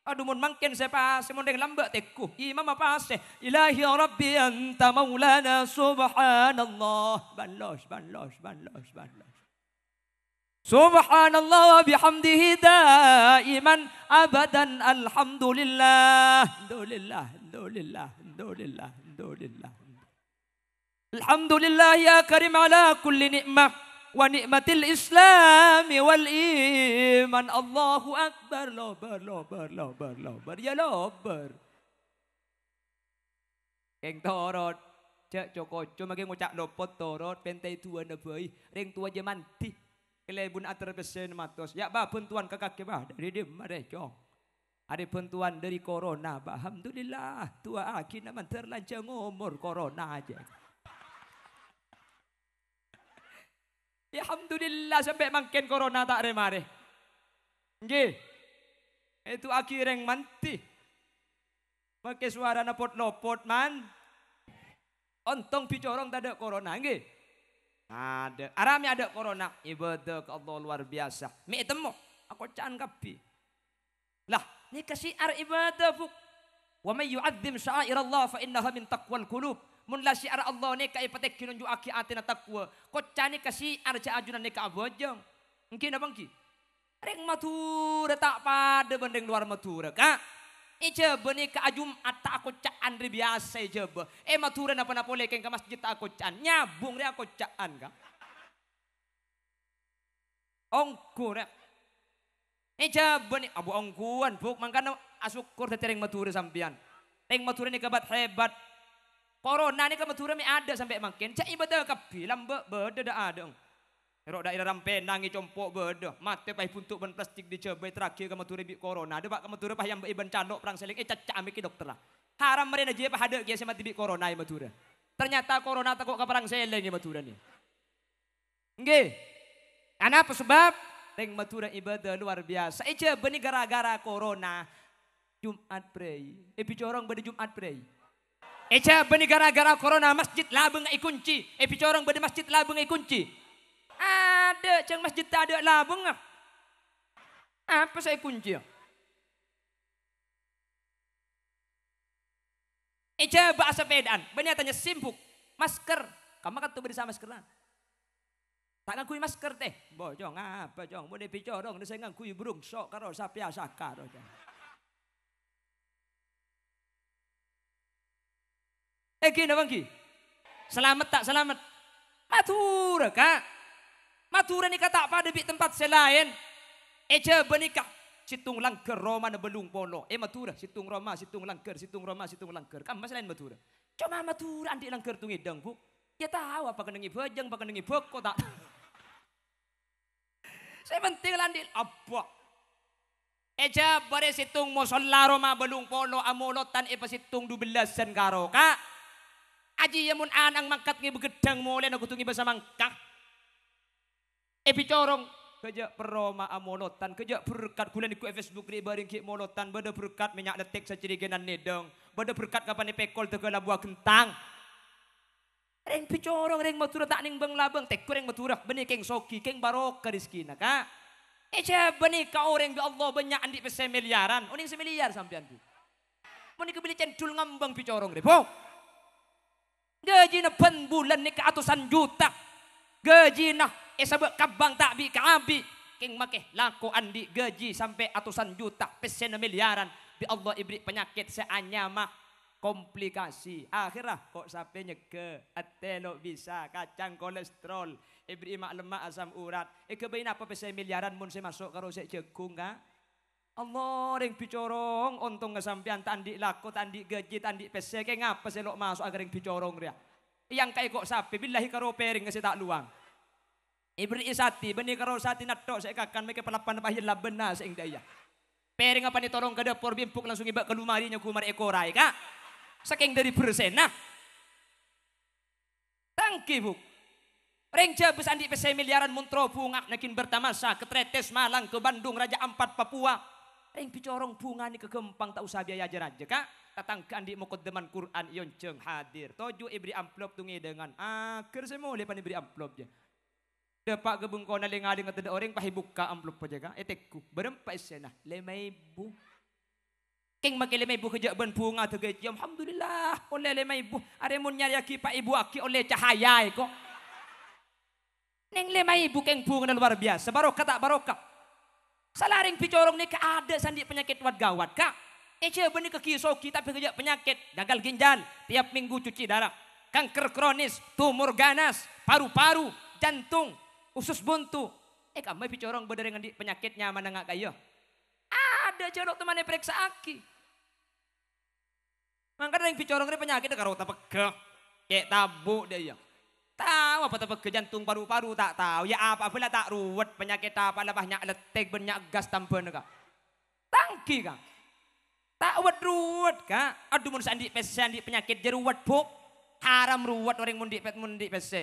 Adhu, mon mangkèn sè pas, mon rèng lambâ' tèngghu. Imamma pas, "Ilahi ya Rabbi anta maulana, subhanallah." Banlos, banlos, banlos, banlos. Subhanallah wa bihamdihi daiman abadan, alhamdulillah. Alhamdulillah, alhamdulillah, alhamdulillah, alhamdulillah. Alhamdulillah ya karim ala kulli ni'mah, wa ni'matil islami wal iman. Allahu Akbar, lobâr, lobâr, lobâr, lobâr. Ya lobâr. Kèng torot. Jâ' co-koco makè ngoca' lopot torot, pènta'è du'âna bhâi. Rèng towa jâ' mandhi. Kalèbun ater pèssèna matos. Ya, Bâ, bhântowan ka kakè, Bâ. Dâri dimma rè, Cong? Arè bhântowan dâri corona, Bâ. Alhamdulillah, du'aaghina mandhâr lanjhâng omor corona jâ. Alhamdulillah, sampè' mangkèn corona ta' rè-marè. Ènggi. Èdu'aaghi rèng mandhi. Makè sowarana pot-lopot, man. Ontong bicorong tadâ' corona, ènggi? Adâ'. Arapa mè' adâ' corona? Ibadah ka Allah luar biasa. Mè' ètemmo, akoca'an kabbhi. Lah, nèka syiar ibadah, Bu'. "Wa may yu'azzim sya'airallah fa innaha min taqwal qulub." Mon la syiar Allah nèka èpatèngghi nonjhu'aghi atèna taqwa, koca' nèka syiar jâ' ajunan nèka abhâjâng. Ènggi napa ènggi? Rèng Madhurâ ta' padâ bân rèng lowar Madhurâ, Ka'. È Jhâbâ nèka Jum'at ta' akoca'an rè biyasa è Jhâbâ. È Madhurâ napa-napa polè kèng ka masjid ta' akoca'an. Nyabung rè akoca'an, Ka'. Ongghu, rè. È Jhâbâ nè-, abu ongghuwân, Bu', mangkana asokkor dhâddhi rèng Madhurâ sampèyan. Rèng Madhurâ nèka bât-hebat. Corona nèka Madhurâ mè' adâ' sampè' mangkèn. Jâ' ibadah kabbhi, lambâ' bâdâ dâ'-adâ'eng. Èro' daerah Rampenang è compo' bâdâ. Matè paèbunto' bân plastik è Jhâbâ, èterraghi ka Madhurâ bi' corona. Dâpa' ka Madhurâ pas èambâ'i bân calo' perang sèlèng, ècacca'a mè' è dokterra. Haram marèna jiyâ pas adâ' kèya sè matè bi' corona è Madhurâ. Ternyata corona tako' ka perang sèlèng è Madhurâ nè. Ènggi. Anapa sabâb? Rèng Madhurâ ibadah luar biasa. È Jhâbâ nè gara-gara corona, Jum'at prèi. È Bicorong bâdâ Jum'at prèi. È Jhâbâ nè gara-gara corona, masjid labângnga èkoncè. È Bicorong bâdâ masjid labângnga èkoncè. Adâ', jhâng masjid tadâ' labângnga. Apa sè èkoncè? È Jhâbâ asapèdaan, bânnè atanya sèmbuk, masker. Kamma kanto bâdâ sè amaskerra? Ta' ngangghuy masker, tè. Bo, Cong, apa, Cong? Mon è Bicorong, sè ngangghuy brungso' karo sapèya saka, ro, Cong. Èngghi napa èngghi? Salamet ta' salamet? Madhurâ, Ka'. Madhurâ nèka ta' padâ bi' tempat sè laèn. È Jhâbâ nèka sèttong langghâr romana bâllung polo. È Madhurâ, sèttong roma, sèttong langghâr, sèttong roma, sèttong langghâr. Kamma sè laèn Madhurâ? Coma Madhurâ andi' langghâr tong-ngèdhâng, Bu. Iyâ tao apa kennengngè bhâjâng, apa kennengngè bhâko, ta'? Sè penting la andi' abbâ. È Jhâbâ rè sèttong mosolla roma bâllung polo amolotan èpasèttong dubellâsân karo, Ka'. Ajiyâ mon ana'na mangkat ngèbâ ghedhâng molèna kodhu ngèbâ samangka. Èbicorong, "Ghâjâ' perroma amolotan, ghâjâ' berkat." Ghulâ nèko è Facebook rè bâreng ghi' molotan, bâdâ berkat mènnya' lettek sacerigènan nèdhâng, bâdâ berkat kapan èpèkol dâgâ labuwa ghentang. Rèng bicorong, rèng Madhurâ ta' nèng bâng-labâng. Tèko rèng Madhurâ, bânnè kèng sogi, kèng barokah rejekkèna, Ka'. È Jhâbâ nèka orèng bi' Allah bânnya' andi' pèssè milyaran. Onèng sè milyar sampèyan, Bu. Mon nèka bâli cendhul ngambâng bicorong rè, Bu. Gajina bân bulân nèka atosan juta. Gajina èsabâ' kabâng ta' bi-kabi. Kèng makè lako andi' gaji sampè' atosan juta, pèssèna milyaran. Bi' Allah èberri' panyakèt sè anyama komplikasi. Akhèrra ko' sapè nyegghâ, atè lo' bisa, kacang kolesterol, èberri'i ma' lemma' asam urat. Èghâbây napa pèssè milyaran mon sè maso' karo sè jhâghung, Ka'? Allah, rèng bicorong, ontongnga sampèyan ta' andi' lako, ta' andi' gaji, ta' andi' pèssè, kèng apa sè lo' maso'a ka rèng bicorong rèya? Èangka'è ko' sapè, billahi karo pèrengnga sè ta' lowang. Èberri'i satè, bânnè karo satèna tho' sè èkakan, makè palapan apa yella bânna sè èngdâ iyâ. Pèrengnga panè tolong ka dâpor, bi' embuk langsung èbâ' ka lomari, nyaghumar èkoraè, Ka'. Sakèng dâri bersèna. Tangghi, Bu. Rèng Jhâbâ sè andi' pèssè milyaran mon terro bhungana ghi' bertamasa, ka Tretes, Malang, ka Bandung, Raja Ampat, Papua. Rèng bicorong bhunga nèka ghâmpang, ta' osa biaya jâ-rajâ, Ka'. Tatangghâ andi' mokoddaman Qur'an èonjhâng hadir. Toju' èberri' amplop tong-ngèdhângan. Aghâr sè molè pan èberri' amplop jâ. Dâpa' ka bengkona lèng-alèngnga tadâ' orèng, pas èbukka' amploppâ jâ, Ka', ètèggu. Bârâmpa èssèna? Lèma èbu. Kèng makè lèma èbu ghâjâ' bân bhunga dâgâ èciom. Alhamdulillah, ollè lèma èbu. Arè mon nyarèyaghi pa' èbu aghi' ollè cahaya èko. Nèng lèma èbu kèng bhungana lowar biyasa. Barokah ta' barokah? Sala rèng bicorong nèka adâ' sè andi' panyakèt wat-gawat, Ka'. È Jhâbâ nèka ghi' sogi tapè ghâjâ' panyakèt gagal ginjal, tiap minggu cuci darah, kanker kronis, tumor ganas, paru-paru, jantung, usus buntu. È, kamma bicorong bâdâ rèng andi' panyakèt nyamana nga' ka'iyâ? Adâ', jhâ' lo' toman èparèksa'aghi. Mangkana rèng bicorong rè panyakèddhâ karo tapegghâ. Cè' tabu' dâ' iyâ. Tao apa tapegghâ, jantung, paru-paru, ta' tao. Yâ, apa bhâlâ ta' ruwet, panyakèt apa la bânnya' lettek bân nya' gas tambhâna, Ka'. Tangghi, Ka'. Ta' wet-ruwet, Ka'. Adhu, mon sè andi' pèssè, andi' panyakèt jâ ruwet, Bu. Haram ruwet orèng mon andi' pè-, mon andi' pèssè.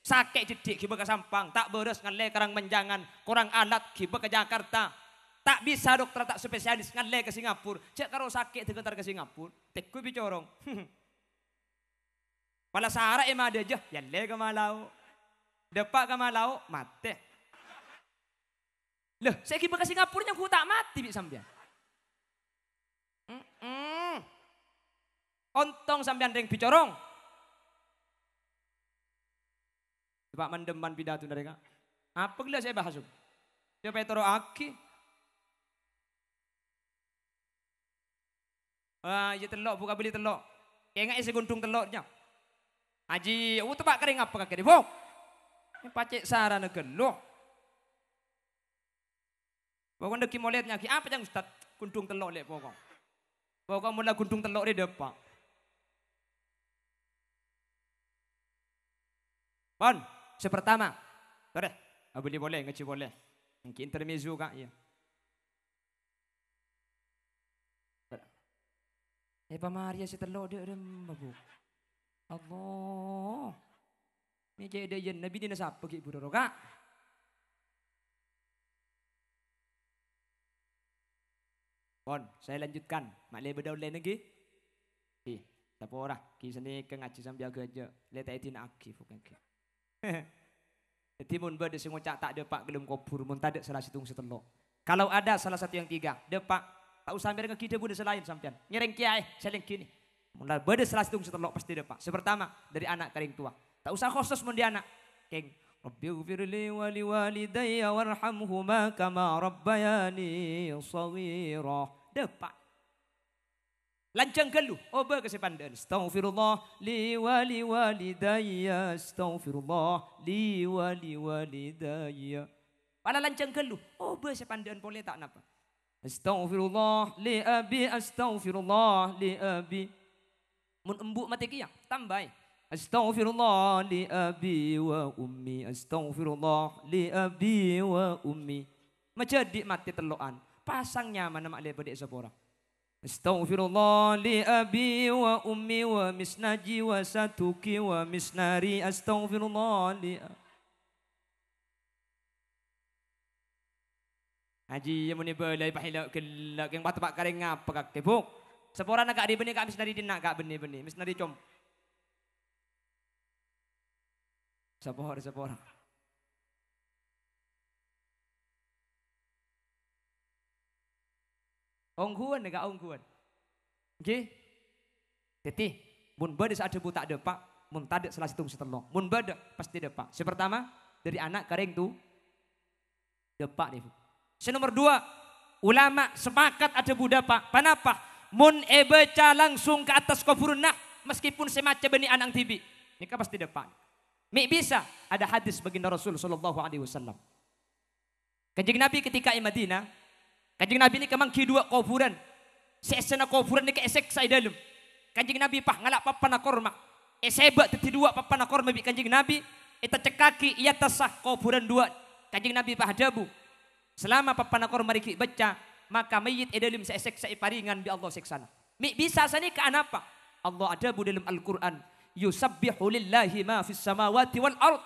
Sakè' jheddhi' ghibâ ka Sampang, ta' bârâs ngallè ka Rang Menjangan, korang alat ghibâ ka Jakarta. Ta' bisa dokter ta' spesialis ngallè ka Singapura, jhâ' karo sakè' dâgâ entar ka Singapura, tèggu bicorong. Pala sara è madâjâ, yallè ka Malao. Dâpa' ka Malao, matè. Lha, sè ghibâ ka Singapura nyangghu ta' matè bi' sampèyan. Mm-mm. Ontong sampèyan rèng bicorong. Coba mandem man pidatona rèng, Ka'. Apa ghellâ' sè èbahas, Sob? Sè èpètoro'aghi. Ah, iyâ tello', Bu, kabelli tello'. Kèngaè sè ghundhung tello' nya. Aji, oh, teppa' kerrèng apa kakè, Bu? Pacè' sarana ghâllu. Pokok dâggi' molèt nyaghi, apa cang Ustad? Ghundhung tello' lè' pokok. Pokok mola ghundhung tello' rè dâpa'. Pon, sè pertama. Torè, abâli polè, ngajhi polè. Èngghi intermezzo, Ka', iyâ. Èpamarèya sè tello' dâ' remma, Bu. Allah. Mè' cè' dâ' iyâ, binèna sapa ghi' bhuru ro, Ka'? Pon, saya lanjutkan. Ma' lè bâdâ ollèna ghi? Ghi, sapora. Ghi sanèka ngajhi sampèyan ghâjâ. Lè ta' èdina'aghi, bukan ghi. Dhâddhi, mon bâdâ sè ngoca' ta' dâpa' ka dâlem kobhur, mon tadâ' sala sèttong sè tello'. Kalau ada salah satu yang tiga, dâpa', ta' osa mèrengngaghi dhâbuna sè laèn sampèyan. Ngèrèng kèyaè, sè lèngghi nè. Mon la bâdâ salah sèttong sè tello', pastè dâpa'. Sè pertama, dâri ana' ka rèng towa. Ta' osa khosos mon dâri ana'. Kèng, "Rabbighfirli wa liwalidayya warhamhuma kama rabbayani shaghira." Dâpa'. Lanjhâng ghâllu, obâ ka sè pandhâ'ân. Astaghfirullah li wa li walidayya, astaghfirullah li wa li walidayya. Pala lanjhâng ghâllu, obâ sè pandhâ'ân polè ta' napa. Astaghfirullah li abi, astaghfirullah li abi. Mon embu' matè kèya, tambâi. Astaghfirullah li abi wa ummi, astaghfirullah li abi wa ummi. Majâdi' matè tello'an, pasang nyamana ma' lè bâdâ è sapora. Astaghfirullah li abi wa ummi wa misnaji wa satuki wa misnari. Astaghfirullah li a-, Haji, ya muni bâlâi pahèla' ghellâ', kèng pateppa' karè ngapa kakè, Bu'? Saporana ka' dhi-bânnè ka' misnari dinna' ka' bânnè-bânnè, misnari com-, sapor-, sapora. Ongghuwân, ka' ongghuwân. Ngghi? Dhâddhi, mon bâdâ sè adhâbu ta' dâpa', mon tadâ' sala sèttong sè tello'. Mon bâdâ, pastè dâpa'. Sè partama, dâri ana' ka rèng tu-, dâpa', nèko. Sè nomer duwâ', ulama sepakat adhâbu dâpa'. Ponapa? Mon èbâca langsung ka attas kobhurânna, meskipun sè maca bânnè ana'na dhibi'. Nèka pastè dâpa'. Mè' bisa, ada hadis baginda Rasul sallallahu alaihi wasallam. Kanjeng Nabi ketika è Madinah, Kanjeng Nabi nèka mangghi duwâ' kobhurân. Sè èssèna kobhurân nèka èsèksa è dâlem. Kanjeng Nabi pas ngala' pappana korma. Èsèbâ' dhâddhi duwâ' pappana korma bi' Kanjeng Nabi, ètacekkaghi è attassa kobhurân duwâ'. Kanjeng Nabi pas adhâbu, "Salama pappana korma rè ghi' bâcca, maka mayyit è dâlem sè èsèksa èparèngan bi' Allah sèksana." Mè' bisa sanèka anapa? Allah adhâbu dâlem Al-Qur'an, "Yusabbihu lillahi ma fis samawati wal ard."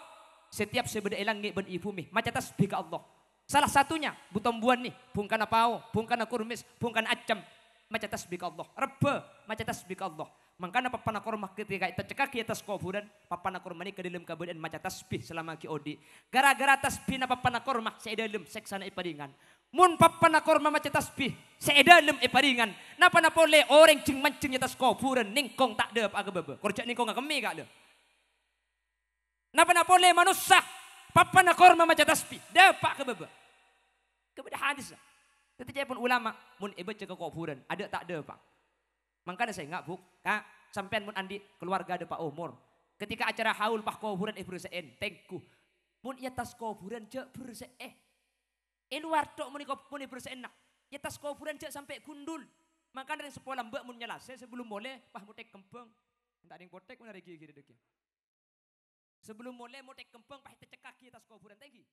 Setiap sè bâdâ è langngè' bân è bhumè maca tasbih ka Allah. Salah satunya, bu-tombuwân nè, bhungkana pao, bhungkana kormis, bhungkana accem, maca tasbih ka Allah. Rebbhâ, maca tasbih ka Allah. Mangkana pappana korma ketika ètacekkaghi è attas kobhurân, pappana korma nèka dâlem kabâdâ'ân maca tasbih salama ghi' odi'. Gara-gara tasbihna pappana korma sè è dâlem sèksana èparèngan. Mon pappana korma maca tasbih, sè è dâlem èparèngan, napa-napa polè orèng jheng-manjheng è attas kobhurân nèngkong ta' dâpa'a ka bâbâ. Kor jhâ' nèngkonga kemmè, ka', lho. Napa-napa polè manossa, pappana korma maca tasbih, dâpa' ka bâbâ. Kabâdâ hadis, la. Dhâddhi ca'èpon ulama, mon èbâca ka kobhurân, adâ' ta' dâpa'. Mangkana sènga', Bu', Ka', sampèyan mon andi' keluarga dâpa' omor, ketika acara haul pas kobhurân èbersè'è, tèngghu. Mon è attas kobhurân jhâ' bersè'è. È lowar tok mon è kob-, mon èbersè'èna. È attas kobhurân jhâ' sampè' gundul. Mangkana rèng seppo lambâ' mon nyalasè sabellum molè, pas mothèk kembhâng. Enta' rèng pothèk mon arè ghi-, ghi-, dhâddhi. Sabellum molè mothèk kembhâng pas ètacekkaghi è attas kobhurân, tèngghi.